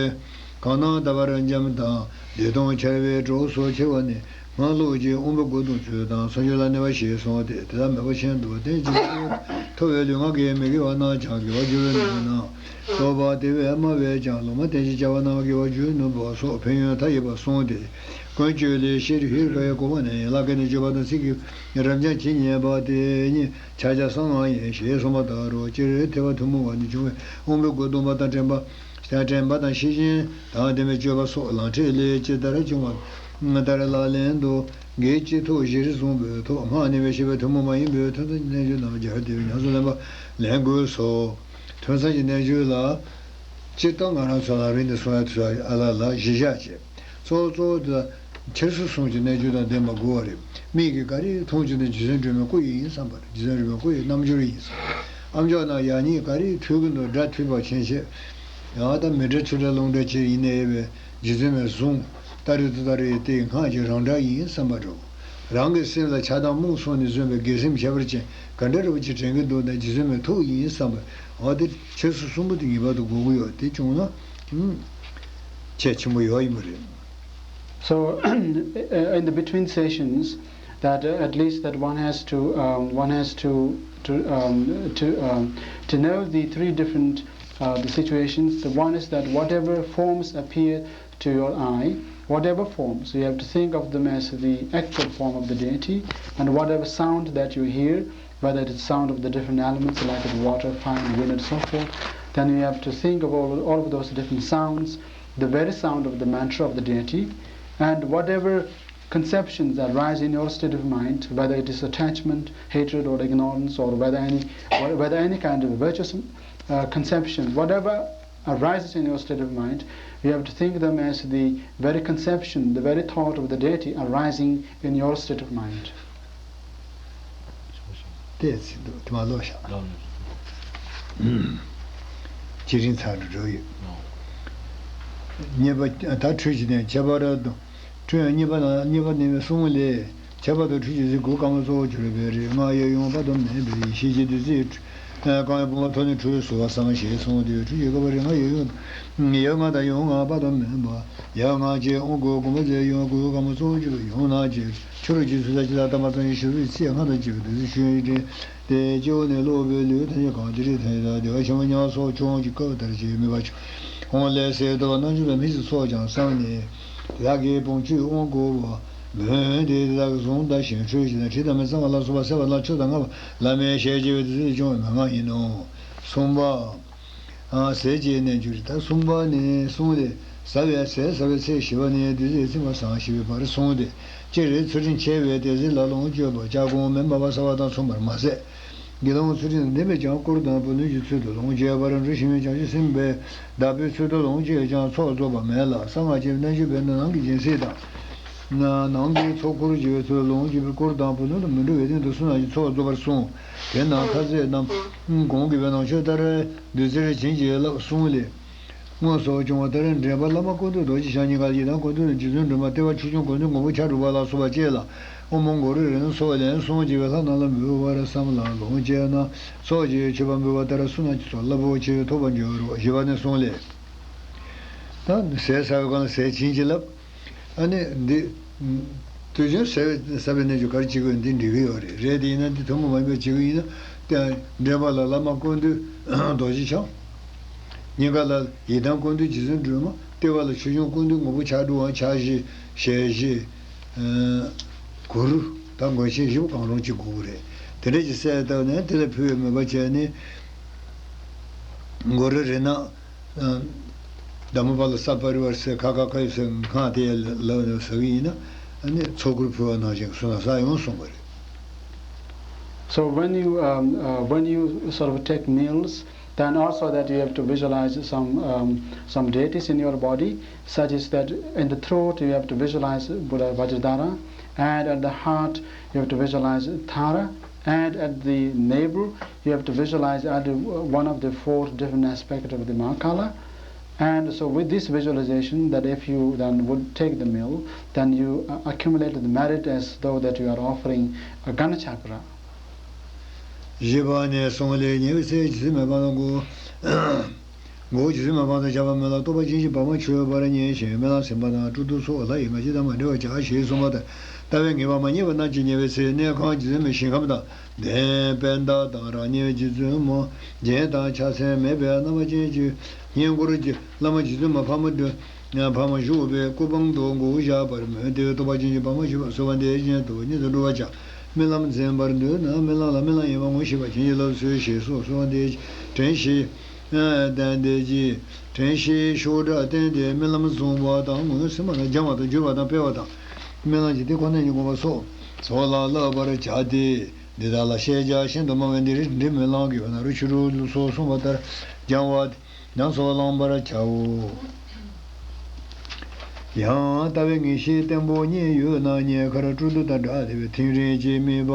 གང་སྣང་ལྟ་བར་འཇམ་དང་བདེ་སྟོང་འཆར་བའི་གྲོགས་སུ་འཆར་བ་ནི་སྔགས་ལུགས་ཀྱི་དབང་པོ་དགུ་སྟོང་ཚུལ་དང་མཚམས་སྦྱོར་ལ་གནས་པ་ཞེས་གསུངས་ཏེ། དེ་དག་མོས་པ་ཆེན་དུ་བསྟན་ཅིང་ཐོབ་པའི་ལུས་ངག་གིས་མི་དགེ་བ་རྣམས་ཀྱང་དགེ་བར་འགྱུར་བའི་ནང་ན། རྟོག་པ་དེ་བས་དམའ་བས་ཀྱང་ལུང་མ་བསྟན་ཅིང་བྱ་བ་རྣམས་དགེ་བར་འགྱུར་ནུས་པ་སོགས་ཕན་ཡོན་མཐའ་ཡས་པ་གསུངས་ཏེ། ཀུན་སྤྱོད་ལས་ཤེས་རིག་ཧེ་རུ་ཀ་ཡི་གོ་འཕང་ནི་ཡན་ལག་གི་ནི་སྤྱོད་པ་དང་ཚིག་གི་རབ་འབྱམས་ཇི་སྙེད་པ་དེ་ཉིད་ཕྱག་རྒྱ་གསང་སྔགས་ཡིན་ཞེས་གསུངས་པ་ལྟར་རོ། སྤྱིར་ཐེག་པ་ཐུན་མོང་བ་ནི་འབྱུང་བའི་དབང་པོའི་སྒོ་སྟོང་པ་དང་དྲན་པ། དྲན་པ་དང་ཤེས་བཞིན་དང་ལྡན་པའི་སྤྱོད་པ་སོགས་ལམ་ཁྲིད་ལས་ཇི་ལྟར་འབྱུང་བ་ལྟར་ལག་ལེན་དུ་དགེ་སྤྱི་ཐོག་བཞིར་བཟུང་བའི་ཐོག་སྔགས་གནས་པའི་ཤེས་པ་ཐུན་མོང་མ་ཡིན་པའི་ཐུན་མཚམས་ཀྱི་རྣལ་འབྱོར་རྣམས་སྦྱར་ཏེ་ཉམས་སུ་ལེན་པ་ལེན་དགོས་སོ། ཐུན་མཚམས་ཀྱི་རྣལ་འབྱོར་ལ། སྤྱིར་བཏང་ང་རང་ཚོ་ལ་རིང་དུ་གསུང་ཡ་ཚོ་ཨ་ལ་ལ་གཞི་བཞག་བྱས། གཙོ་བོ་གཙོ་བོ་དེ་ལ་འཁྱེར་སོ་གསུམ་གྱི་རྣལ་འབྱོར་དང་ལྡན་པ་དགོས་པ་རེད། མིག་གིས་ག་རེ་མཐོང་བྱུང་ན་རྗེ་བཙུན་སྒྲོལ་མའི་སྐུ་ཡིན་བསམ་པ་རེད། རྗེ་བཙུན་སྒྲོལ་མའི་སྐུ་ཡི་རྣམ་འགྱུར་ཡིན་བསམ། ཨ་མཆོག་ནང་ཡང་སྙིང་ག་རེ་ཐོས་ཀྱི་འདུག་སྒྲ་ཐོས་པ་ཕྱིན་ཆད། ཡང་ད་མི་སྒྲ་ཆུ་སྒྲ་རླུང་སྒྲ་ཅི་ཡིན་ནའི་བས་རྗེ་བཙུན་མའི་གཟུངས་ཏ་རི་ཏུ་ཏ་རི་སྟེ་སྔགས་ཀྱི་རང་སྒྲ་ཡིན་བསམ་པ་འདྲ་བོ། རང་གི་སེམས་ལ་ཆགས་སྡང་རྨོངས་སོང་ནས་བཟོས་པའི་དགེ་སེམས་ཁྱད་པར་ཅན་ག་འདྲ་རེ་བ་ཅིག་དྲན་གྱི་འདུག་ན་རྗེ་བཙུན་མའི་ཐུགས་ཡིན་བསམ་པ། འོ་དེ་འཁྱེར་སོ་གསུམ་པོ་དེ་ངེས་པར་དུ་དགོས་ཀྱི་ཡོད། དེ་བྱུང་ན། ཨུམ། ཁྱད་ཆེན་པོ་ཡོད་ཡིན་པ་རེད། So, in the between sessions, that uh, at least that one has to um, one has to to um, to um, to know the three different uh, the situations. The one is that whatever forms appear to your eye, whatever forms, you have to think of them as the actual form of the deity, and whatever sound that you hear, whether it is sound of the different elements like the water, fire, and wind, and so forth, then you have to think of all, all of those different sounds, the very sound of the mantra of the deity, and whatever conceptions that rise in your state of mind, whether it is attachment, hatred, or ignorance, or whether any, whether any kind of virtuous uh, conception, whatever arises in your state of mind, you have to think them as the very conception, the very thought of the deity arising in your state of mind. དེ་ཚིག་འདུག་དེ་མ་ཀློག་ཤག་སྤྱིར་རིང་ཚར་འགྲོ་འགྲོ་ཡོད། གཉིས་པ་ད་འཁྲུལ་གཞི་དང་ཁྱད་པར་ར་དང་འཁྲུལ་ཡང་གཉིས་པ་ན་གཉིས་པ་ནི་གསུམ་ལས། ཁྱད་པར་དུ་འཁྲུལ་གཞི་གཟུགས་སྐུ་དཀར་མོ་གཙོ་བོར་གྱུར་པའི་རིགས་ལྔ་ཡོད་ཡོང་བ་དང་མེད་པའི་ཡེ་ཤེས་ཀྱི་བདུད་རྩི། རྐང་བའི་བུམ་པ་ཐོག་ནས་འཁྲུལ་བཟོ་བ་བསམ་ཞེས་གསུངས་ཏེ་འཁྲུལ་གཞི་དགག་པའི་རིགས་ལྔ་ཡོད་ཡོད། ཡོད་ལྔ་དང་ཡོད་ལྔ་བ་དང་མེད་པ། ཡོད་ལྔ་ཅེས་དབང་བསྐུར་བུམ་པ་མཛད་ཡོད་སྐུ་དཀར་མོ་གཙོ་བོར་གྱུར་པའི་ཡུམ་ལྔ་ཅེས་ཕྱི་རོལ་གྱི་ཚུལ་དང་ཇི་ལྟར་བསྟན་པ་ཙམ་ཞིག་ཞུ་བའི་ཚེ་སྔར་དང་གཅིག་པའི་བདུད་རྩི་ཆུ་ཡིས་དྲན་ཏེ་སྤྱི་བོ་ནས་སློབ་པའི་ལུས་ཐམས་ཅད་གང་དེ་རིགས་ཐམས་ཅད་དང་བདེ་བ་ཆེན་པོ་མྱང་སོགས་མཆོག་དབང་གི་སྐབས་ལྟར་བྱས་མོས་པ་ཆུ་འོང་ལས་སེ་ཏོ་རྣམ་འཇོམས་པའི་མི་ཚེ་ཚོགས་ཀྱང་བསམ་ནས་བདག་གིས་བུམ་ཆུའི་དབང་བསྐུར་བ་མོས་ཏེ་དེ་དག་གི་གཟུངས་བཟླ་ཞིང་འཁྲུལ་ཞིང་དྲི་དང་མེ་གཙང་བ་ལ་སོགས་པ་བསྲེགས་པ་ལ་ཆུ་དང་ལྔ་པ་ལ་མེ་ཞེས་བགྱི་བའི་དུས་ཚོད་བྱུང་བའི་མན་ངག་ཡིན་ནོ། གསུམ་པ། ཟས་བཅད་གནས་འགྱུར་རེད། ད་གསུམ་པ་ནི་གསུངས་ཏེ། ཟ་བའི་ཟས་ཟ་བའི་ཚེས་བཞི་པ་ནི་བདུད་རྩིས་ཚིམ་པ་བཟང་ཞེས་པའི་བར་གསུངས་ཏེ། སྤྱིར་ཚུལ་ཁྲིམས་འཆལ་བའི་དེ་ཚེ་ལ་ལོངས་སྤྱོད་པ་ལྕགས་གོང་མེ་འབར་བ་ཟ་བ་དང་མཚུངས་པར་མ་ཟད། དགེ་སློང་ཚུལ་ཁྲིམས་ལྡན་པས་ཀྱང་སྐུར་དང་བུ་ལོན་གྱི་ཚུལ་དུ་ལོངས་སྤྱོད་པར་འགྲོ་ཞིང་བྱང་ཆུབ་སེམས་དཔའི་བདག་པོའི་ཚུལ་དུ་ལོངས་སྤྱོད་ཀྱང་ཚོགས་རྫོགས་པ་མེད་ལ། གསང་སྔགས་ཀྱི་རྣལ་འབྱོར་པས་ནི་ནང་གི་སྦྱིན་སྲེག་དང་། ནང་གི་ཚོགས་འཁོར་བྱེད་པའི་ཚུལ་ལོངས་སྤྱོད་པའི་སྐུར་དང་བུ་ལོན་དུ་མི་འགྲོ་བའི་སྟེང་དུ་བསོད་ནམས་ཀྱི་ཚོགས་རྫོགས་པར་གསུངས། དེ་རྣམས་ཁ་ཟས་རྣམས་གོང་གི་བའི་ནང་མཆོད་ལྟར་བདུད་རྩིར་བྱིན་གྱིས་བརླབས་གསུངས་ལས། སྔོན་སོགས་བྱུང་བ་ལྟར་འདྲེན་པ་བླ་མ་ཀུན་འདུས་རྡོ་རྗེ་འཆང་སྙིང་ག་ཡི་དམ་ཀུན་འདུས་རྗེ་བཙུན་སྒྲོལ་མ་ལྟེ་བ་ཆོས་སྐྱོང་ཀུན་འདུས་ངོ་བོ་ཕྱག་དྲུག་པ་ལ་སོགས་པ་བཅས་ལ་དབུ་མ་གུ་རུ་རིགས་ལྔ་སོགས་ལན་གསུམ་གྱིས་བླ་ན་ལ་འབུལ་བར་བསམ་ལ་ལོངས་སྤྱད་ན་ཚོགས་ཀྱི་མཆོད་པ་འབུལ་བ་ལྟར་བསོད་ནམས་ཀྱི་ཚོགས་རླབས་པོ་ཆེ་ཐོབ་པར་འགྱུར་རོ། ཞེས་པ་ནས་གསུངས་ལས། ད་ཟས་ཟ་བའི་སྒང་ལ་ཟས་བྱིན་གྱིས་བརླབས། ཨ་ནི་འདི། དུས་རྒྱུན་ཟས་ཟ་བའི་གནས་ཚུལ་ག་རེ་བྱེད་དགོས་འདི་འགྲིག་གི་ཡོད་རེད། རེད་དེ་ཡིན་ན་འདི་ཐུན་མོང་མ་ཡིན་པ་བྱེད་དགོས་ཡིན་ན་དེ་འདྲེན་པ་ལ་བླ་མ་ཀུན་འདུས་རྡོ་རྗེ་འཆང་། སྙིང་ག་ལ་ཡི་དམ་ཀུན་འདུས་རྗེ་བཙུན་སྒྲོལ་མ། ལྟེ་བ་ལ་ཆོས་སྐྱོང་ཀུན་འདུས་ངོ་བོ་ཕྱག་དྲུག་པ་ཕྱག་བཞི་ཞལ་བཞི། གུ་རུ། ད་མགོན་ཆེན་བཞི་པོ་གང་རུང་གཅིག་དགོས་ཀྱི་རེད། དེ་འདྲ་ཅིག་གསལ་བཏབ་ནས་དེ་ལ་ཕུལ་བའི་མོས་པ་བྱས་ནས། གུ་རུ་རེ་ན། ཨ། དྷརྨ་པཱ་ལ་ས་པ་རི་ཝར་ཟེར་ཁ་ཁ་ཁ་ཡོད་ཟེར་སྔགས་དེ་ལབ་ནས་ཟ་གི་ཡིན་ན། ཨ་ནི་ཚོགས་གུར་ཕུལ་བ་ནང་བཞིན་བསོད་ནམས་བསགས་ཡོང་གསུངས་པ་རེད། So when you um, uh, when you sort of take meals, then also that you have to visualize some um, some deities in your body, such as that in the throat you have to visualize Buddha Vajradhara, and at the heart you have to visualize Tara, and at the navel you have to visualize either one of the four different aspects of the Mahakala. And so with this visualization, that if you then would take the meal, then you uh, accumulate the merit as though that you are offering a Gana Chakra. བཞི་པ་ནས་གསུངས་ལས་ཉེ་བའི་ཚེ་ཇི་སྲིད་མེ་འབར་དང་གུ། མགོ་བོ་ཇི་སྲིད་མ་སྤངས་དང་བྱ་བ་མེད་ལ་རྟོགས་པ་ཅན་གྱི་བག་མ་ཆོད་པར་མཉེས་ཤིང་སྨོན་ལམ་སེམས་དཔའ་དང་སྤྲུལ་སྐུ་སོགས་ལྷ་ཡི་ང་རྒྱལ་དང་མ་འབྲལ་བར་བྱ་ཞེས་གསུངས་པ་ལྟར་ལྟ་བའི་ངེས་པ་མ་རྙེད་པ་རྣམས་ཀྱིས་ཉེ་བའི་ཚེ་གནས་ཁང་རྗེ་བཙུན་མའི་ཞིང་ཁམས་དང་ལྡན་པད་ཟླ་དང་རང་ཉིད་རྗེ་བཙུན་མ་རྒྱན་དང་ཕྱག་མཚན་མེད་པའི་རྣམ་པ་ཅན་གྱི་བསྙེན་བཀུར་གྱི་བླ་མ་རྗེ་བཙུན་མ་འཕགས་མ་འདུལ་འཕགས་མ་བཞུགས་པའི་སྐུ་པང་དུ་མགོ་བོ་བཞག་པར་མོས་ཏེ་རྟོགས་པ་ཅན་གྱི་བག་མ་ཆོད་པ་གསོལ་བ་འདེབས་བཞིན་དུ་སྙིང་དུ་སྒྲུབ་པར་བྱ། སྨོན་ལམ་འཛིན་པར་འདོད་ན་སྨོན་ལམ་ལ་སྨོན་ལམ་ཡིན་པ་ངོ་ཤེས་པར་བྱིན་གྱིས་བརླབ་གསོལ་ཞེས་སོགས་གསོལ་བ་འདེབས་དྲན་ཤེས། ལྡན་འདས་ཀྱིས་དྲན་ཤེས་ཤུགས་དྲག་བསྟེན་ཏེ་སྨོན་ལམ་བཟུང་བ་དང་ངོས་ཟིན་པ་དང་སྦྱང་བ་དང་བརྒྱུད་པ་དང་སྤེལ་བ་དང་། སྨོན་ལམ་གྱི་དེ་ཁོ་ན་ཉིད་བསྔོ་བ་སོགས་ཚོགས་ལ་བསླབ་པར་བྱ་སྟེ། འདི་དག་ལ་ཤེས་བྱ་ཤིན་ཏུ་མང་བས་འདི་རིགས་འབྲི་སྨོན་ལམ་གྱི་འོད་སྣང་རུ་ཆུ་རུ་ལུ་སོགས་གསུངས་པ་ལྟར་སྦྱང་བ་ཡང་སོགས་བླང་བར་བྱའོ། ཡང་ལྟ་བའི་ངེས་ཤེས་བརྟན་པོ་རྙེད་ཡོད་ན་རྙེད་ཁར་སྤྲོ་བསྡུ་དང་སྦྲགས་ཏེ་ཐིམ་རིམ་གྱིས་དམིགས་པ་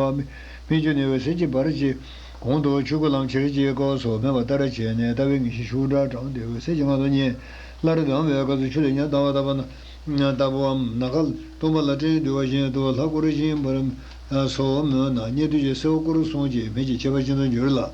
སྨིན་རྒྱུ་ནི་འོད་ཟེར་གྱི་བར་གྱི་གོང་དུ་ཆོས་སྐུ་ལམ་ཁྱེར་གྱི་སྐབས་སུ་སྨོན་པ་ལྟར་བྱས་ནས་ལྟ་བའི་ངེས་ཤེས་ཤུགས་དྲག་དྲངས་ཏེ་འོད་ཟེར་གྱི་ངང་དུ་བརྙེས། སླར་ལྡང་བའི་སྐབས་སུ་ཆུ་ལས་ཉ་ལྡང་བ་ལྟ་བུ་ན། ལྟ་བུའམ་ནམ་མཁའ་སྟོང་པ་ལ་སྤྲིན་འདུས་པ་བཞིན་དུ་ལྷ་སྐུ་རུ་བཞིན་པར་སོགས་མོས་ན་ཉེ་དུས་ཀྱི་སེར་པོ་སྐུ་རུ་གསུམ་གྱི་མིག་གི་ཁྱད་པར་ཅན་དུ་འགྱུར་ལ།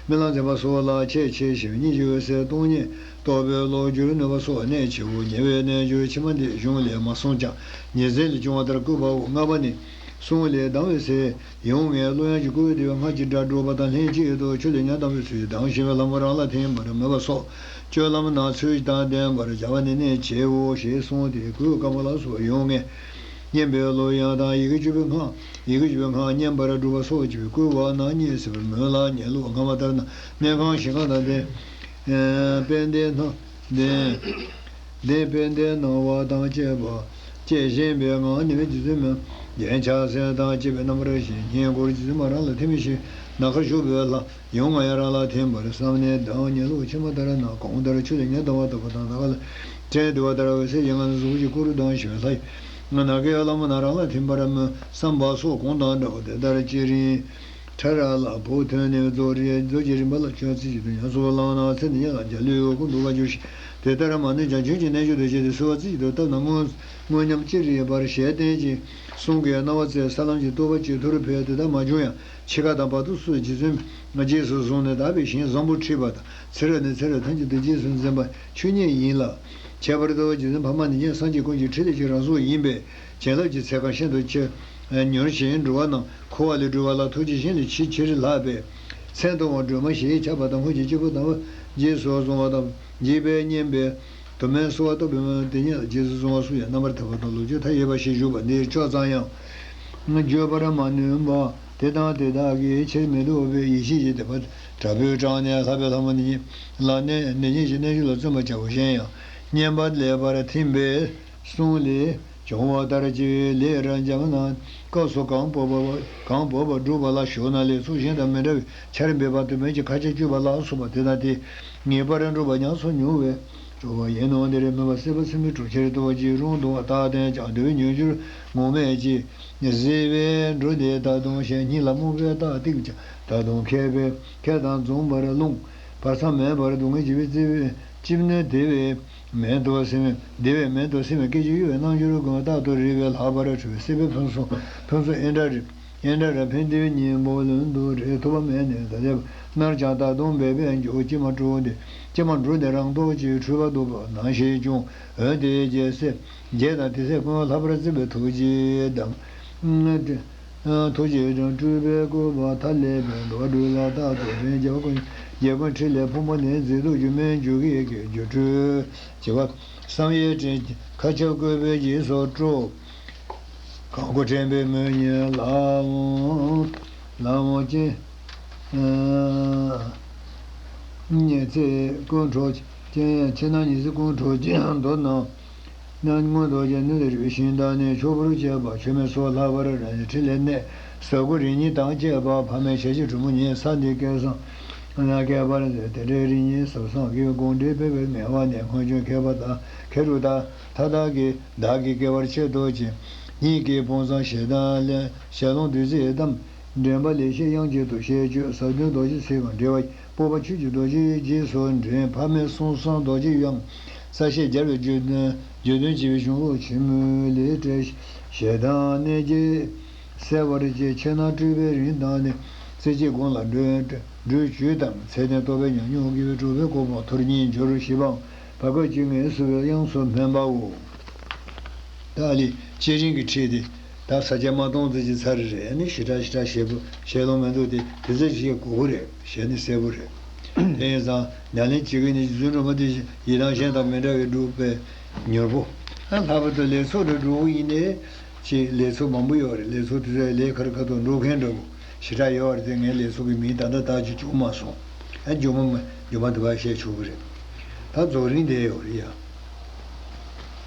སྨོན་ལམ་འཛིན་པ་སོགས་ལ་ཁྱད་ཆེ་ཞིང་སྙིང་རྗེའི་འོད་ཟེར་སྟོང་ཉིད་རྟོགས་པའི་བློ་འགྱུར་ནུས་པ་སོགས་གནད་ཆེའོ། ཉེ་བའི་རྣལ་འབྱོར་ཕྱི་མ་འདི་གཞུང་ལས་མ་གསུངས་ཀྱང་ཉེ་ཚན་ལས་བྱུང་བ་ལྟར་བསྐུལ་བའོ། ལྔ་པ་ནི། གསུང་ལས་ལྡང་བའི་ཚེ། ཡུམ་ལྔའི་གླུ་དབྱངས་ཀྱིས་བསྐུལ་ཏེ་སྔར་གྱི་སྒྲ་སྒྲོག་པ་དང་ལྷན་ཅིག་ཏུ་ཆུ་ལས་ཉ་ལྡང་བའི་ཚུལ་གྱིས་ལྡང་ཞིང་བའི་ལྷ་མོ་རང་ལ་ཐིམ་པར་མོས་པ་སོགས་སྤྱོད་ལམ་ནང་ཚུལ་དང་ལྡན་པར་བྱ་བ་ནི་གནད་ཆེའོ་ཞེས་གསུངས་ཏེ་གོས་དཀར་མོ་ལ་སོགས་ཡུམ་ལྔས་བསྙེན་པའི་གླུ་དབྱངས་དང་ཡི་གེ་བཅུ་པའི་སྔགས། ཡི་གེ་བཅུ་པའི་སྔགས་བསྙེན་པར་སྒྲུབ་པ་སོགས་ཀྱིས་བསྐུལ་བ་རྣམས་རྙེད་སྲིད་པར་མོས་ལ་ཉལ་ལུགས་སྔ་མ་ལྟར་ན་གནས་ཁང་ཞིང་ཁམས་དང་ལྡན། དཔལ་ལྡན་སྣང་ལྡན། ལྡན་དཔལ་ལྡན་སྣང་བ་དང་བཅས་པ། བཅས་བཞེངས་པའི་ངང་ནས་རྗེ་བཙུན་མ། རྒྱན་ཆ་གསེར་དང་བཅས་པའི་རྣམ་པར་བཞེངས། སྙན་སྐོར་རྗེ་བཙུན་མ་རང་ལ་ཐིམ་པའི་ཕྱིར། ནམ་མཁའ་བཞུགས་པའི་ལྷ། ཡུམ་ང་ཡང་རང་ལ་ཐིམ་པར་བསམས་ནས་བདག་ཉིད་ལུ་མཆི་མ་ལྟར་ན། གང་ལྟར་ཆུ་ལས་ཉ་བརྡོལ་བ་ལྟ་བུ་དང་། ད་ག་ལ་སྤྲིན་བརྡོལ་བ་ལྟར་འོད་ཟེར་གྱི་ངང་ནས་གཟུགས་ཀྱི་སྐུ་རུ་ལྡང་ཞིང་ལྷ་ཡི་ནམ་མཁའི་ལྷ་མོ་རྣམས་རང་ལ་ཐིམ་པར་མོས་བསམ་པ་སོགས་གོང་དང་འདྲ་བ་དེ་ལྟར་བྱས་རིང་། ཁྲ་ར་ལ་བོ་ཐོན་ནས་རྫོགས་རིམ་རྫོགས་ཀྱི་རིམ་པ་ལ་ཆོས་རྩེ་གཅིག་ཏུ་ཉམས་སུ་བླངས་ན། ཚེ་འདི་ཉིད་ལ་འཇའ་ལུས་འོད་ཀུན་འདུ་བར་འགྱུར་ཞིང་། དེ་ལྟར་མ་ནུས་ཀྱང་ཆོས་ཀྱི་རྣལ་འབྱོར་དུ་བྱས་ཏེ་གསོལ་བ་རྩེ་གཅིག་ཏུ་བཏབ་ན། སྨོན་སྨོན་ཉམས་ཅི་རིགས་པར་ཞལ་བསྟན་ཅིང་། གསུང་གི་རྣ་བ་བསྩལ། ས་ལམ་གྱི་རྟོགས་པ་ཇེ་མཐོར་འཕེལ། དེ་ལྟར་མ་བྱུང་ཡང་འཆི་ཁ་དང་བར་དོ་སོགས་རྗེ་བཙུན་རྗེས་སུ་བཟུང་ནས་དག་པའི་ཞིང་བཟང་པོར་ཁྲིད་པ་དང་། ཚེ་རབས་ནས་ཚེ་རབས་ཐམས་ཅད་དུ་རྗེས་སུ་འཛིན་པ་ཆོས་ཉིད་ཡིན་ལ། ཁྱད་པར་དུ་རྗེ་བཙུན་འཕགས་མ་ནི་ཉིད་སངས་རྒྱས་ཀུན་གྱི་ཕྲིན་ལས་ཀྱི་རང་གཟུགས་ཡིན་པས། བྱིན་རླབས་ཀྱི་ཚད་ཁ་ཤིན་ཏུ་ཆེ། མྱུར་ཞིང་འགྲོ་བ་རྣམས་འཁོར་བ་ལས་སྒྲོལ་བ་ལ་ཐུགས་རྗེ་ཅན་ལས་ཆེས་ཆེར་ལྷག་པའི་མཚན་མཐོང་བ་སྒྲོལ་མ་ཞེས་བྱ་བ་དང་། སྔོན་གྱི་སྐྱེས་བུ་དམ་པ་རྗེས་སུ་བཟུང་བ་དང་། འཇིགས་པས་མཉེན་པའི་དུ་མས་གསོལ་བ་བཏབ་པའི་མོད། དེ་ཉིད་ལ་རྗེས་སུ་བཟུང་བ་སོགས་ཀྱི་རྣམ་པར་ཐར་པ་དང་ལོངས་སྤྱོད་མཐའ་ཡས་པ་ཞེས་བཞུགས་པ་འདིར་ཕྱོགས་ཙམ་ཡང་བརྗོད་པར་མ་ནུས་པ། དེ་དང་དེ་དག་གི་ཕྱིར་མི་ལྡོག་པའི་ཡེ་ཤེས་ཀྱི་བདེ་བ་དྲག་པོས་དྲངས་ནས་ལྷག་པའི་ལྷ་མོ་ནི་ལ་གནས་ནི་ཉིད་ཀྱི་རྣལ་འབྱོར་ལ་བརྩོན་པར་བྱའོ། གཞན་ཡང་བསྙེན་པ་ལེགས་པར་ཐིམ་པའི་གསུང་ལས་བྱུང་བ་ལྟར་བགྱི་བའི་ལས་རབ་འབྱམས་རྣམས་སྐབས་སུ་གང་བབ་པ་གང་བབ་པ་སྒྲུབ་པ་ལ་ཞུགས་ན། ལས་ཚུལ་གཞན་དང་མི་འདྲ་བའི་ཆར་འབེབས་པ་དུ་མས་ཀྱི་མཁའ་སྤྱོད་སྤྱོད་པ་ལ་སོགས་པ་དེ་དང་དེ་ངེས་པར་འགྲུབ་པ་ཉམས་སུ་མྱོང་བའི་སྤྲོ་བ་ཡིན་ནོ། འདིར་མོས་པ་སྲིད་པ་སྲིན་མོའི་གྲོགས་ཁྱེར་དུ་བགྱིས་རུང་གདུང་བ་རྟག་བརྟན་ཀྱང་འདུལ་བའི་མྱུར་འགྱུར་ངོམས་མེད་ཅིང་། གཟིགས་པས་འགྲོ་འདི་ད་དུང་ཞེན། སྙིང་ལ་རྨོངས་པའི་རྟགས་ཏིང་ཀྱང་ད་དུང་མཁས་པས་ཁས་དང་འཛོམས་པར་རློམ། བར་མཚམས་མེད་པར་སྡུག་བསྔལ་ཞི་བའི་ཅིབ་ནས་བདེ་བའི་མེད་དུ་སིམ། བདེ་བའི་མེད་དུ་སིམ་པའི་སྐད་ཅིག་གཡོ་བའི་རྣལ་འབྱོར་ཀུན། རྟག་ཏུ་རིག་པའི་ལྷག་པར་འཕྲོ་བའི་སྲིད་པའི་ཕུན་སུམ་ཕུན་སུམ་ཨིན་དྲ་རེ་ཨིན་དྲ་ར་ཕན་བདེ་བའི་སྙིང་པོ་ལོན་དུ་རེག། ཐུབ་པ་མེད་ནས་ད་ལྟའི་བར་ནར་ཀྱང་ད་དུང་འབད་པས་འགྱུར། ཀྱེ་མ་འགྲོ་འདི་ཀྱེ་མ་འགྲོ་འདི་རང་རྟོགས་ཀྱིས་འཁྲུལ་པ་ལྡོག་པ་ནང་ཞིག་འབྱུང་། འོན་ཏེ་རྒྱལ་སྲས་རྒྱལ་དང་དེ་སྲས་ཀུན་ལྷག་པར་བརྩེ་བའི་ཐུགས་རྗེས་གདམས། ཐུགས་རྗེས་དང་སྤྲུལ་པའི་སྐུ་པར་མཐའ་ཀླས་པའི་འགྲོ་བ་སྒྲོལ་ལ་རྟག་ཏུ་བརྟེན། རྒྱལ་བ་ཀུན་རྒྱལ་ཀུན་འཕྲིན་ལས་ཕུང་པོ་ནི་མཛེས་སྡུག་སྒྱུ་མའི་འཇུག་གི་སྒྱུ་འཕྲུལ་བྱེད་པ་བསམ་ཡས་སྤྲིན་མཁའ་ཁྱབ་བཀོད་པའི་རྗེས་སུ་སྤྲོ། གང་སྐུ་དྲན་པའི་མོད་ཉིད་ལའང་ལའང་ཅི། ཉི་ཚེ་ཀུན་འཕྲོག་ཅན་ཡང་ཕྱི་ནང་ཉི་ཚེ་ཀུན་འཕྲོག་ཅན་མདོར་ན། སྔོན་དུ་བྱས་ནི་ལས་རིམ་བཞིན་དང་ནི་ཆོས་པོར་བྱེད་པ་ཆོས་མེད་སོགས་ལྷག་པར་རང་བཞིན་འཕྲིན་ལས་གནས་ཟབ་དགུ་རིམ་གཉིས་དང་བཅས་པ་ཕ་མའི་ཞལ་གྱི་གྲོགས་མོ་ཉིད་ས་འདི་སྐལ་བཟང་ན་བསྐལ་པར་མཛད། དེ་འདྲའི་རིམ་གཉིས་ཟབ་གསང་གི་དགོངས་འགྲེལ་ཕེབས་པའི་ངལ་བ་ནི་སྔོན་བྱོན་མཁས་པ་དང་མཁས་གྲུབ་དག་མཐའ་དག་གིས་བདག་གི་སྐལ་བར་ཆེད་དུ་བྱིན། ཉིད་ཀྱི་དཔུང་བཟང་ཞེ་སྡང་ལས་ཞལ་ལུང་བདུད་རྩིའི་གཏམ། འདྲེན་པ་ལེགས་བཤད་དབྱངས་ཅན་དུ་ཞེས་བརྗོད། ཟབ་དོན་རྡོ་རྗེ་ཚིག་དང་འགྲེལ་བ། སྤོབས་པ་ཆོས་ཀྱི་རྡོ་རྗེ་རྗེས་སུ་འདྲེན། ཕ་མའི་གསུང་བཟང་རྡོ་རྗེ་དབྱངས། རྩ་ཤེས་རྒྱལ་བའི་བརྗོད་དོན་བརྗོད་དོན་བྱེད་པའི་གཞུང་ལུགས་ཆེན་མོའི་ལས་བྲལ་ཞེ་སྡང་གནོད་བགྱིས་སེལ་བར་བྱེད། ཕྱི་ནང་སྤྲུལ་པའི་རིམ་དང་ནི། རྩེ་གཅིག་དགོངས་ལ་འགྲོས་འགྲོས་བཅུད་དང་། ཚད་ལྡན་རྟོགས་པའི་ཉམས་མྱོང་དགེ་བའི་གྲུབ་པའི་གོ་འཕང་ཐུར་གཉིས་འགྱུར། ཞི་བའམ་བར་སྐབས་ཀྱི་ངལ་གསོ་བའི་དབྱངས་སུ་སྨན་པའོ། ད་ལི་བཅས་རིང་གི་ཁྲིད་དེ་ད་ས་ཆ་མ་སྟོང་ཙམ་ཅིག་ཚར་རེད། ནི་ཞེ་དྲག་ཞེ་དྲག་ཞེ་པོ་ཞལ་ལུང་མི་འདུག་སྟེ། དེ་ཚོ་ཞིག་དགོས་ཀྱི་རེད། ཞལ་ནི་གསལ་པོ་རེད། དེ་ཡིན་ཙང་ཉམས་ལེན་བྱེད་མཁན་ནི་རྗེ་བཙུན་སྒྲོལ་མ་དེ་བཞིན་ཡི་དམ་གཞན་དང་མི་འདྲ་བའི་སྒྲུབ་པའི་མྱུར་པོ། ཨ་ལྷག་པར་དུ་ལས་ཚོགས་རེ་སྒྲུབ་པོ་ཡིན་ནའི་ཅིག་ལས་ཚོགས་མང་པོ་ཡོད་རེད། ལས་ཚོགས་དེ་ཚོའི་ལས་ཁ་རི་ཁ་ཐོག་འགྲོ་མཁན་འདྲ་པོ་ཞེ་དྲག་ཡོད་རེད། དེ་ངའི་ལས་ཚོགས་ཀྱི་མིང་ད་ལྟ་བཏགས་ཀྱི་བྱུང་མ་སོང་། ཨ་མཇུག་མ་མཇུག་མ་དེ་བ་བཤད་ཆོག་གི་རེད། ད་རྫོགས་རིམ་དེ་ཡོད་རེད་ཡ།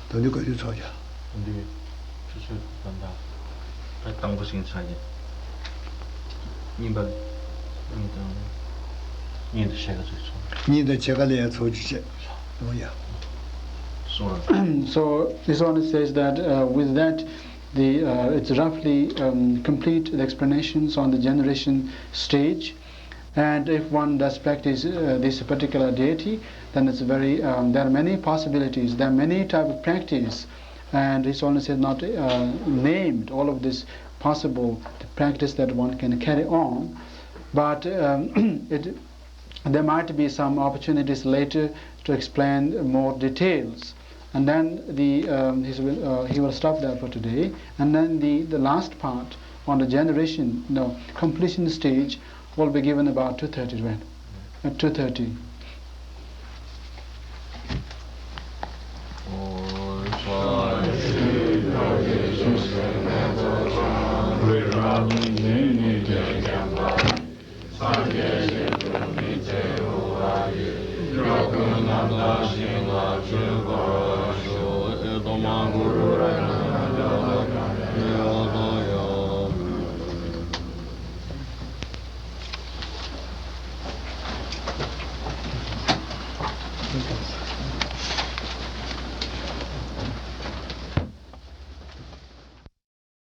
དོན་འདི་ག་དུས་ཚོགས་བྱ། དོན་འདི་ཆུ་ཚོད་ད་ལྟ་ད་དང་པོ་ཞིག་ཚར་གྱི། གཉིས་པ་གཉིས་དང་གཉིས་དང་ཕྱེད་ཀ་ཚོད་ཚོགས། གཉིས་དང་ཕྱེད་ཀ་ལ་ཡང་ཚོགས་རྒྱུ་བྱས། ཨོ་ཡ། So this one says that uh, with that, the uh, it's roughly um, complete the explanations on the generation stage. And if one does practice uh, this particular deity, then it's very, um, there are many possibilities, there are many type of practice. And it's only said not uh, named all of this possible practice that one can carry on. But um, it, there might be some opportunities later to explain more details. And then the, um, his, uh, he will stop there for today. And then the, the last part on the generation, no, completion stage will be given about two thirty, right? At two thirty. སངས་རྒྱས་ཞིང་དུ་མི་ཚེ་འཁོར་བ་ཡི། སྐྱོ་ཀུན་རྣམ་དག་ཞིང་ལ་སྤྱོད་པར་ཤོག། ཐོག་མར་གུ་རུ་རཏྣ་ ཡིན་དང་།